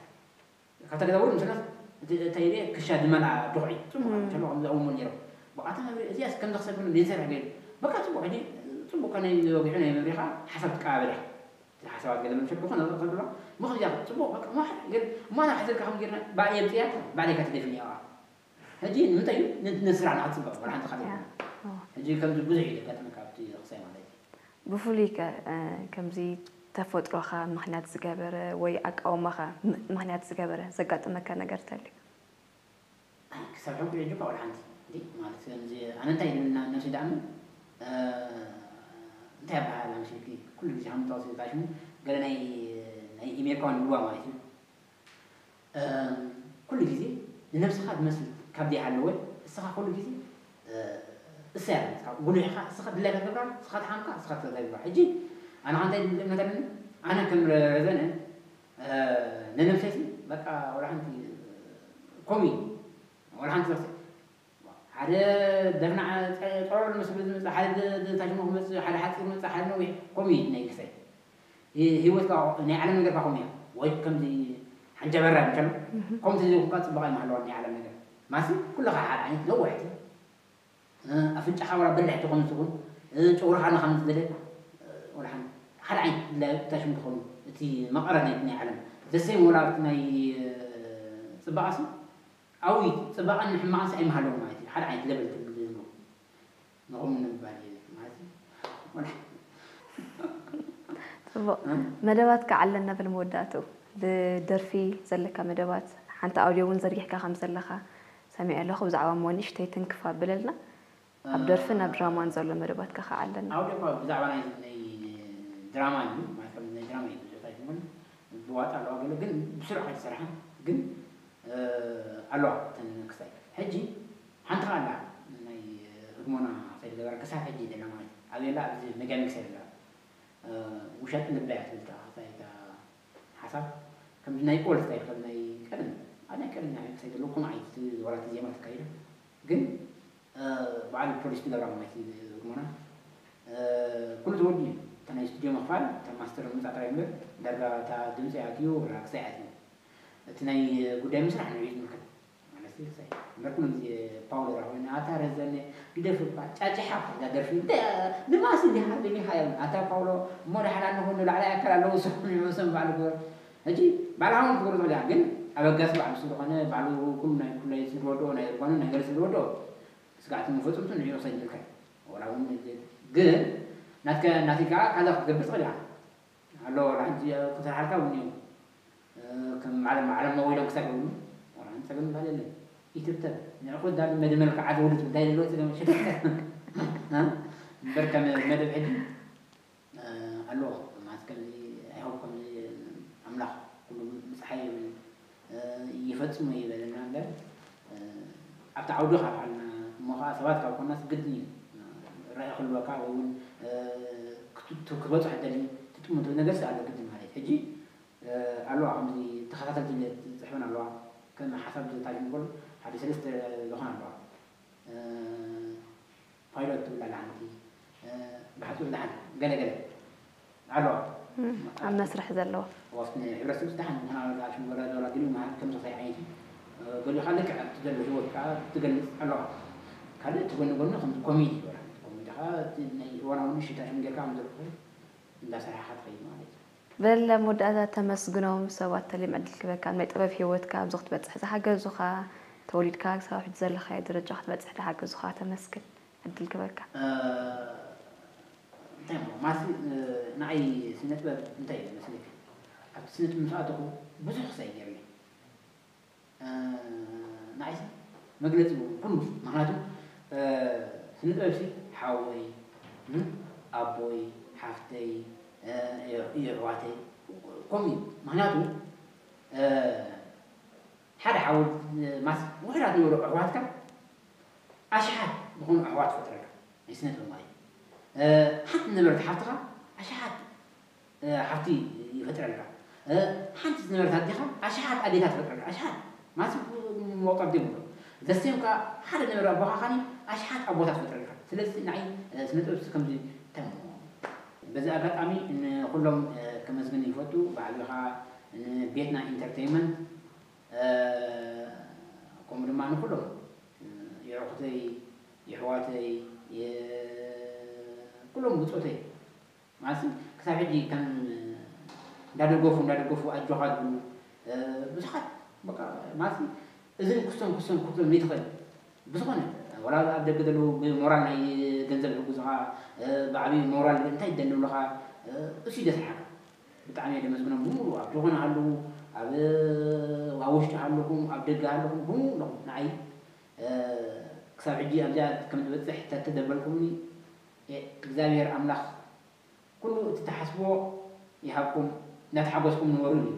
ካብ ተገዛውሩ ምስናስ እንታይ ኢለ ክሻ ዝመልኣ ድኹዒ ፅቡቅ እንተሎ ከም ዝኣውሞ ነይሮም በቃ እታ መብሪያ እዚኣስ ከም ዘኽሰብ ሌንሰር ሕገ በቃ ፅቡቅ ሕጂ ፅቡቅ ከ ናይ ወጊሑ ናይ መብሪኻ ሓሳብ ትቀባበል ኢኻ ሓሳባት ገለ ምንሽር ብኾነ ከብሎ ምኽንያት ጽቡቕ በቃ ማሕ ግን ማና ሕዘልካ ከም ጌርና ባዕለይ የምጽያ ባዕለይ ከትደፍን እያ ሕጂ ንምንታይ እዩ ነቲ ነስራዕ ንክትጽበቕ ወላ ሓንቲ ካልእ ሕጂ ከምዚ ብዙሕ እዩ ዘጋጥመካ ኣብቲ ክሳይ ማለት እዩ ብፍሉይ ከ ከምዚ ተፈጥሮኻ ምኽንያት ዝገበረ ወይ ኣቃውማኻ ምኽንያት ዝገበረ ዘጋጥመካ ነገር ተልዩ ክሳብ ሕጂ እኮ ወላ ሓንቲ እንዴ ማለት ከምዚ ኣነ እንታይ ይብል ነብሲ ደኣ እንታይ ኣበሃህላ መሲልኪ ኩሉ ግዜ ከም ጠቕሲ ዝጣሽሙ ገለ ናይ ናይ ኢሜልካ ንብልዋ ማለት እዩ ኩሉ ግዜ ንነብስኻ ትመስል ካብ ዘይሃለወ እስኻ ኩሉ ግዜ እሰያ ጉሉሕኻ እስኻ ድላይካ ትገብራ እስኻ ተሓምካ እስኻ ተገብራ ሕጂ ኣነ እንታይ እምነት ኣለኒ ኣነ ከም ረዘነ ንነብሰይ በቃ ወላ ሓንቲ ኮሚ ወላ ሓንቲ ዘርሰ ሓደ ደፍና ጸሮር ምስ ዝመጽእ ሓደ ታሽሞ ክመጽእ ሓደ ሓጺር መጽእ ሓደ ነዊሕ ኮሚ ናይ ክሳይ ህይወትካ ናይ ዓለም ነገር ካ ኮሚ ወይ ከምዚ ሓንጀበራ ምቸም ኮም ተዘይኮንካ ጽባቐ ይመሃለዋ ናይ ዓለም ነገር ማሲ ኩልኻ ሓደ ዓይነት ነዋሕቲ ኣፍንጫኻ ወላ በላሕቲ ኮም ትኹን ጨጉርኻ ንኸም ዝደለ ወላ ሓደ ዓይነት ታሽም ትኾኑ እቲ መቐረት ናይ ዓለም ዘሰይ ወላ ናይ ጽባቐ ሲ ኣዊ ጽባቐን ሕማቕን ሲ ኣይመሃለዎም ማለት እዩ ሓደ ዓይነት ለበል ትብሉ ዘይብሉ ንኹም ንምባል ማለት እዩ ጽቡቕ መደባትካ ዓለና በል መወዳእትኡ ብደርፊ ዘለካ መደባት ሓንቲ ኣውድዮ እውን ዘርጊሕካ ከም ዘለኻ ሰሚዐ ኣለኹ ብዛዕባ እሞ ንእሽተይ ትንክፍ ኣብለልና ኣብ ደርፍን ኣብ ድራማን ዘሎ መደባትካ ከዓ ኣለና። ኣውደ እኳ ብዛዕባ ናይ ናይ ድራማ እዩ ማለት ከም ናይ ድራማ እዩ ብዙሕ ኣይኮነን ብዋጣ ኣለዋ ገለ ግን ብስሩዕ ኣይተሰርሐን ግን ኣለዋ እተን ክስታይ ሕጂ ሓንቲ ከዓ ኣላ ናይ ህድሞና ከይተገበረ ክሳብ ሕጂ ደላ ማለት እዩ ኣበየላ ኣብዚ መጋሚ ክሳይ ደላ ውሸጢ ልባ እያ ትብል እታ ክስታይ እታ ሓሳብ ከምዚ ናይ ኦልድ ስታይል ከም ናይ ቀደም ኣብ ናይ ቀደም ናይ ክሳይ ዘለዉ ከምኡ ዓይነት ወላ እቲ ዜማ ተካይዱ ግን በዓል ፖሊስ ትገብራ ማለት እዩ ህድሞና ኩሉ ተወዲኡ እዩ እታ ናይ ስቱድዮ ምኽፋል እታ ማስተር ምምፃእ ጥራይ እምበር ዳርጋ እታ ድምፂ ኣትዩ ወላ ክሳይ ኣትዩ እቲ ናይ ጉዳይ ምስራሕ ንሪኦ ዝምልከት ማለት እዩ ክሳይ እምበር ኩሉ ግዜ ፓውሎ ራ ኮይኑ ኣታ ረዘነ ግደፍ እባ ጫጭሓ እዛ ደርፊ ንማስ እንዲኻ ደሊኻ እዮም ኣታ ፓውሎ እሞ ዳሕና ንኹን ንላዕላይ ኣካል ኣለዉ ስኹም ይመሰም ባዕሉ ክበር ሕጂ ባዕልኻ እውን ክገብሮ ትኽእል ኢኻ ግን ኣበጋሲ ባዕሉ ስለ ዝኾነ ባዕሉ ኩሉ ናይ ኩላይ ስለ ዝወድኦ ናይ እርጓኑ ናይ ገለ ስለ ዝወድኦ ስጋዕቲ መፈፀምቱ ንዕኡ ክሳይ ዝምልከት ወላ እውን ግን ናትከ ናትካ ካልእ ክትገብር ትኽእል ኢኻ ኣሎ ወላ ሓንቲ ክሰርሓልካ እውን እዮም ከም ዓለም ዓለም መወይሎም ክሳብ ይብሉ ወላ ሓንቲ ፀገም ባል የለን ይትብተብ ንዕኹ ዳ መደመልካ ዓዘውልት እንታይ ዘለዎ ፀገም ሸ እምበር ከም መደብ ሕጂ ኣለዎ ማለት ከምዚ ኣይሆፕ ከምዚ ኣምላኽ ኩሉ ምፅሓይ ይብል ይፈፅሞ ይበለና እምበር ኣብቲ ዓውዲ ካብ ዓልና እሞ ከዓ ሰባት ካብ ኮናስ ግድን እዩ ራእይ ክህልወካ ወይ እውን ክትበፅሖ ደሊ ትጥምቶ ነገር ኣሎ ግድን ማለት ሕጂ ኣለዋ ከምዚ ተኸታተልቲ ዝፅሕፈን ኣለዋ ከም ሓሳብ ዝታጅ ንበሉ ሓደ ሰለስተ ዝኾን ኣለዋ ፓይሎት ትብል ኣላ ሓንቲ ብሓፁር ደሓን ገለ ገለ ኣለዋ ኣብ መስርሕ ዘለዋ ወስነ ሕብረተሰብ ደሓን ምዃና ሽንጎራ ዶላ ግን መሃር ከም ዝኸይ ዓይነት እዩ ገሊኻ ልክዕ ኣብቲ ዘሎ ህይወት ከዓ ትገልፅ ኣለዋ ካልእ እቲ ጎኒ ጎኒ ከም ኮሜዲ ይበላ ኮሜዲ ከዓ ናይ እዋናዊ ንሽታ ሽም ጌርካ ከም ዘልኩ እንዳሰራሕኻ ትኸይድ ማለት እዩ በለ መወዳእታ ተመስግኖም ሰባት ተልዮም ዕድል ክበካ ናይ ጥበብ ህይወትካ ኣብዚ ክትበፅሕ ዝሓገዙኻ ተወሊድካ ክሳብ ሕጂ ዘለኻዮ ደረጃ ክትበፅሕ ዝሓገዙኻ ተመስግን ዕድል ክበካ እንታይ እሞ ማሲ ንዓይ ስነ ጥበብ እንታይ እዩ መስለካ ኣብቲ ስነ ጥበብ ምስ ኣተኹ ብዙሕ ክሳይ ገይርኒ ንዓይሲ መግለፂ እውን ኩሉ ምክንያቱ ስነ ጥበብሲ ሓወይ ኣቦይ ሓፍተይ የሕዋተይ ከምኡ እዩ ምክንያቱ ሓደ ሓወ ማስ ውሕዳት ንብሎ ኣሕዋትካ ኣሽሓት ዝኾኑ ኣሕዋት ፈጥረልካ ናይ ስነ ጥበብ ማለት ሓንቲ ነበርቲ ሓፍትኻ ኣሽሓት ሃብቲ ይፈጥረልካ። ሓንቲ ዝነበረት ኣዴኻ ኣሽሓት ኣዴታት ትፈጥረልካ። ኣሽሓት ማሲ መቆጠር ዘይብሉ ዘሴም ከ ሓደ ነበረ ኣቦኻ ኻኒ ኣሽሓት ኣቦታት ትፈጥረልካ። ስለዚ ንዓይ ስነ ጥበብ ከምዚ ተሞ። በዚ ኣጋጣሚ ንኩሎም ከመስግን ይፈቱ። ብዓቢኻ ንቤትና ኢንተርቴይንመንት፣ ከምኡ ድማ ንኩሎም የዕኹተይ፣ የሕዋተይ፣ ኩሎም ብፆተይ ማሲ ክሳብ ሕጂ ከም እንዳደገፉ እንዳደገፉ ኣጆኻ ዝብሉ ብዙሓት በቃ ማሲ እዝን ክስቶም ክስቶም ክስቶም ይትኽእል ብዝኾነ ወላ ኣብ ደገ ዘለዉ ብሞራል ናይ ገንዘብ ሕጉዝኻ ብዓብዪ ሞራል እንታይ ደንብሉኻ እሱ ደስሓካ ብጣዕሚ እየ ደመስግኖም ብምሉ ኣብ ዝኾነ ሃለዉ ኣብ ኣብ ውሽጢ ሃለኹም ኣብ ደገ ሃለኹም ብምሉ ንዓይ ክሳብ ሕጂ ኣብዚኣ ከም ዝበፅሕ ተተደበልኩምኒ እግዚኣብሔር ኣምላኽ ኩሉ እቲ ትሓስብዎ ይሃብኩም፣ እናተሓጎስኩም ንበሩ ይብል።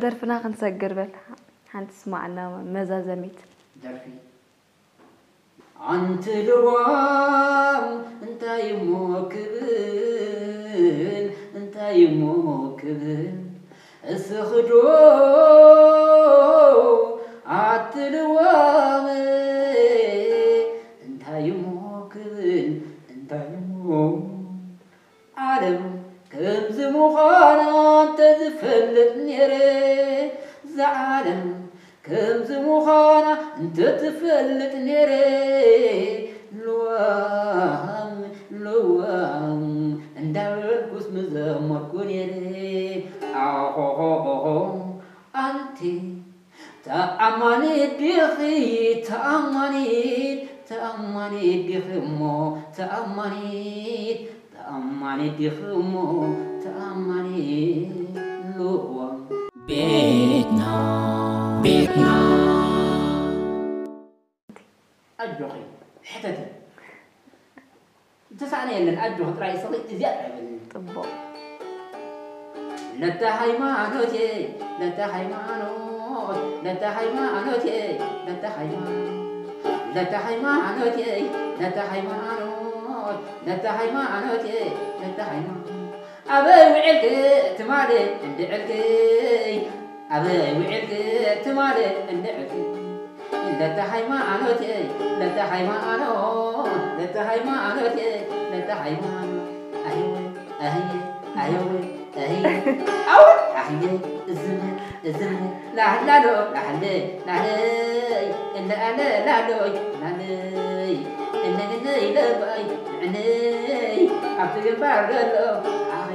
ደርፍና ክንሰግር በል ሓንቲ ስማዕና መዛዘሚት። ደርፊ ኣንቲ ልዋም እንታይ እሞ ክብል እንታይ እሞ ክብል እስኽዶ ኣቲ ልዋም እንታይ እሞ ክብል እንታይ እሞ ዓለም ከምዚ ምዃና እንተዝፈልጥ ነይረ፣ እዛ ዓለም ከምዚ ምዃና እንተትፈልጥ ነይረ፣ ልዋም ልዋም እንዳበልኩስ ምዘመርኩ ነይረ። ኣኾኾኾኾ ኣንቲ ተኣማኒት ዲኺ ተኣማኒት ተኣማኒት ዲኺ እሞ ተኣማኒት ተኣማኒት ዲኺ እሞ ተኣማኒት ልዋም ቤትና ቤትና ኣጆኺ ሕተቲ ዝተሳእነ የለን ኣጆኺ ጥራይ እስኺ እዚኣ ጥራይ በልኒ። ጽቡቕ። ለተ ሃይማኖቴ ለተ ሃይማኖት ለተ ሃይማኖቴ ለተ ሃይማኖት ለተ ሃይማኖቴ ለተ ሃይማኖት ለተ ሃይማኖቴ ለተ ሃይማኖት ኣበይ ውዒልኪ ትማሊ እንድዕልኪ ኣበይ ውዒልኪ ትማሊ እንድዕልኪ ለተ ሃይማኖቴ ለተ ሃይማኖት ለተ ሃይማኖቴ ለተ ሃይማኖት ኣህየ ኣህየ ኣየወ ኣህየ ኣው ኣህየ እዝነ እዝነ ላህላሎ ላህለ ላህለይ እለ ኣለ ላሎይ ላህለይ እነግነይ ለባይ ንዕነይ ኣብቲ ግንባር ዘሎ ኣኺ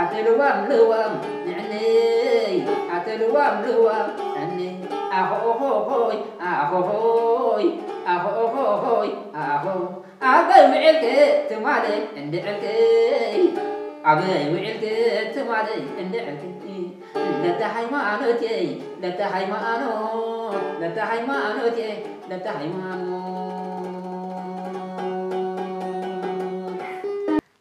ኣቲ ልዋም ልዋም ንዕነይ ኣቲ ልዋም ልዋም ንዕነይ ኣኾኦኾኾይ ኣኾኾይ ኣኾኦኾኾይ ኣኾ ኣበይ ውዒልኪ ትማሊ እንድዕልኪ ኣበይ ውዒልኪ ትማሊ እንድዕልኪ ለተ ሃይማኖትየይ ለተ ሃይማኖት ለተ ሃይማኖትየይ ለተ ሃይማኖት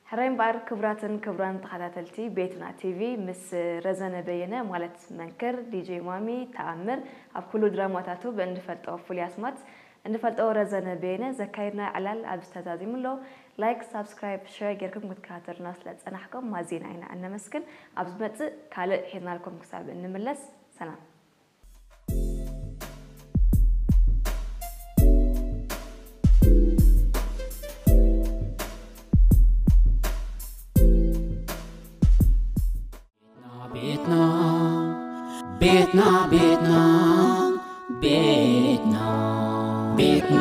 ሕራይ እምበኣር ክቡራትን ክቡራን ተኸታተልቲ ቤትና ቲቪ ምስ ረዘነ በየነ ማለት መንክር፣ ዲጄ ማሚ፣ ተኣምር ኣብ ኩሉ ድራማታቱ ብእንፈልጦ ፍሉይ ኣስማት እንፈልጦ ረዘነ በየነ ዘካየድናዮ ዕላል ኣብዚ ተዛዚሙ ኣሎ። ላይክ፣ ሳብስክራይብ፣ ሸር ጌርኩም ክትከታተሉና ስለ ዝጸናሕኩም ኣዚና ኢና እነመስግን። ኣብ ዝመጽእ ካልእ ሒዝናልኩም ክሳብ እንምለስ ሰላም። ቤትና ቤትና ቤትና ቤትና ቤትና